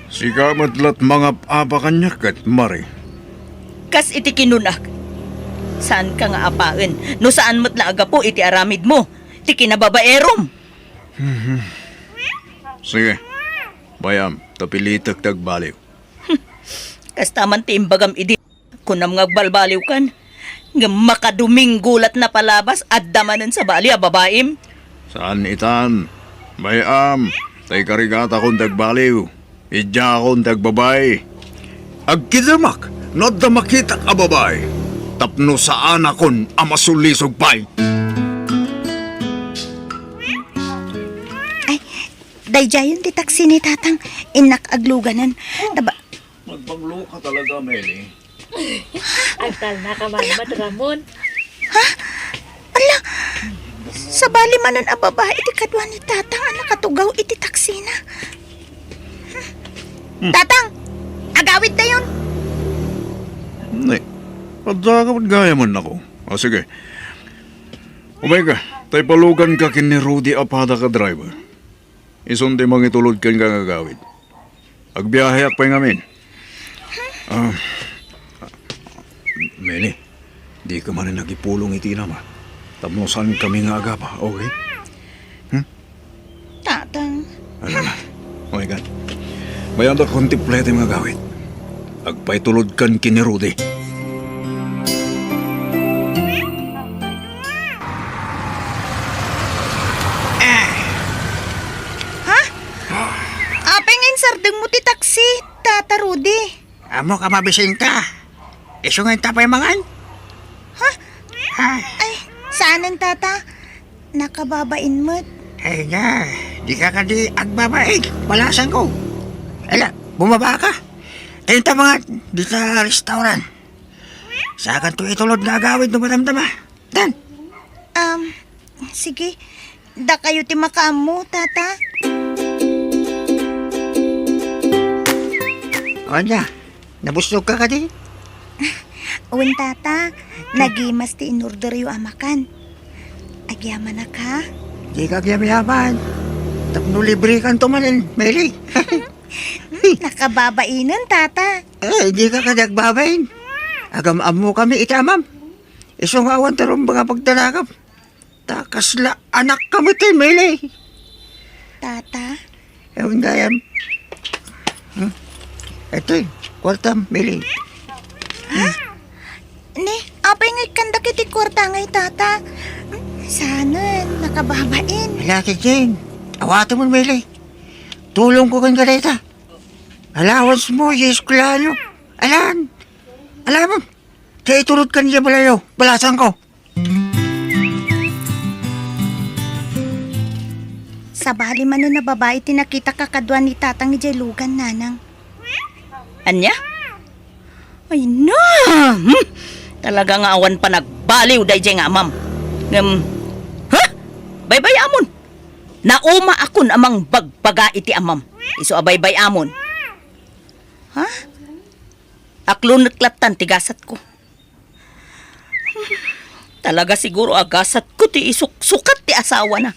Sika met lat mangap-apa kaniak ket, Mari. Kas iti kinunak, saanka nga apaen no saan met la a gapu iti aramidmo ti kinababaerom. Mhm. Sige. Bayam, ta pilitek ti agbaliw. Kasta man ti imbagam idi. Kunam nga agbalbaliwkan. Ngem makadomingo lat napalabas, adda manen sabali a babaim. Saan itan. Bay-am, tay karigatakon ti agbaliw. Idiakon ti agbabai. Agkidemak no adda makitak a babai. Tapno saanakon a masulisog pay. Ay, daydiayen ti taksi ni Tatang. Innak agluganan. Taba- Magbanglo ka talaga, Meli. Agtalna ka man, Mat Ramon. Ha? Ala, sabali manen a babai ti kadua ni Tatang a nakatugaw iti taksina. Hmm. Tatang, agawidtayon. Ne, adda ka met gayamen ako. O, sige. Umay ka, tay palugan ka ken ni Rudy a padak a driver. Isun ti mangitulod kenka nga agawid. Agbiaheak pay ngamin. Ah, Meli, dika manen agipulong iti inam, a. Tapno saankami nga agapa, okay? Hmm? Tatang. Ala, ala. Okay ka. Bayadak kontiplete nga agawid. Agpaitulodkan ken ni Rudy. Ha? Apay nga insardengmo ti taksi, Tata Rudy? Ammok a mabisinka. Isu nga inta pay mangan. Ha? Ah. Ay, saanen, Tata. Nakababain met. Ay na, dika kadi agbabain. Balasanko. Ala, bumaba ka. Inta mangan dita restaurant. Sakanto itulod nga agawid no madamdama. Dan. Um, sige. Dakayo ti makaammo, Tata. Ania, nabusog ka kadi? Wen, Tata. Nagimas ti inorderyo a makan. Agyamanak, ha? Dika agyamyaman. Tapno librekanto manen, Meli. Hmm, nakababainen, Tata. Ay, dika kadi agbabain. Agam-ammokami iti amam. Isu nga awan ti rumbeng a pagdanagam. Ta kasla anakkami ti Meli. Tata? Ewan gayam. Hmm? Itoy, kuartam, Meli. Ha? Ne, apay nga ikkandak iti kuarta ngay, Tata? Hmm? Saanen, nakababain. Ala, ti Jane. Awatem, Meli. Tulongko kenka dayta. Allowance mo, yes, kulanyo. Alan. Alam mo, kaya itulod ka niya balayo. Balasan ko. Sabali manen a babai ti nakitak a kadua ni Tatang idiay lugan, Nanang. Ania? Ay na! Hmm? Talaga nga awan panagbaliw daydiay nga amam. Ngem, ha? Baybay-amon. Naumaakon a mangbagbaga iti amam. Isu a baybay-amon. Ha? Aklonek lattan ti gasatko. Talaga siguro a gasatko ti isuksukat ti asawana.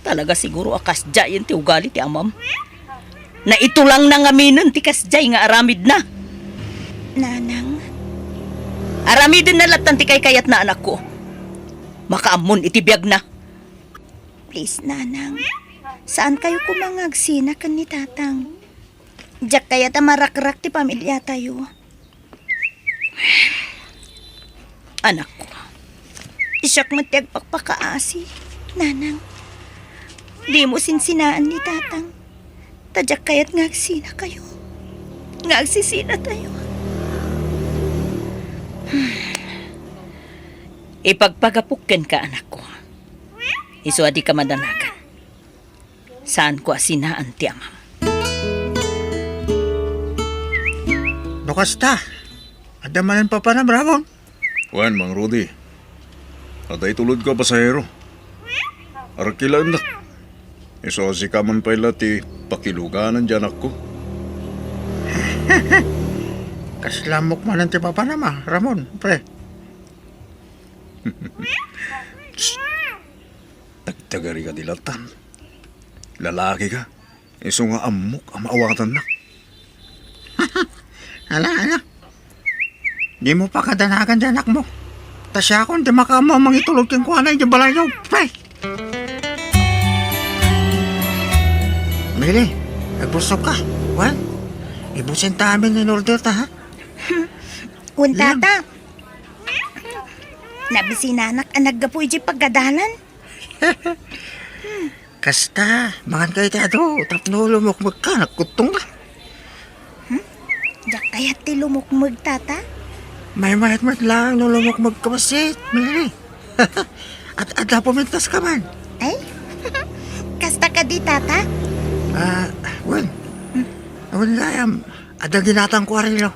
Talaga siguro a kasdiayen ti ugali ti amam. Naitulangna ngaminen ti kasdiay nga aramidna. Nanang. Aramidenna lattan ti kaykayatna, anakko. Makaammon iti biagna. Please, Nanang. Saan kayo koma nga agsina ken ni Tatang? Diak kayat a marakrak ti pamiliatayo. Anakko, siak met ti agpakpakaasi, Nanang. Dimo sinsinaan ni Tatang. Ta diak kayat nga agsinakayo. Nga agsisinatayo. Ipagpagapok kenka, anakko. Isu a dika madanagan. Saanko a sinaan ti amam. No kasta, adda manen papanam, Ramon? Wen, Mang Rudy. Adda itulodko a pasahero. Arkilaendak. Isu a sika man pay la ti pakiluganan ti anakko. Kasla ammok manen ti papanam, a, Ramon, pre. Tagtagari ka di latan. Lalaki ka. Isu nga ammok a maawatannak. Ala, ala. Dimo pakadanagan ti anakmo. Ta siakon ti makaammo a mangitulod kenkuana idiay balayyo. Pre! Mili, agbusog ka. Wen, ibusen ta amin in order ta, ha? Wen, Tata. Nabisinanak a naggapu idiay pagadalan. Kasta, mangan kayo ti adu, tapno lumukmeg ka, nagkuttong ka. Hmm? Diak kayat ti lumukmeg, Tata? Maymayat met lang no lumukmeg ka, basit, Mary. At adda pumintas ka man. Ay? Kasta kadi, Tata? Ah, wen. Wen gayam, adda ginatangko a relo.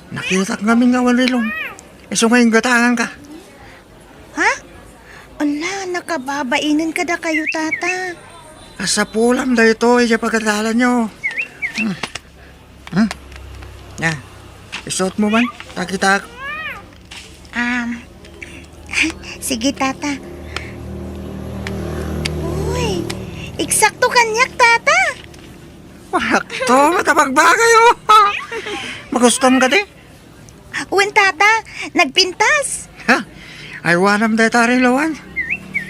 Nakitak ngamin nga awan relom. Isu nga inggatangan ka. Ha? Ala, nakababainen kadakayo, Tata. Kasapulam daytoy, idiay pagadalanyo. Hmm. Hmm? Ah, isuot mo man, takitak. Um, sige, Tata. Uy, eksakto kaniak, Tata. Sakto, matapagbagay, oh. Magustuhan ka, di? Wen, Tata, nagpintas. Ha? Ay, wanam dayta, Rilawan.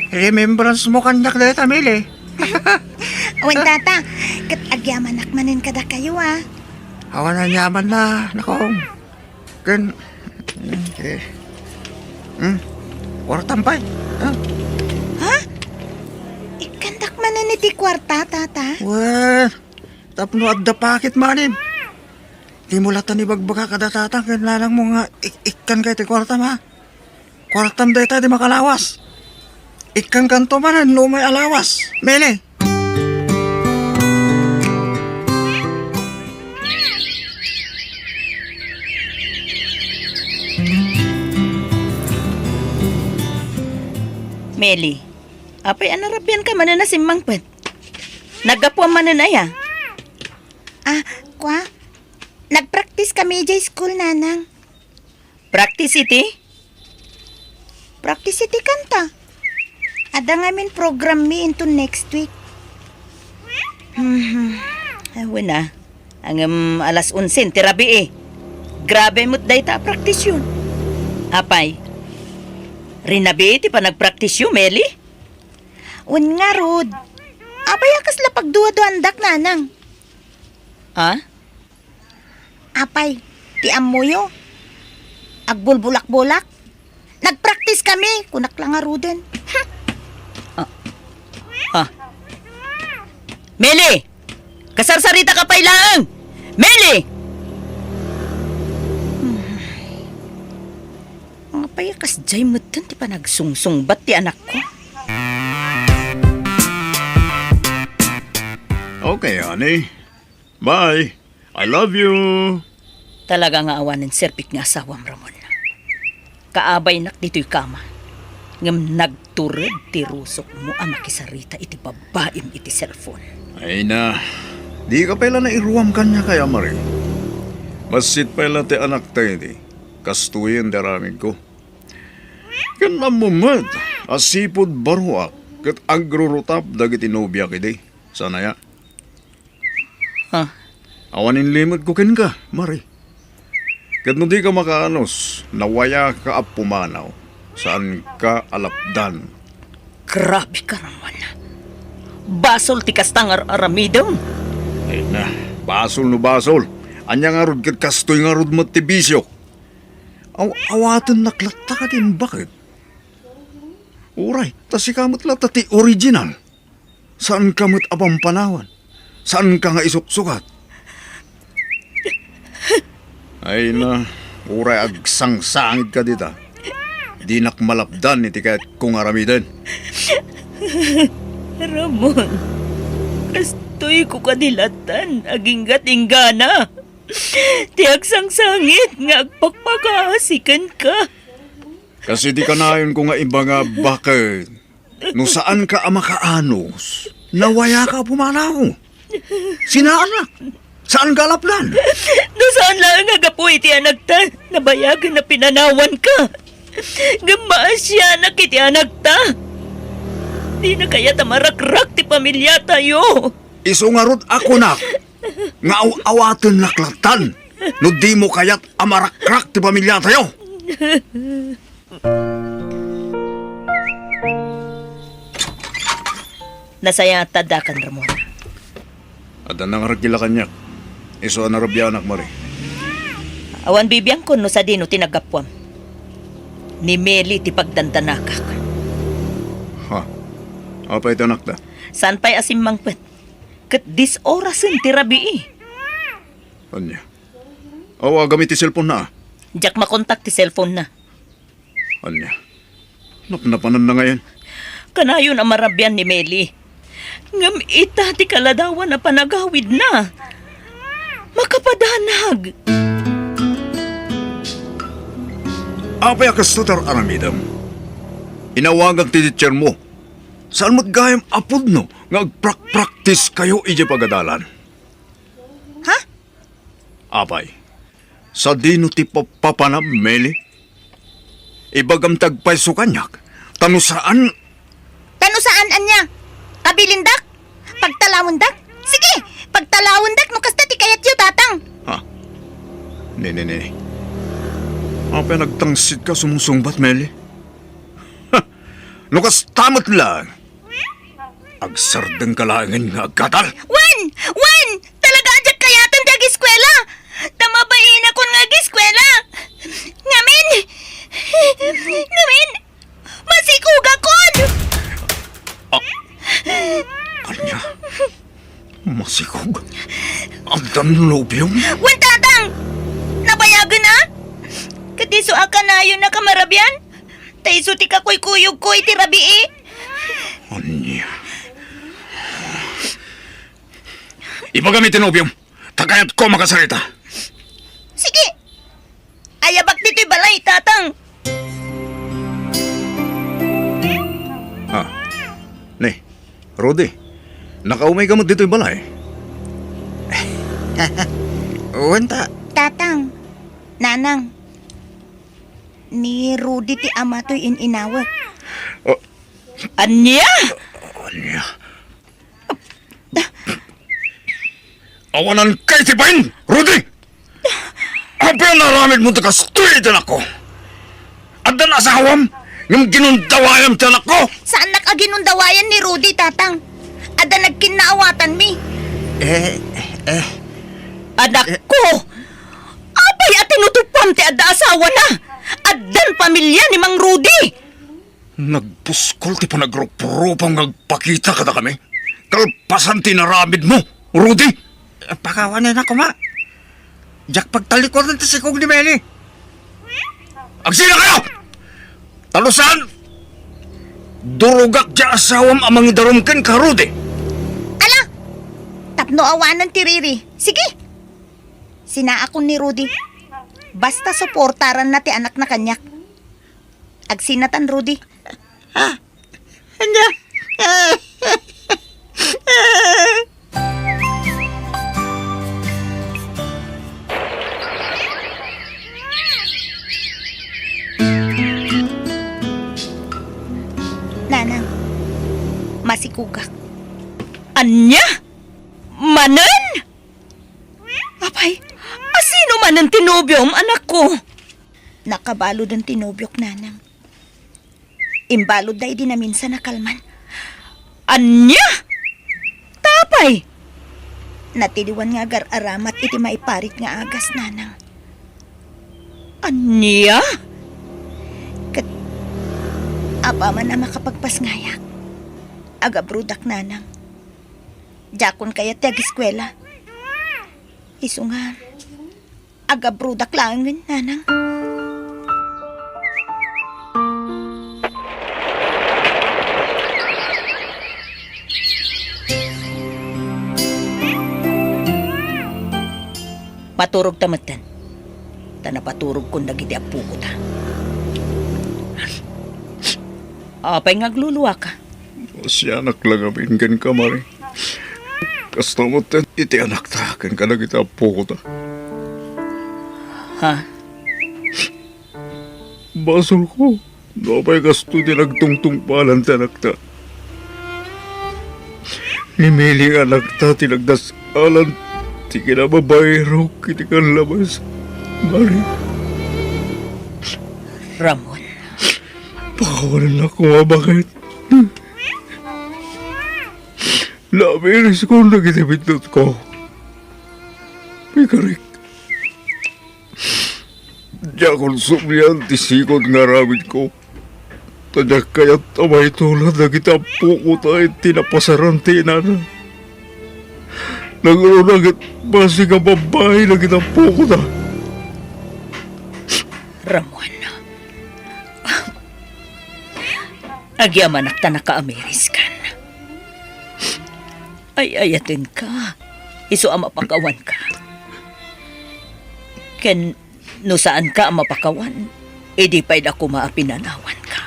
Remembrance mo kaniak dayta, Mili. Wen, Tata, ket agyamanak manen kadakayo, a. Awan a yaman na, nakong. Ken, eh, hmm, kuartam pay, ha? Ha? Ikkandak manen iti kuarta, Tata? Wen, tapno adda pakit manen. Dimo latta ibagbaga kada tatang ken nanangmo nga ik-, ikkan kay ti kuartam, ha? Kuartam dayta di makalawas. Ikkankanto manen no umay a lawas. Mili. Meli, apay a narabian ka manen a simmangpet? Naggapuam manen aya? Ah, kwa? Nagpraktis kami idiay school, Nanang. Practice iti? Practice iti kanta. Adda ngamin program mi into next week. Mhm. Awen a. Ngem alas onse ti rabii. Grabe met dayta a praktisyon. Apay, rinabii ti panagpraktisyo, Meli? Wen ngarud. Apay a kasla pagduaduandak, Nanang? Ah? Apay, ti ammoyo? Agbulbulak-bulak? Nagpraktis kami, kunak la ngaruden. Ah. Ah. Meli! Kasarsarita ka pay laeng! Meli! Apay a kasdiay metten ti panagsungsungbat ti anakko? Okay, honey. Bye. I love you. Talaga nga awanen serbik nga asawam, Ramon. Kaabaynak ditoy kama, ngem nagtured ti rusokmo a makisarita iti babbaim iti cellphone. Ay na, di ka pay la nairuam kaniak aya, Mari. Bassit pay la ti anakta idi, kastoyen ti aramidko. Ken ammo met a sipud baroak ket agrurutap dagiti nobiak idi. Saan aya? Ah. Awan inlimetko kenka, Mari. Ket no dika makaanus, nawayaka a pumanaw, saanka a lapdan. Grabe ka, Ramon. Basol ti kasta nga ar-aramidem. Ay na, basol no basol. Ania ngarud ket kastoy ngarud met ti bisio. Aw-, awatennak latta kadin, baket? Uray, ta sika met latta ti original. Saanka met a pampanawan. Saanka nga isuksukat. Ay na, uray agsangsangit ka dita. Dinak malapdan iti kayatko nga aramiden. Ramon, kastoy ko kadi lattan, agingga-inggana. Ti agsangsangit nga agpakpakaasi kenka. Kas iti kanayonko nga ibaga, baket? No saanka a makaanus, nawayaka a pumanaw. Sinaanak, saanka a lapdan. No saan laeng a gapu iti anakta, nabayagen a pinanawanka. Ngem maasianak iti anakta. Dina kayat a marakrak ti pamiliatayo. Isu ngarud a kunak nga aw-awatennak lattan no dimo kayat a marakrak ti pamiliatayo. Nasayaat ta addakan, Ramon. Adda nangaragila kaniak. Isu a narabianak, Mari. Awan bibiangkon no sadino ti naggapuam. Ni Meli ti pagdandanakak. Ha? Apay ti anakda? Saan pay a simmangpet? Ket dis orasen ti rabii. Ania? Awagam iti cellphone na, ah. Diak makontak ti cellphone na. Ania? Napnapananna ngayen? Kanayon a marabian ni Meli. Ngem ita ti kaladawan a panagawidna. Makapadanag. Apay a kasto ti ar-aramidem? Inawagak ti teacher mo. Saan met gayam a pudno nga agprakpraktis kayo idiay pagadalan? Ha? Apay, sadino ti papapanam, Meli? Ibagam ti agpayso kaniak, ta no saan. Ta no saan ania? Abilindak? Pagtalawendak? Sige, pagtalawendak no kasta ti kayatyo, Tatang. Ha? Ni, ni, ni. Apay nagtangsit ka sumusungbat, Meli? Ha! No kasta met laeng, agsardengka laengen nga aggatal. Wen! Wen! Talaga a diak kayaten ti ageskuela! Ta mabainakon nga ageskuela! Ngamin! Ngamin! Masikogakon! Ah, ania? Masikog? Addan nobiom? Wen, Tatang! Nabayagen a? Ket isu a kanayon a kamarabian? Ta isu ti kakuykuyogko iti rabii. Ania? Ibagam iti nobiom, ta kayatko a makasarita. Sige. Ayabak ditoy balay, Tatang. Ah. Ni, Rudy, nakaumay ka met ditoy balay? Wen ta. Tatang, Nanang, ni Rudy ti ama toy in-inawek. Oh. Ania? Ania? Awanan kay ti bain, Rudy! Apay a naramid mo ti kastoy iti anakko? Addan asawam, ngem ginundawayam ti anakko? Saannak a ginundawayan ni Rudy, Tatang. Adda nagkinnaawatanmi. Eh, eh. Anakko! Apay a tinutupam ti adda asawana? Addan pamilia ni Mang Rudy! Nagbuskol ti panagrupropam nga agpakita kadakami. Kalpasan ti inaramidmo, Rudy. Pakawanen a koma. Diak pagtalikuran ti sikog ni Meli. Agsinakayo! Ta no saan, durogak ti asawam a mangidarum kenka, Rudy. Ala! Tapno awanen ti riri. Sige. Sinaakon ni Rudy. Basta suportaranna ti anakna kaniak. Agsinatan, Rudy. Ah, ania? Nanang, masikogak. Ania? Manen? Apay, asino manen ti nobiom, anakko? Nakabaluden ti nobiok, Nanang. Imbaludda idi naminsan a kalman. Ania? Ta apay? Natiliwan nga agar-aramat iti maiparit nga agas, Nanang. Ania? Ket apaman a makapagpasngayak, agabrodak, Nanang. Diakon kayat ti ageskuela. Isu nga, agabrodak laengen, Nanang. Maturogta metten. Ta napaturogkon dagiti appokota. Apay nga agluluaka? Sianak la ngamin kenka, Mari. Kasta met iti anakta ken kadagiti appokota. Ha? Basolko no apay kastoy ti nagtungtungpalan ti anakta. Ni Meli nga anakta ti nagdas-alan ti kinababairok iti kanlabas, Mari. Ramon. Pakawanennak koma baket. Naabiriskon dagiti biddutko. Pikarik. Diakon sublian ti sikod nga aramidko. Ta diak kayat a maitulad dagiti ammokon ta iti napasaran ti inana. Nagruna ket basig a babbai dagiti ammokon ta. Ramon, agyamanak ta nakaamiriskan. Ay-ayatenka, isu a mapakawanka. Ken no saanka a mapakawan, idi pay da koma a pinanawanka.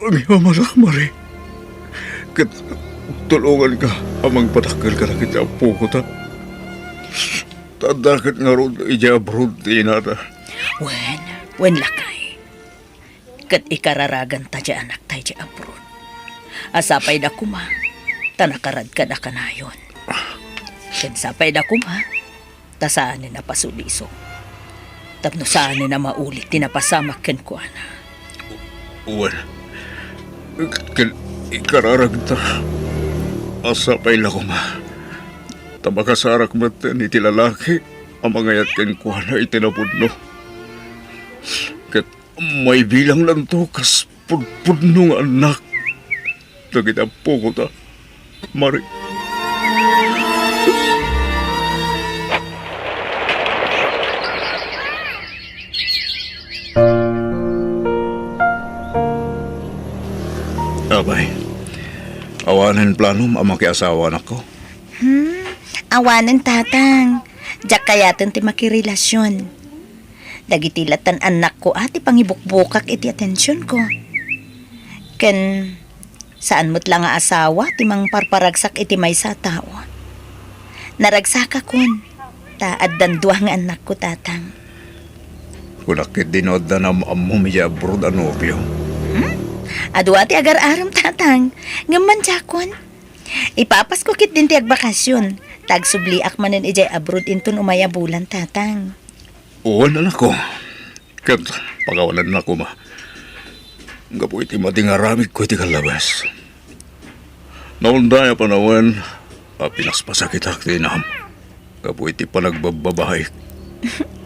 Agyamanak, Mari. Ket tulonganka a mangpadakkel kadagiti ammokon ta. Ta adda ket ngarud idiay abroad ti inana. Wen, wen lakay. Ket ikararaganta ti anakta idiay abroad. A sapay da koma, ta nakaradkada kanayon. Ken sapay da koma, ta saanen a pasulisok. Tapno saanen a maulit ti napasamak kenkuana. Wen, ket ikararagta a sapay la koma ta makasarak metten iti lalaki a mangayat kenkuana iti napudno. Ket maibilanglanto kas pudpudno nga annak dagiti ammokon ta, Mari. Apay, awanen planom a makiasawa, anakko? Hmm, awanen, tatang. Diak kayaten ti makirelasion. Dagiti latan annakko a ti pangibukbokak iti atensionko. Ken saan met la nga asawa ti mangparparagsak iti maysa a tao. Naragsakakon, ta addan dua nga annakko, tatang. Kunak ketdi no adda naam-ammom idiay abroad a nobio. Hmm? Adua ti agar-arem, tatang. Ngem mandiakon. Ipapasko ketdin ti agbakasion, ta agsubliak manen idiay abroad inton umay a bulan, tatang. Wen, anakko. Ket pakawanennak koma gapu iti madi nga aramidko iti kallabes. Naunday a panawen a pinaspasakitak ti inam gapu iti panagbabbabaik.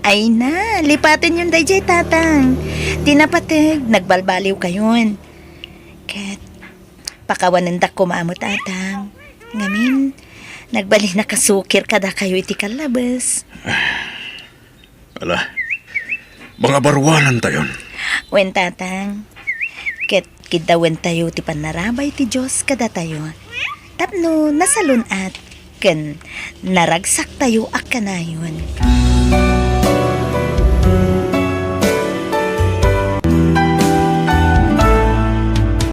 Ay na, lipatenyon daydiay, tatang. Ti napateg, nagbalbaliwkayon. Ket pakawanendak koma met, tatang. Ngamin, nagbalin a kasukir kadakayo iti kallabes. Ala, mangabaruanentayon. Wen, tatang. Ket kiddawentayo ti pannarabay ti Dios kadatayo tapno nasalun-at ken naragsaktayo a kanayon.